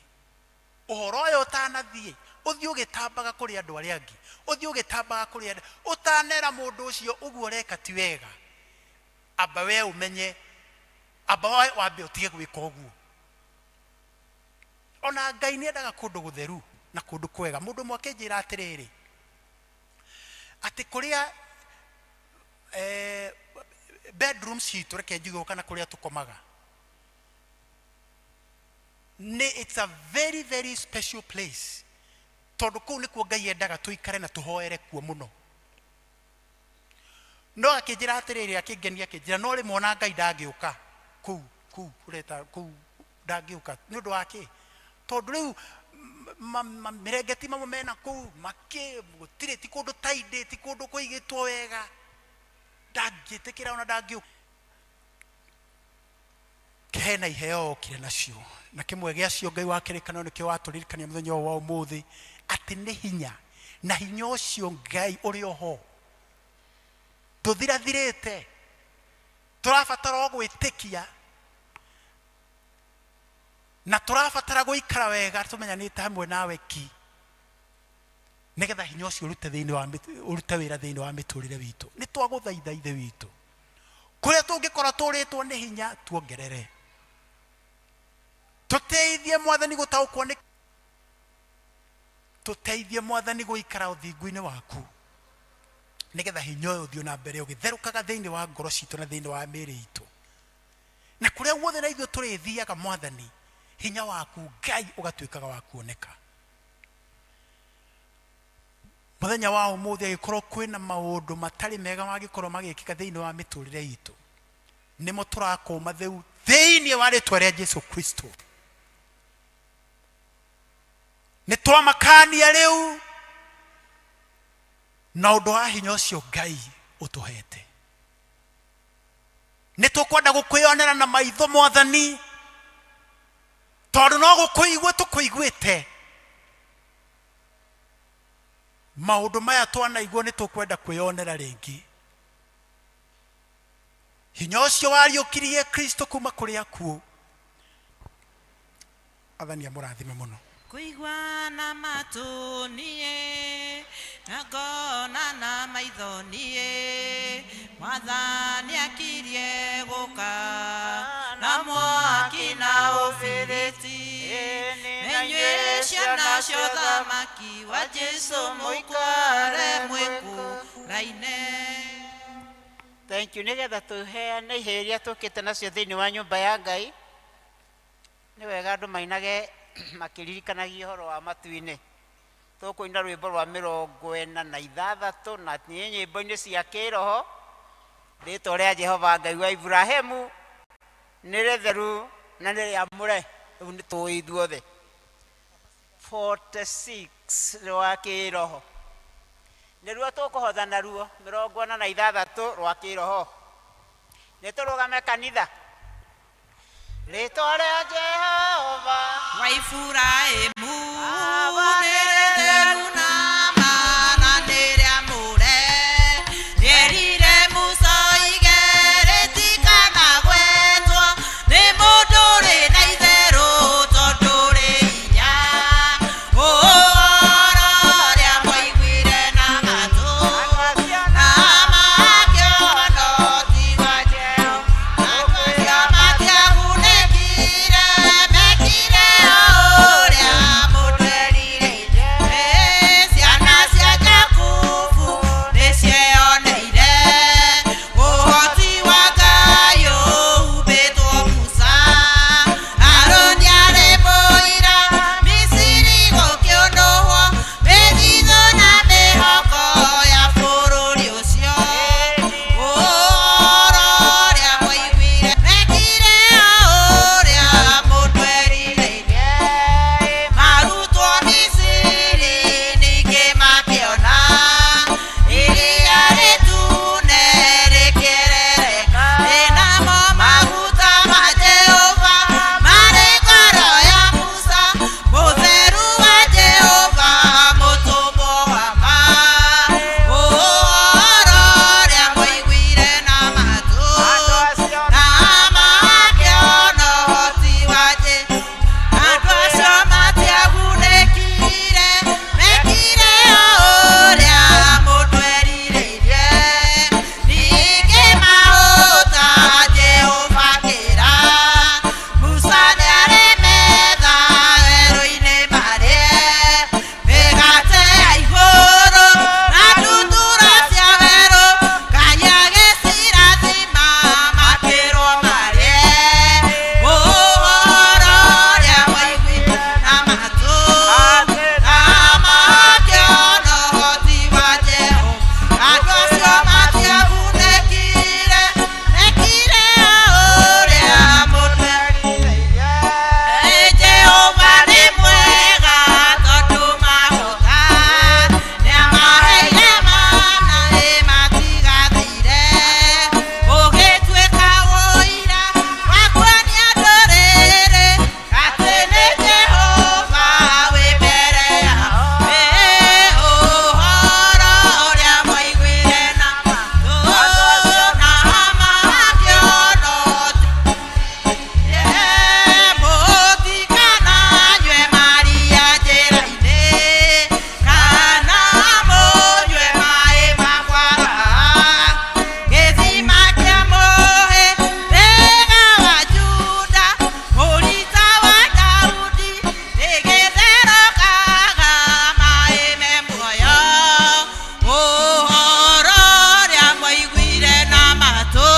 Ũhoro ũyũ ũtanathiĩ, ũthiĩ ũgĩtambaga kũrĩ andũ arĩa angĩ, ũthiĩ ũgĩtambaga kũrĩ andũ. Ũtanera mũndũ ũcio ũguo ũreka ti wega, amba we ũmenye, amba we wambe ũtige gwĩka ũguo. Ona Ngai nĩ endaga kũndũ gũtheru na kũndũ kwega. Mũndũ ũmwe akĩnjĩra atĩrĩrĩ, atĩ kũrĩa bedroom citũ, reke njuge, kana kũrĩa tũkomaga, nĩ it's a very very special place, tondũ kũu nĩkuo Ngai endaga tũikare na tũhoere kuo mũno. No akĩnjĩra atĩrĩrĩ, akĩngenia, akĩnjĩra no rĩmwe ona Ngai ndangĩũka kũu, kũu ũreta kũu ndangĩũka. Nĩ ũndũ wa kĩ? Tondũ rĩu mĩrengeti mamwe mena kũu makĩ gũtirĩ, ti kũndũ taindĩ, ti kũndũ kũigĩtwo wega, ndangĩtĩkĩra ona ndangĩũka. Hena iheo okire nacio, na kĩmwe gĩacio, Ngai wa kĩrĩkanĩro, nĩkĩo watũririkania mũthenya ũyũ wa ũmũthĩ, atĩ nĩ hinya, na hinya ũcio Ngai ũrĩ oho ndũthirathirĩte. Tũrabatara o gwĩtĩkia, na tũrabatara gũikara wega tũmenyanĩte hamwe nawe ki, nĩgetha hinya ũcio ũrute thĩinĩ wa ũrute wĩra thĩinĩ wa mĩtũrĩre witũ. Nĩ twagũthaitha, Ithe witũ, kũrĩa tũngĩkorwo tũrĩtwo nĩ hinya, tuongerere, tũteithie Mwathani gũtaũkwo nĩ, tũteithie Mwathani gũikara ũthingu-inĩ waku, nĩgetha hinya ũyũ ũthiĩ na mbere ũgĩtherũkaga thĩinĩ wa ngoro citũ na thĩinĩ wa mĩĩrĩ itũ, na kũrĩa guothe na ithuĩ tũrĩthiaga, Mwathani, hinya waku Ngai ũgatuĩkaga wa kuoneka. Mũthenya wa ũmũthĩ, agĩkorwo kwĩna maũndũ matarĩ mega mangĩkorwo magĩkĩka thĩinĩ wa mĩtũrĩre itũ, nĩmo tũrakũma thĩu thĩinĩ wa rĩtwa rĩa Jesu Kristo. Nĩ twamakania rĩu na ũndũ wa hinya ũcio Ngai ũtũhete. Nĩ tũkwenda gũkwĩonera na maitho, Mwathani, tondũ no gũkũigua tũkũiguĩte. Maũndũ maya twanaigua, nĩ tũkwenda kwĩonera rĩngĩ hinya ũcio wariũkirie Kristo kuma kũrĩ akuũ. Athani amũrathime mũno. Kũigua na matũ niĩ na ngona na maitho niĩ, Mwathani. nĩakirie gũka na mwaki na ũbiriti inyuĩ ciana cia ũthamaki wa Jesũ mũikare mwĩkũraine. Thank you. Nĩgetha tũheane iheo iria tũkĩte nacio thĩinĩ wa nyũmba ya Ngai, nĩ wega andũ mainage makĩririkanagia ũhoro wa matu-inĩ. Tũkũina rwĩmbo rwa 46 na nĩ nyĩmbo-inĩ cia kĩroho. Rĩtwa rĩa Jehova Ngai wa Iburahĩmu nĩ rĩtheru na nĩ rĩamũre. Rĩu nĩ tũĩ ithuothe. 46 rwa kĩroho nĩruo tũkũhotha naruo, 46 rwa kĩroho. Nĩ tũrũgame kanitha. Rĩtwa rĩa Jehova wa Iburahĩmu nĩ rĩtheru na ma na nĩ rĩamũre. Rĩerire Musa oige rĩtikanagwetwo nĩ mũndũ ũrĩ na itherũ tondũ rĩ hinya. Ũhoro ũrĩa mwaiguire na matũ na makĩona ti wa Jehova. Andũ acio matiagunĩkire, mekire o ũrĩa mũndũ erirĩirie. Ciana cia Jakubu nĩcieyoneire ũhoti wa Ngai ũhumbĩtwo Musa. Harũni arĩ mũira, Misiri gũkĩũnũhwo, mĩthithũ na mĩhoko ya bũrũri ũcio. Ũhoro ũrĩa mwaiguire, mekire o ũrĩa mũndũ erirĩirie. Marutwo Misiri ningĩ makĩona iria rĩtune rĩkĩerereka. Namo maguta ma Jehova marĩ ngoro ya Musa, mũtheru wa Jehova, mũtũmwo wa ma. Ũhoro ũrĩa mwaiguire na matũ na makĩona ũhoti wa Jehova. Andũ acio matiagunĩkire, mekire o ũrĩa mũndũ erirĩirie. Ningĩ mahũta Jehova akĩra Musa nĩarĩmetha werũ-inĩ marĩe mĩgate ya igũrũ na ndutura cia werũ. Ngai agĩcirathima makĩrwo marĩe. Ũhoro ũrĩa mwaiguire na matũ na makĩona ũhoti wa Jehova. Andũ acio matiagunĩkire, mekire o ũrĩa mũndũ erirĩirie. Jehova nĩ mwega tondũ mahũta nĩamaheire mana ĩ matigathire. Ũgĩtuĩka ũira wa kuonia ndũrĩrĩ atĩ nĩ Jehova wĩ mbere yao. Ũhoro ũrĩa mwaiguire na matũ na makĩona mũtikananyue maria njĩra-inĩ kana mũnyue maĩ ma kwaraha. Gĩthima kĩa mũhĩrĩga wa Juda, mũrita wa Daudi, gĩgĩtherũkaga maĩ me muoyo. Ũhoro ũrĩa mwaiguire na matũ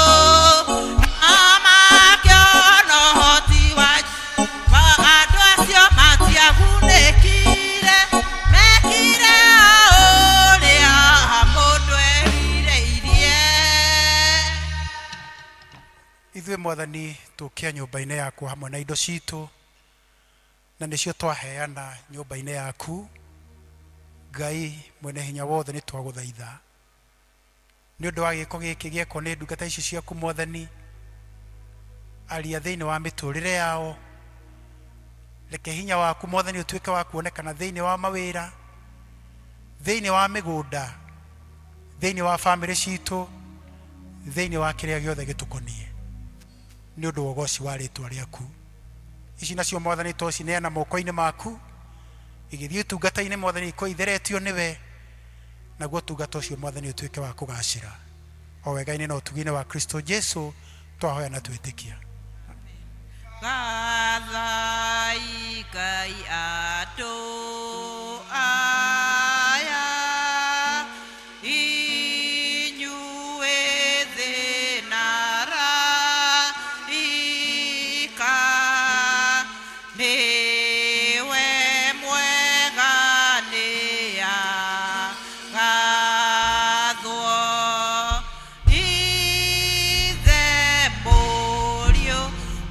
na makĩona ũhoti wa andũ acio matiagunĩkire, mekire o ũrĩa mũndũ erirĩirie. Ithuĩ mwathani tũkia nyũmba-inĩ yaku hamwe na indo citũ, na nĩcio twaheana nyũmba-inĩ yaku. Ngai mwene hinya wothe, nĩ twagũthaitha nĩ ũndũ wa gĩko gĩkĩ gĩekwo nĩ ndungata ici ciaku. Mwathani, aria thĩinĩ wa mĩtũrĩre yao. Reke hinya waku, mwathani, ũtuĩke wa kuonekana thĩinĩ wa mawĩra, thĩinĩ wa mĩgũnda, thĩinĩ wa bamĩrĩ citũ, thĩinĩ wa kĩrĩa gĩothe gĩtũkoniĩ, nĩ ũndũ wa ũgoci wa rĩtwa rĩaku. Ici nacio, mwathani, twacineana moko-inĩ maku, igĩthiĩ ũtungata-inĩ, mwathani, ikorwo itheretio nĩwe, naguo ũtungata ũcio, mwathani, ũtuĩke wa kũgacĩra. O wega-inĩ na ũtugi-inĩ wa Kristo Jesu twahoya na twĩtĩkia. Gathai Ngai andũ aya, inyuĩ thĩ na araika, nĩwe mwega nĩagathwo. Ithe, Mũriũ,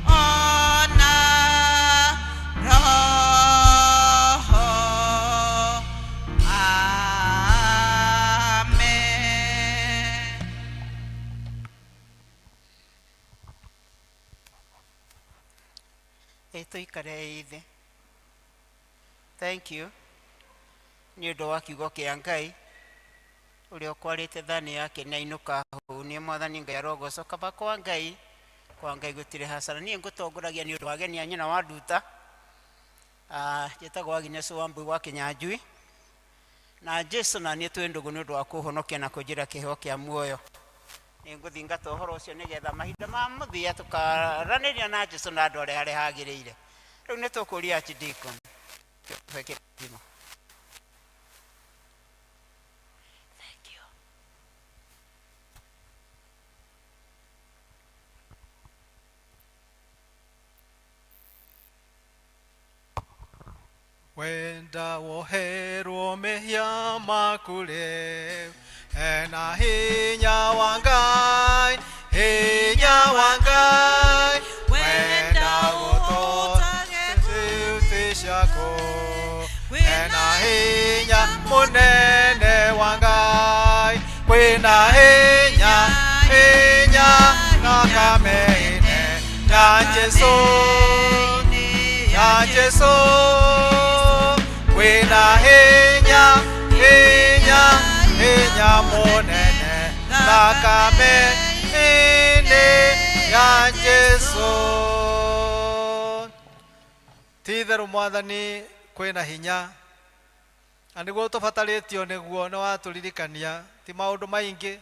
ona Roho. Amen. Ĩ tũikare thĩ. Thank you nĩ ũndũ wa kiugo kĩa Ngai ũrĩa ũkwarĩte thani yake na inũka hũnie. Mwathani Ngai arogocwo. Kaba kwa Ngai, kwa Ngai gũtirĩ hasara. Niĩ ngũtongoragia nĩ ũndũ wa ageni a nyina wa nduta. Ah, njĩtagwo Agnes Wambui wa Kĩnyanjui, na Jesu na niĩ twĩ ndũgũ nĩ ũndũ wa kũhonokia na kũnjĩra kĩheo kĩa muoyo. Nĩ ngũthingata ũhoro ũcio nĩgetha mahinda ma mũthia tũkaranĩria na Jesu na andũ arĩa harĩa hagĩrĩire. Rĩu nĩ tũkũria Archdeacon tũhe kĩrathimo. Wenda woherwo mehia maku rĩu, hena hinya wa Ngai, hinya wa Ngai. Wenda gũtũte ciaku, hena hinya mũnene wa Ngai. Kwĩna hinya, hinya thakame-inĩ ya Jesu, ya Jesu. Kwĩna hinya, hinya, hinya mũnene thakame-inĩ ya Jesu. Ti itherũ Mwathani kwĩna hinya, na nĩguo tũbatarĩtio nĩguo nĩ watũririkania ti maũndũ maingĩ,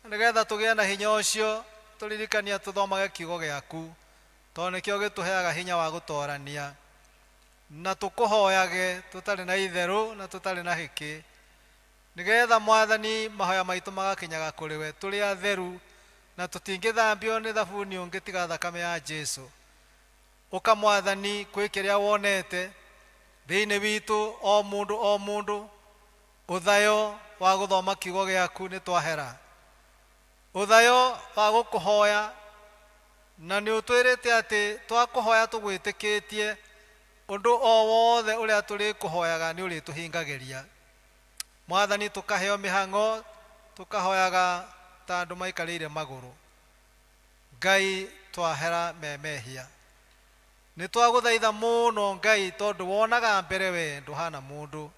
na nĩgetha tũgĩe na hinya ũcio tũririkania tũthomage kiugo gĩaku, tondũ nĩkĩo gĩtũheaga hinya wa gũtorania, na tũkũhoyage tũtarĩ na itherũ na tũtarĩ na hĩkĩ, nĩgetha Mwathani mahoya maitũ magakinyaga kũrĩ we tũrĩ atheru, na tũtingĩthambio nĩ thabuni ũngĩ tiga thakame ya Jesu. Ũka Mwathani kwĩ kĩrĩa wonete thĩinĩ witũ, o mũndũ o mũndũ. Ũthayo wa gũthoma kiugo gĩaku nĩ twahera, ũthayo wa gũkũhoya, na nĩ ũtwĩrĩte atĩ twakũhoya tũgwĩtĩkĩtie, ũndũ o wothe ũrĩa tũrĩkũhoyaga nĩ ũrĩtũhingagĩria. Mwathani, tũkaheo mĩhang'o, tũkahoyaga ta andũ maikarĩire magũrũ. Ngai, twahera memehia, nĩ twagũthaitha mũno Ngai, tondũ wonaga mbere we ndũhana mũndũ.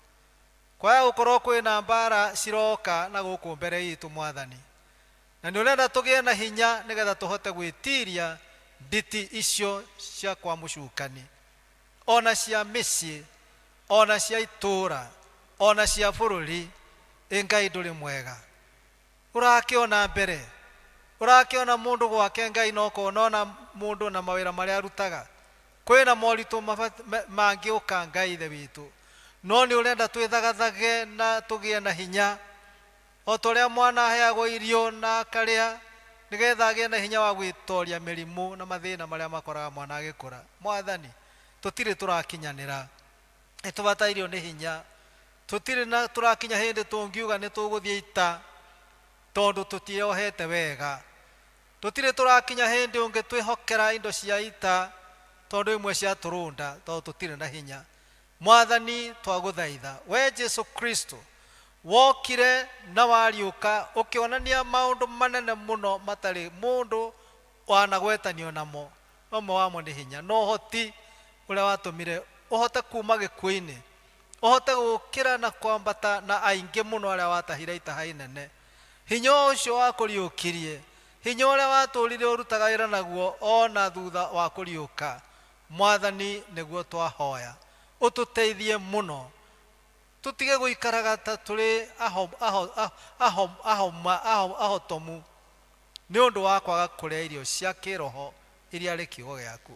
Kwaya gũkorwo kwĩna mbara ciroka na gũkũ mbere itũ Mwathani, na nĩ ũrenda tũgĩe na hinya nĩgetha tũhote gwĩtiria nditi icio cia kwa mũcukani, ona cia mĩciĩ, ona cia itũũra, ona cia bũrũri. Ĩ Ngai, ndũrĩ mwega, ũrakĩona mbere, ũrakĩona mũndũ gwake Ngai, no kona mũndũ na mawĩra marĩa arutaga. Kwĩna moritũ mangĩũka Ngai ithe witũ, no nĩ ũrenda twĩthagathage na tũgĩe na hinya, o ta ũrĩa mwana aheagwo irio na akarĩa nĩgetha agĩe na hinya wa gwĩtoria mĩrimũ na mathĩna marĩa makoraga mwana agĩkũra. Mwathani, tũtirĩ tũrakinyanĩra, nĩ tũbatairio nĩ hinya. Tũtirĩ na tũrakinya hĩndĩ tũngiuga nĩ tũgũthiĩ ita, tondũ tũtiohete wega. Tũtirĩ tũrakinya hĩndĩ ũngĩtwĩhokera indo cia ita, tondũ imwe ciatũrũnda, tondũ tũtirĩ na hinya. Mwathani, twagũthaitha we Jesu Kristo wokire na wariũka, ũkĩonania maũndũ manene mũno matarĩ mũndũ wanagwetanio namo. Ũmwe wamo nĩ hinya na ũhoti ũrĩa watũmire ũhote kuma gĩkuũ-inĩ, ũhote gũkĩra na kwambata na aingĩ mũno arĩa watahire itaha inene. Hinya ũcio wakũriũkirie, hinya ũrĩa watũrire ũrutaga wĩra naguo ona thutha wa kũriũka, Mwathani, nĩguo twahoya ũtũteithie mũno. Tũtige gũikaraga ta tũrĩ ahotomu nĩ ũndũ wa kwaga kũrĩa irio cia kĩroho iria arĩ kiugo gĩaku.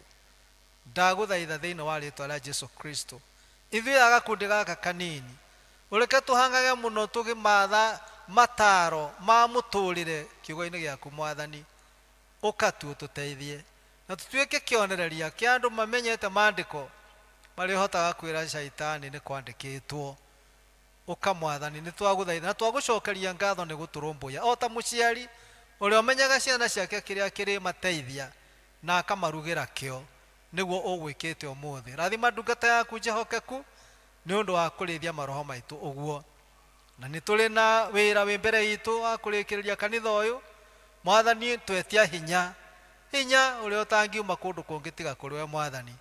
Ndagũthaitha thĩinĩ wa rĩtwa rĩa Jesu Kristo, ithuĩ a gakundi gaka kanini, ũreke tũhang'age mũno tũkĩmatha mataro ma mũtũrĩre kiugo-inĩ gĩaku Mwathani. Ũka tu ũtũteithie na tũtuĩke kĩonereria kĩa andũ mamenyete maandĩko marĩhotaga kwĩra caitani nĩ kwandĩkĩtwo. Ũka Mwathani, nĩ twagũthaitha na twagũcokeria ngatho nĩ gũtũrũmbũiya o ta mũciari ũrĩa ũmenyaga ciana ciake kĩrĩa kĩrĩmateithia na akamarugĩra kĩo, nĩguo ũgwĩkĩte ũmũthĩ. Rathima ndungata yaku njĩhokeku nĩ ũndũ wa kũrĩithia maroho maitũ ũguo. Na nĩ tũrĩ na wĩra wĩ mbere itũ wa kũrĩkĩrĩria kanitha ũyũ. Mwathani, twetia hinya, hinya ũrĩa ũtangiuma kũndũ kũngĩ tiga kũrĩ we Mwathani.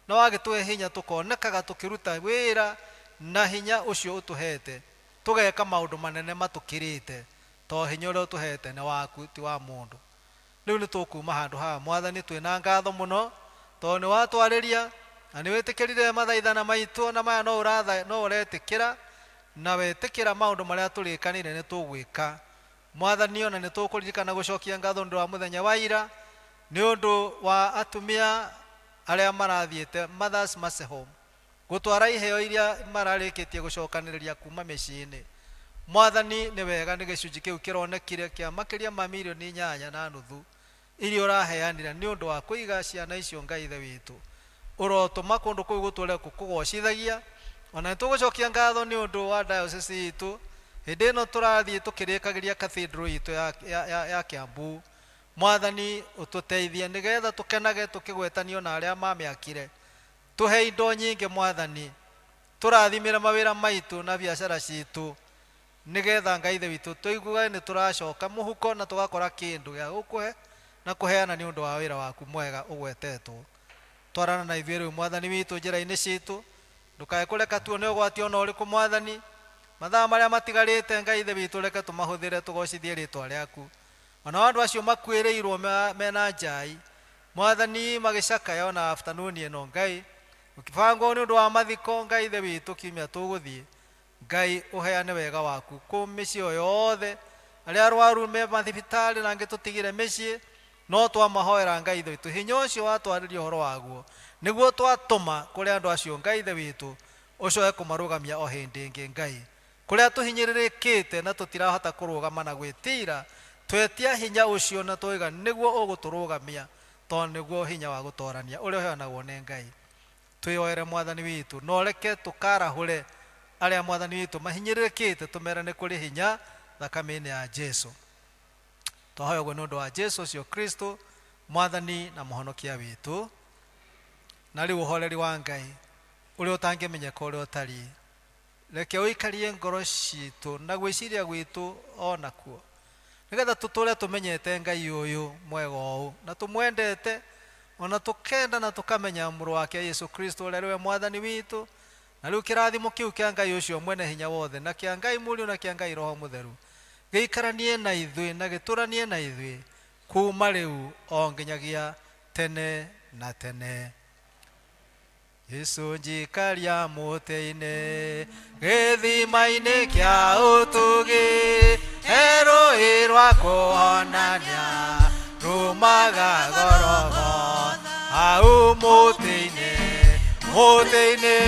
Na wagĩtũhe hinya tũkonekaga tũkĩruta wĩra na hinya ũcio ũtũhete, tũgeka maũndũ manene matũkĩrĩte, to hinya ũrĩa ũtũhete nĩ waku ti wa mũndũ. Rĩu nĩ tũkuma handũ haha Mwathani twĩna ngatho mũno tondũ nĩ watwarĩria na nĩ wĩtĩkĩrire mathaithana maitũ, na maya no ũretĩkĩra na wetĩkĩra maũndũ marĩa tũrĩkanĩire nĩ tũgwĩka. Mwathani, ona nĩ tũkũririkana gũcokia ngatho nĩ ũndũ wa mũthenya wa ira, nĩ ũndũ wa atumia arĩa marathiĩte Mothers Mercy Home gũtwara iheo iria mararĩkĩtie gũcokanĩrĩria kuma mĩciĩ-inĩ. Mwathani, nĩ wega nĩ gĩcunjĩ kĩu kĩronekire kĩa makĩria ma mirioni 8.5 iria ũraheanire nĩ ũndũ wa kũiga ciana icio Ngai Ithe witũ. Ũrotũma kũndũ kũu gũtũre gũkũgocithagia. Ona nĩ tũgũcokia ngatho nĩ ũndũ wa diocese itũ hĩndĩ ĩno tũrathiĩ tũkĩrĩkagĩria cathedral itũ ya Kiambu. Mwathani, ũtũteithie nĩgetha tũkenage tũkĩgwetanio na arĩa mamĩakire. Tũhe indo nyingĩ Mwathani, tũrathimĩre mawĩra maitũ na biacara citũ, nĩgetha Ngai Ithe witũ tũiguage nĩ tũracoka mũhuko na tũgakora kĩndũ gĩa gũkũhe na kũheana nĩ ũndũ wa wĩra waku mwega ũgwetetwo. Twarana na ithuĩ rĩu Mwathani witũ njĩra-inĩ citũ, ndũkae kũreka tuone ũgwati ona ũrĩkũ Mwathani. Mathaa marĩa matigarĩte Ngai Ithe witũ reke tũmahũthĩre tũgocithie rĩtwa rĩaku. Ona andũ acio makuĩrĩirwo mena njai Mwathani magĩcakaya ona afternoon ĩno Ngai ũkĩbangwo nĩ ũndũ wa mathiko Ngai Ithe witũ kiumia tũgũthiĩ. Ngai ũheane wega waku kũ mĩciĩ o yothe, arĩa arwaru me mathibitarĩ na angĩ tũtigire mĩciĩ, no twamahoera Ngai Ithe witũ hinya ũcio watwarĩria ũhoro waguo nĩguo twatũma kũrĩ andũ acio Ngai Ithe witũ ũcoke kũmarũgamia o hĩndĩ ĩngĩ Ngai. Kũrĩa tũhinyĩrĩrĩkĩte na tũtirahota kũrũgama na gwĩtira, twetia hinya ũcio na twauga nĩguo ũgũtũrũgamia, tondũ nĩguo hinya wa gũtorania ũrĩa ũheanagwo nĩ Ngai. Twĩyoere Mwathani witũ, na ũreke tũkarahũre arĩa Mwathani witũ mahinyĩrĩrĩkĩte, tũmere nĩ kũrĩ hinya thakame-inĩ ya Jesu. Twahoya ũguo nĩ ũndũ wa Jesu ũcio Kristo Mwathani na Mũhonokia witũ. Na rĩu ũhoreri wa Ngai ũrĩa ũtangĩmenyeka ũrĩa ũtariĩ, reke ũikarie ngoro citũ na gwĩciria gwitũ onakuo, nĩgetha tũtũre tũmenyete Ngai ũyũ mwega ũũ na tũmwendete, ona tũkenda na tũkamenya mũrũ wake Yesu Kristo ũrĩa nĩwe Mwathani witũ. Na rĩu kĩrathimo kĩu kĩa Ngai ũcio mwene hinya wothe, na kĩa Ngai Mũriũ, na kĩa Ngai Roho Mũtheru gĩikaranie na ithuĩ na gĩtũranie na ithuĩ kuma rĩu o nginyagia tene na tene. Jesu njikaria mũtĩ-inĩ gĩthima-inĩ kĩa ũtugi, he rũĩ rwa kũhonania rumaga Golgotha. Hau mũtĩ-inĩ, mũtĩ-inĩ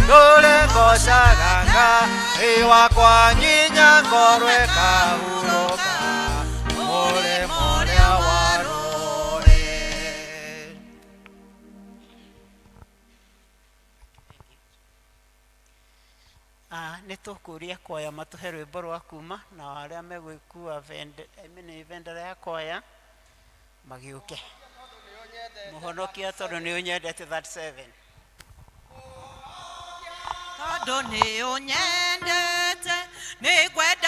ndũre ngocaga Ngai wakwa nginya ngorwo ĩkahurũka mũrĩmo ũrĩa wa rũĩ. Nĩ tũkũria kwaya matũhe rwĩmbo rwa kuma, na arĩa megũgĩkua bendera ya kwaya magĩũke. Mũhonokia tondũ nĩ ũnyendete 37. Tondũ nĩ ũnyendete, nĩ ngwenda